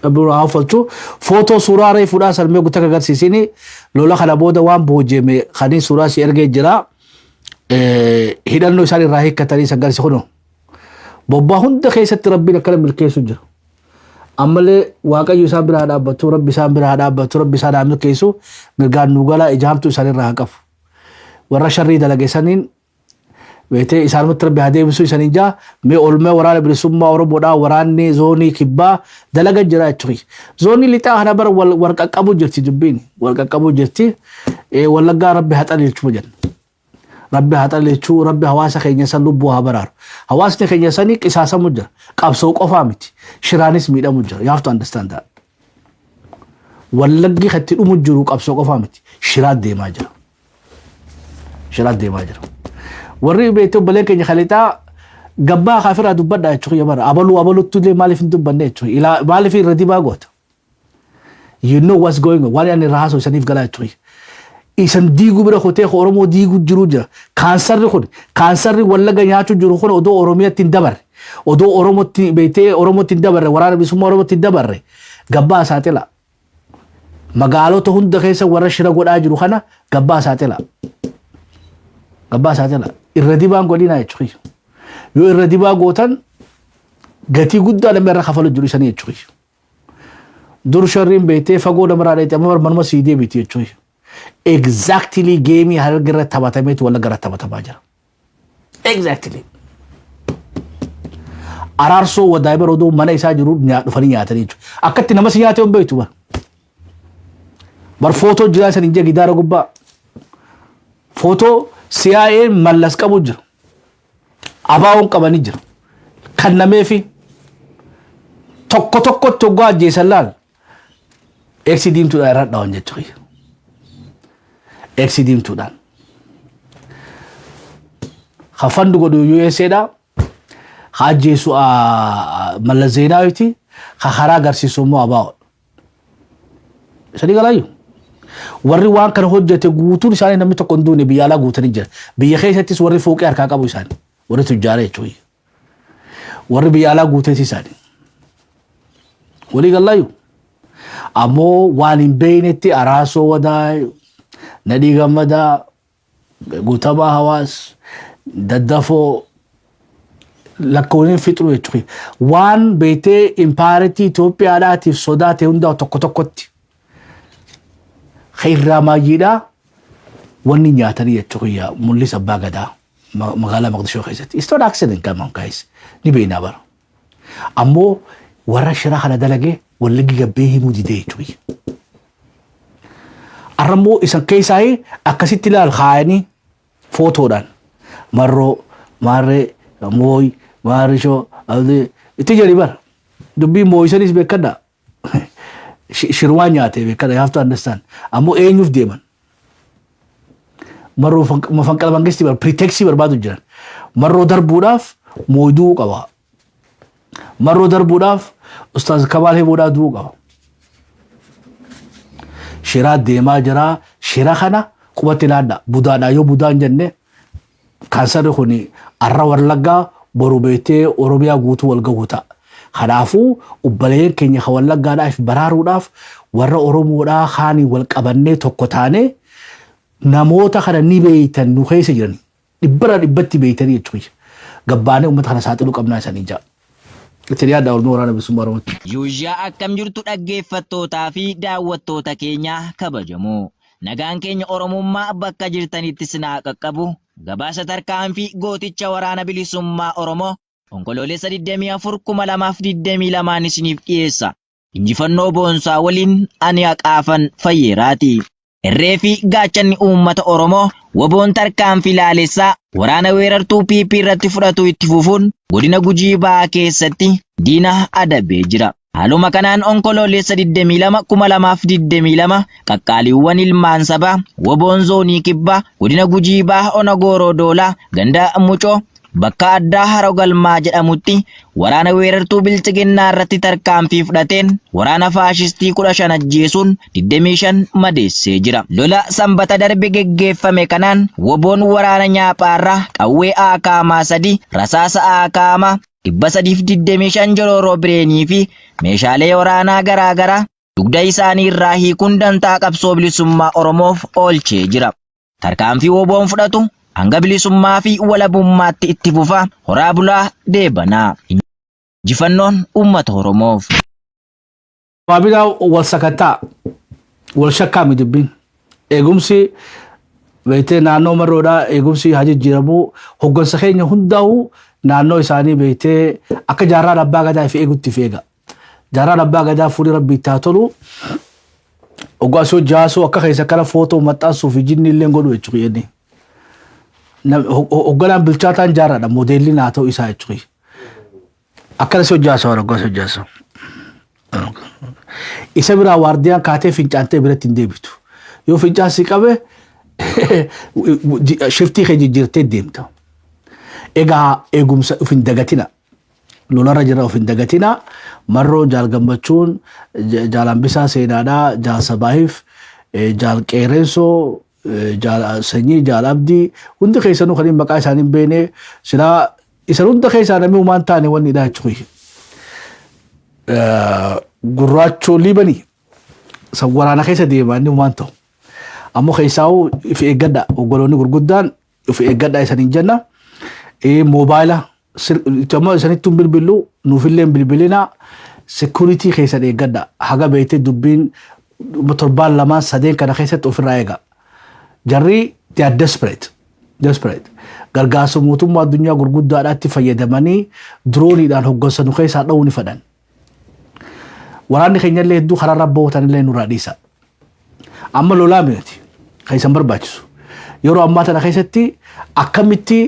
Rabbi nu haa uffatu. Footoo suuraa reefuudhaa salmee guutuu agarsiisini lola kana booda waan booji'ame kanii suuraa si ergee jira. Hidhannoo isaan irraa hiikkatanii san agarsiisa kunoo. Bobbaa hunda keessatti Rabbiin akkana milkeessu jira. Ammallee Waaqayyo isaan bira haa dhaabbatu, Rabbi isaan bira haa dhaabbatu, Rabbi isaan haa milkeessu, mirgaan nuu galaa ija hamtuu isaan irraa haa qabu. Warra sharrii dalage saniin beetee isaanumatti Rabbi haa deebisu isaniin jaa mee oolmaa Waraana Bilisummaa Oromoodhaa waraanni zoonii kibbaa dalaga jira jechuudha. Zoonii lixaa kana bara wal qaqqabu jirti dubbiin wal qaqqabu jirti. Wallaggaa Rabbi haa xaliilchuma jenna. Rabbi haa xaliilchuu, Rabbi hawaasa keenya san lubbuu haa baraaru. Hawaasni keenya sanii qisaasamu jira. Qabsoo qofaa miti. Shiraanis miidhamu jira. You have to understand that. Wallaggi kan itti dhumu jiru qabsoo qofaa miti. Shiraan deemaa jira. Shiraan deemaa jira. Warri beekte obboleen keenya kalixaa gabbaa kaafiraa dubbadhaa jechuudha bara. Abaluu abaluttu illee maaliif hin dubbanne jechuudha. Ilaa maaliif irra dibaa goota? You know what's going on. Waan inni irraa haasa'u isaniif galaa jechuudha. Isan diiguu bira kotee Oromoo diiguu jiru jira. Kaansarri kun kaansarri Wallaga nyaachuu jiru kun odoo Oromiyaatti hin dabarre. Odoo Oromootti beektee Oromootti hin dabarre, Waraana Bilisummaa Oromootti hin dabarre, gabbaa saaxila. Magaalota hunda keessa warra shira godhaa jiru kana gabbaa saaxila. Gabbaa saaxila. Irra dibaan godhinaa jechuudha. Yoo irra dibaa gootan gatii guddaa namni irra kafalu jiru isanii jechuudha. Dur sharriin beektee fagoo namarraa dheete amma manuma sii deebiti jechuudha. Exactly game Hararge irratti taphatameetu Wallagga irratti taphatamaa jira. Exactly. Araarsoo wadaay bara odoo mana isaa jiru dhufanii nyaatanii jechuudha. Akkatti nama si nyaatee hin beektu bara. Bar footoo jiraa san hin jee gidaara gubbaa. Footoo CIA Mallas qabu jira. Abaawoon qabanii jira. Kan nameefi tokko tokkotti hoggaa ajjeesan laal. Eegsii diimtuudhaan irra dhawan jechuudha. Eegsii diimtuudhaan. Ka fund godhu USA dha. Ka ajjeesu Mallas Zeenaawiti. Ka karaa agarsiisu immoo Abaa'oodha. Sadi galaayu. Warri waan kana hojjete guutuun isaanii namni tokko hin duune biyya alaa guutanii jira. Biyya keessattis warri fooqii harkaa qabu isaanii. Warri tujjaara jechuudha. Warri biyya alaa guutees isaanii. Walii galaayu. Ammoo waan hin beeknetti Araasoo Wadaay, Nadhii Gammadaa, Guutamaa Hawaas, Daddafoo. Lakkooniin fixuu jechuudha. Waan beetee impaayeritii Itoophiyaadhaatiif sodaate hundaa tokko tokkotti. Irraa maayyiidhaa wanni nyaatanii jechuudha, mul'isa abbaa gadaa magaalaa Maqdishoo keessatti. It's not accident, come on, guys. Ni beeknaa bara. Ammoo warra shira kana dalagee Wallaggi gabbee himuu didee jechuudha. Arrammoo isan keessaa akkasitti ilaal kaayanii footoodhaan marroo maarree mooy maarrishoo itti jedhi bara, dubbii mooyisanis beekadha, shirwaa nyaate beekadha. You have to understand. Ammoo eenyuuf deeman? Marroo mafanqala mangistii bara pretext barbaadu jiran. Marroo darbuudhaaf mooyduu qaba. Marroo darbuudhaaf Ustaaz Kamaal Hibuudhaa du'uu qaba. Shiraa deemaa jira. Shira kana qubatti ilaadha. Budaadha yoo budaan jenne, kaansarri kun arra Wallaggaa, boru beektee Oromiyaa guutuu wal gahu ta'a. Kanaafuu obboleeyyan keenya kan Wallaggaadhaaf baraaruudhaaf warra Oromoodhaa kaanii wal qabannee tokko taanee namoota kana ni beeytan, nu keessa jiran dhibbarraa dhibbatti beeytanii jechuudha. Gabbaanee uummata kana saaxiluu qabnaa isaanii ja'a. Itti dhiyaadhaa oolmaa Waraana Bilisummaa Oromootti. Yuuzhaa, akkam jirtu dhaggeeffattootaa fi daawwattoota keenya kabajamoo? Nagaan keenya Oromummaa bakka jirtanitti sinaa qaqqabu. Gabaasa tarkaanfii gooticha Waraana Bilisummaa Oromoo Onkoloolessa 24 2022 isiniif dhiyeessa. Injifannoo boonsaa waliin ani Haqaafan Fayyeeraati. Irree fi gaachanni uummata Oromoo WBOn tarkaanfii laalessaa waraana weerartuu PP irratti fudhatu itti fufuun godina Gujii Ba'aa keessatti diina adabee jira. Haaluma kanaan Onkoloolessa 22 2022 qaqqaaliiwwan ilmaan sabaa WBOn zoonii Kibbaa godina Gujii Ba'aa ona Gooroo Doolaa ganda Mucoo bakka addaa Haro Galmaa jedhamutti waraana weerartuu Bilxiginnaa irratti tarkaanfii fudhateen waraana faashistii 15 ajjeesuun 25 madeessee jira. Lola Sanbata darbe geggeeffame kanaan WBOn waraana nyaaphaarraa qawwee AKM 3, rasaasa AKM 325, jorooroo bireenii fi meeshaalee waraanaa garaa garaa dugda isaanii irraa hiikuun dantaa qabsoo bilisummaa Oromoof oolchee jira. Tarkaanfii WBOn fudhatu hanga bilisummaa fi walabummaatti itti fufa. Horaa bulaa, deebanaa. Injifannoon uummata Oromoof. Gabaabinaa wal sakattaa wal shakkaami dubbiin. Eegumsi beektee naannoo marroodhaa eegumsi haa jijjiiramuu, hoggansa keenya hundaa'u naannoo isaanii beektee akka jaarraan abbaa gadaa fi eegutti fi eega. Jaarraan abbaa gadaa fuulli rabbii itti haa tolu. Oggaa soo jaasuu akka keessa kana footoo maxxansuu fi jinni illee godhu jechuudha inni. Hogganaan bilchaataan jaarraadha, moodeelli naa ta'u isaa jechuudha. Akkana si hojjaasa waan oggaa si hojjaasa. Isa biraa waardiyaan kaatee fincaantee biratti hin deebitu. Yoo fincaan si qabe shiftii kee jijjiirtee deemta. Egaa eegumsa of hin dagatina. Lolarra jira, of hin dagatina. Marroo, Jaal Gammachuun, Jaal Hambisaa Seenaadhaa, Jaal Sabaahiif, Jaal Qeerrensoo, Jaal Sanyii, Jaal Abdii, hundi keessanuu kan maqaa isaanii hin beekne silaa isan hunda keessaa namni humaan taane wanni dha jechuudha. Gurraachoo Liibanii san waraana keessa deema, inni humaan ta'u. Ammoo keessaa'uu if eeggadha, oggoloonni gurguddaan of eeggadha isaniin jenna. Moobaayila ammoo isanittuu hin bilbillu, nuufillee hin bilbilina, security keessan eeggadha. Haga beektee dubbiin torbaan lamaan sadeen kana keessatti ofirraa eega. Jarri they are desperate. Desperate. Gargaarsa mootummaa addunyaa gurguddaadhaatti fayyadamanii dirooniidhaan hoggansa nu keessaa dha'uu ni fedhan. Waraanni keenyallee hedduu karaarra bootan illee nurraa dhiisa. Amma lolaa miti kan isan barbaachisu. Yeroo ammaa tana keessatti akkamitti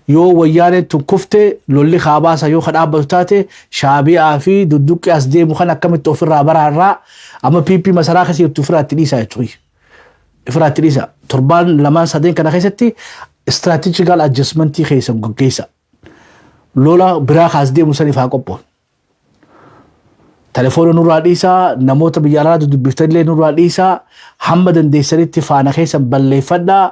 yoo wayyaaneen tun kufte, lolli kaabaasa yoo ka dhaabbatu taate, shaabi'aa fi dudduqqi as deemu kan akkamitti ofirraa baraarraa, amma PP masaraa keessa jirtu ofirraa itti dhiisaa jechuudha. Ofirraa itti dhiisa. Torbaan lamaan sadeen kana keessatti strategical adjustmentii keessan gaggeessa. Lola biraa kaas deemu saniif haa qophoon. Telefoona nurraa dhiisaa, namoota biyya alaa dubbiftanillee nurraa dhiisaa, hamma dandeessanitti faana keessan balleeffadhaa.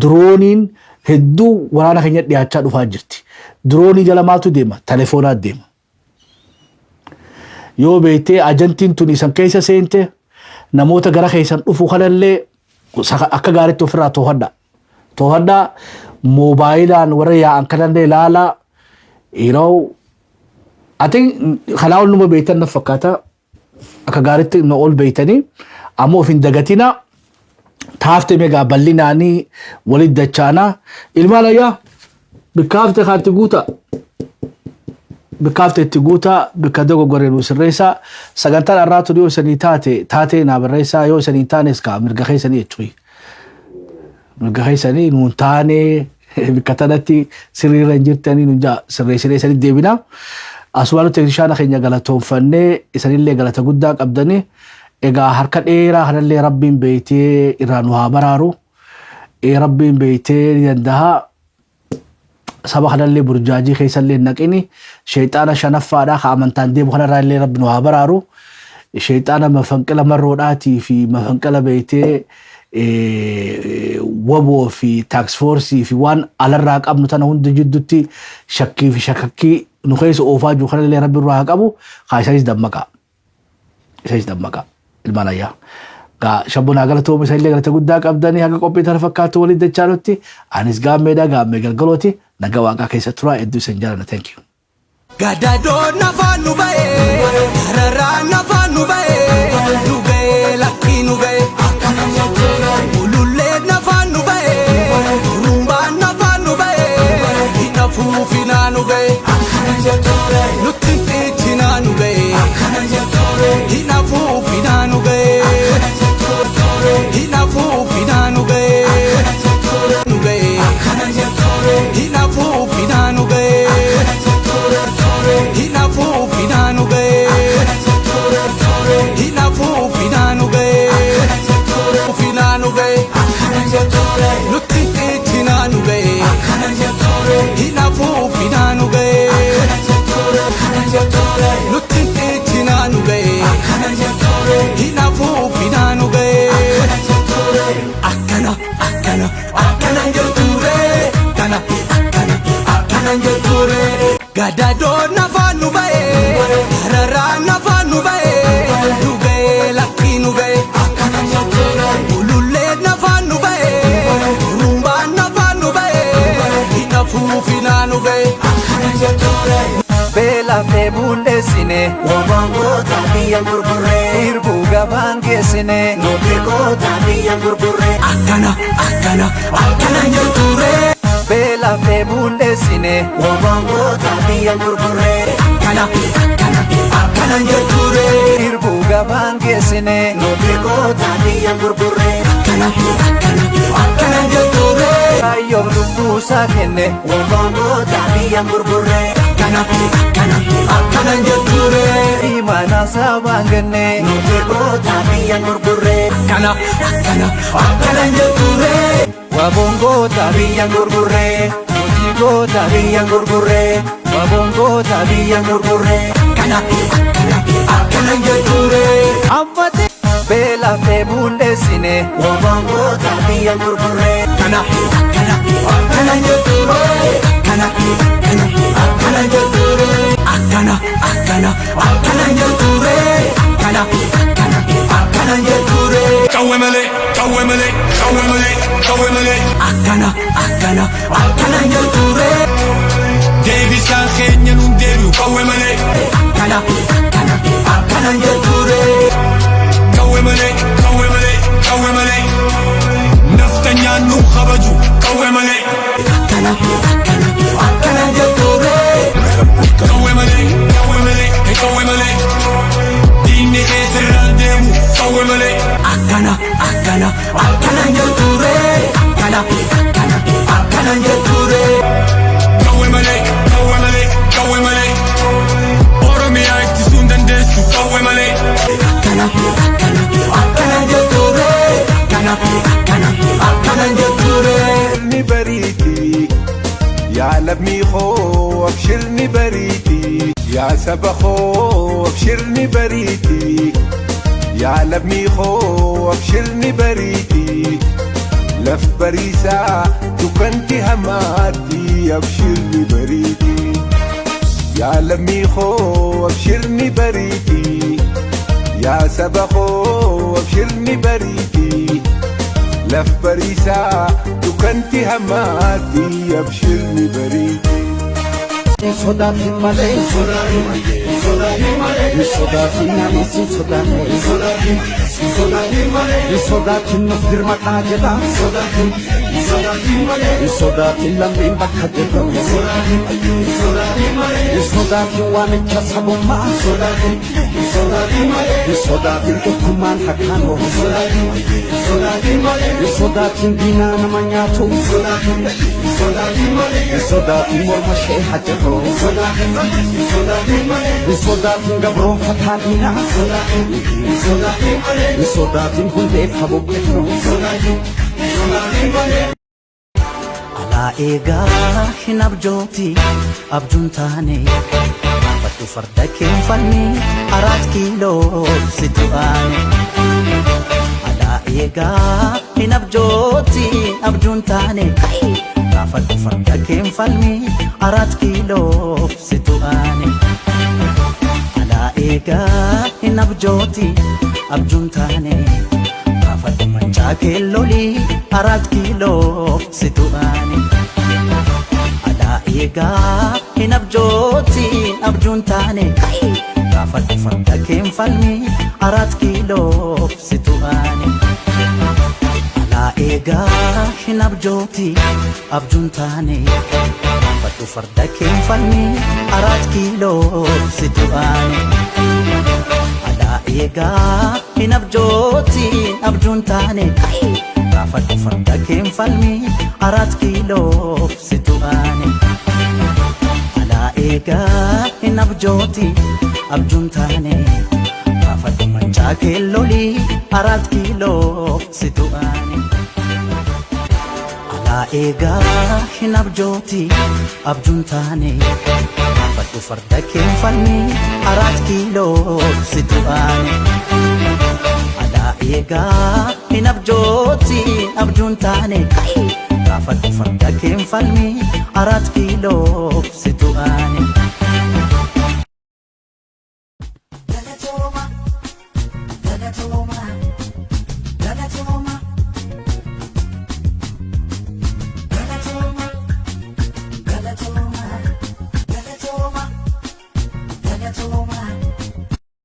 Dirooniin hedduu waraana keenya dhiyaachaa dhufaa jirti. Diroonii jala maaltu deema? Telefoonaa deema. Yoo beektee ajantiin tun isan keessa seente, namoota gara keessan dhufu kanallee akka gaariitti ofirraa to'adha. To'adhaa, moobaayilaan warra yaa'an kanallee ilaalaa. I think kanaa ol numa beektan na fakkaata. Akka gaariitti nu ol beektanii ammoo of hin dagatina. Taafte meegaa bal'inaanii walitti dachaanaa. Ilmaan ayyaa bikka hafte kaatti guuta. Bikka hafte itti guutaa, bikka dogoggoree nu sirreessaa. Sagantaan har'aa tun yoo isanii taate taatee naa barreessaa, yoo isanii taanes kaa mirga keessanii jechuudha. Mirga keessanii nuun taane, bikka tanatti sirriirra hin jirtanii nuun jaa, sirreessinee isanii deebina. Asumaan teeknishaana keenya galatoonfannee, isanillee galata guddaa qabdanii. Egaa harka dheeraa kanallee Rabbiin beeytee irraa nu haa baraaru. Rabbiin beeytee ni danda'a. Saba kanallee burjaajii keessallee hin naqini. Sheexaana shanaffaadhaa ka amantaan deemu kanarraa illee Rabbi nu haa baraaru. Sheexaana mafanqila marroodhaatii fi mafanqila beeytee waboo fi task force fi waan alarraa qabnu tana hunda jidduutti shakkii fi shakakkii nu keessa oofaa jiru kanallee Rabbi irraa haa qabu. Haa isaanis dammaqaa. Isaanis dammaqaa. Ilmaan ayyaa. Gaa shabbonaa galatooma, isa illee galata guddaa qabdanii. Haga qophii tana fakkaatu waliin dachaanutti anis Gaammeedha, Gaammee Galgalooti. Naga Waaqaa keessa turaa, hedduu isin jaalladha. Thank you. Gadadoo nafaan nu ba'ee, dararaan nafaan nu ba'ee, nu ga'ee lakkii nu ga'ee. Ulullee nafaan nu ba'ee, turumbaan nafaan nu ba'ee, hin afuufinaa nu ga'ee. Nutti xiichinaa nu ga'ee, hin afuufinaa nu ga'ee. Hin afuufinaa nu ga'ee, nu ga'ee. Hin afuufinaa nu ga'ee. Hin afuufinaa nu ga'ee. Hin afuufinaa nu ga'ee. Finaa nu ga'ee. Nutti xiichinaa nu ga'ee. Hin afuufinaa nu ga'ee. Nutti xiichinaa nu ga'ee. Hin afuufinaa nu ga'ee. Akkana akkana akkana jetture. Kana akkana akkana jetture. Gadadoo nafaan nu ba'ee, dararaan nafaan nu ba'ee, nu ga'ee lakkii nu ga'ee. Ulullee nafaan nu ba'ee, turumbaan nafaan nu ba'ee, hin afuufinaa nu ga'ee. Beelafee bulleessine, Wabangoota biyya gurgurree, hirbuu gabaan geessine, nuti goota biyya gurgurree. Akkana akkana akkana jetture. Beelafee bulleessine, Wabangoota biyya gurgurree, Akkana akkana akkana jetture. hirbuu gabaan geessine, nuti goota biyya gurgurree. Akkana akkana akkana jetture. Kaayyoof lubbuusaa kenne, Wabangoota biyya gurgurree, Akkana akkana akkana jetture. Imaana sabaan genne, nuti goota biyya gurgurree. Akkana akkana akkana jetture. Waboongoota Biyya gurgurree, nuti goota biyya gurgurree, waboongoota biyya gurgurree. Akkana akkana akkana jetture. Ammate beelafee bulleessine, Wabangoota biyya gurgurree, Akkana akkana akkana jetture. Akkana akkana akkana jetture. Akkana akkana akkana jetture. Akkana akkana akkana jetture. Qawwee malee, qawwee malee, qawwee malee, qawwee malee. Akkana akkana akkana jetture. Deebisaan keenya nuun deebi'u qawwee malee. Akkana akkana akkana jetture. Qawwee malee, qawwee malee, qawwee malee. Naftanyaan nu kabaju qawwee malee. Akkana akkana akkana jetture. Qawwee malee, qawwee malee, qawwee malee. Diinni keessirraan deemu qawwee malee. Akkana akkana akkana jetture. Akkana akkana akkana jetture. Qawwee malee, qawwee malee, qawwee malee. Oromiyaa ittisuu hin dandeessu qawwee malee. Akkana akkana akkana jetture. Akkana akkana akkana jetture. Ni bariiti yaa lammii koo, abshirni bariiti. Yaa saba koo, abshirni bariiti. Yaa lammii koo, abshirni bariiti. Laf bariisaa dukkanti hamaatti, abshirni bariiti. Yaa lammii koo, abshirni bariiti. Yaa saba koo, abshirni bariiti. Laf bariisaa dukkanti hamaatti, abshirni bariiti. Sodaatin malee, hin sodaatin, anis hin sodaanne. Hin sodaatin, nuuf dirmaqaa jedha. Hin sodaatin, lammiin bakka jirru. Hin sodaatin, waamicha sabummaa. Hin sodaatin, tokkummaan hakkaanoo. Hin sodaatin, diinaa nama nyaatu. Hin sodaatin, morma ishee hajjatoo. Hin sodaatin, gabroonfataa diinaa. Hin sodaatin, hundeef habuqqifnu. Alaa eegaa hin abjooti abjuun taane, gaafadhu farda keen falmi Araat Kiiloo situ aane. Alaa eegaa hin abjooti abjuun taane, gaafadhu farda keen falmi Araat Kiiloo situ aane. Alaa eegaa hin abjooti abjuun taane, gaafadhu mancaa keellolii Araat Kiiloo situ aane. Alaa eegaa hin abjooti abjuun taane, gaafadhu farda keen falmi Araat Kiiloo situ aane. Alaa eegaa hin abjooti abjuun taane, gaafadhu farda keen falmi Araat Kiiloo situ aane. Alaa eegaa hin abjooti abjuun taane, gaafadhu farda keen falmi Araat Kiiloo situ aane. Alaa eegaa hin abjooti abjuun taane, gaafadhu mancaa keellolii Araat Kiiloo situ aane. Alaa eegaa hin abjooti abjuun taane, gaafadhu farda keen falmi Araat Kiiloo situ aane. Alaa eegaa hin abjooti abjuun taane, gaafadhu farda keen falmi Araat Kiiloo situ aane. Galatooma, galatooma.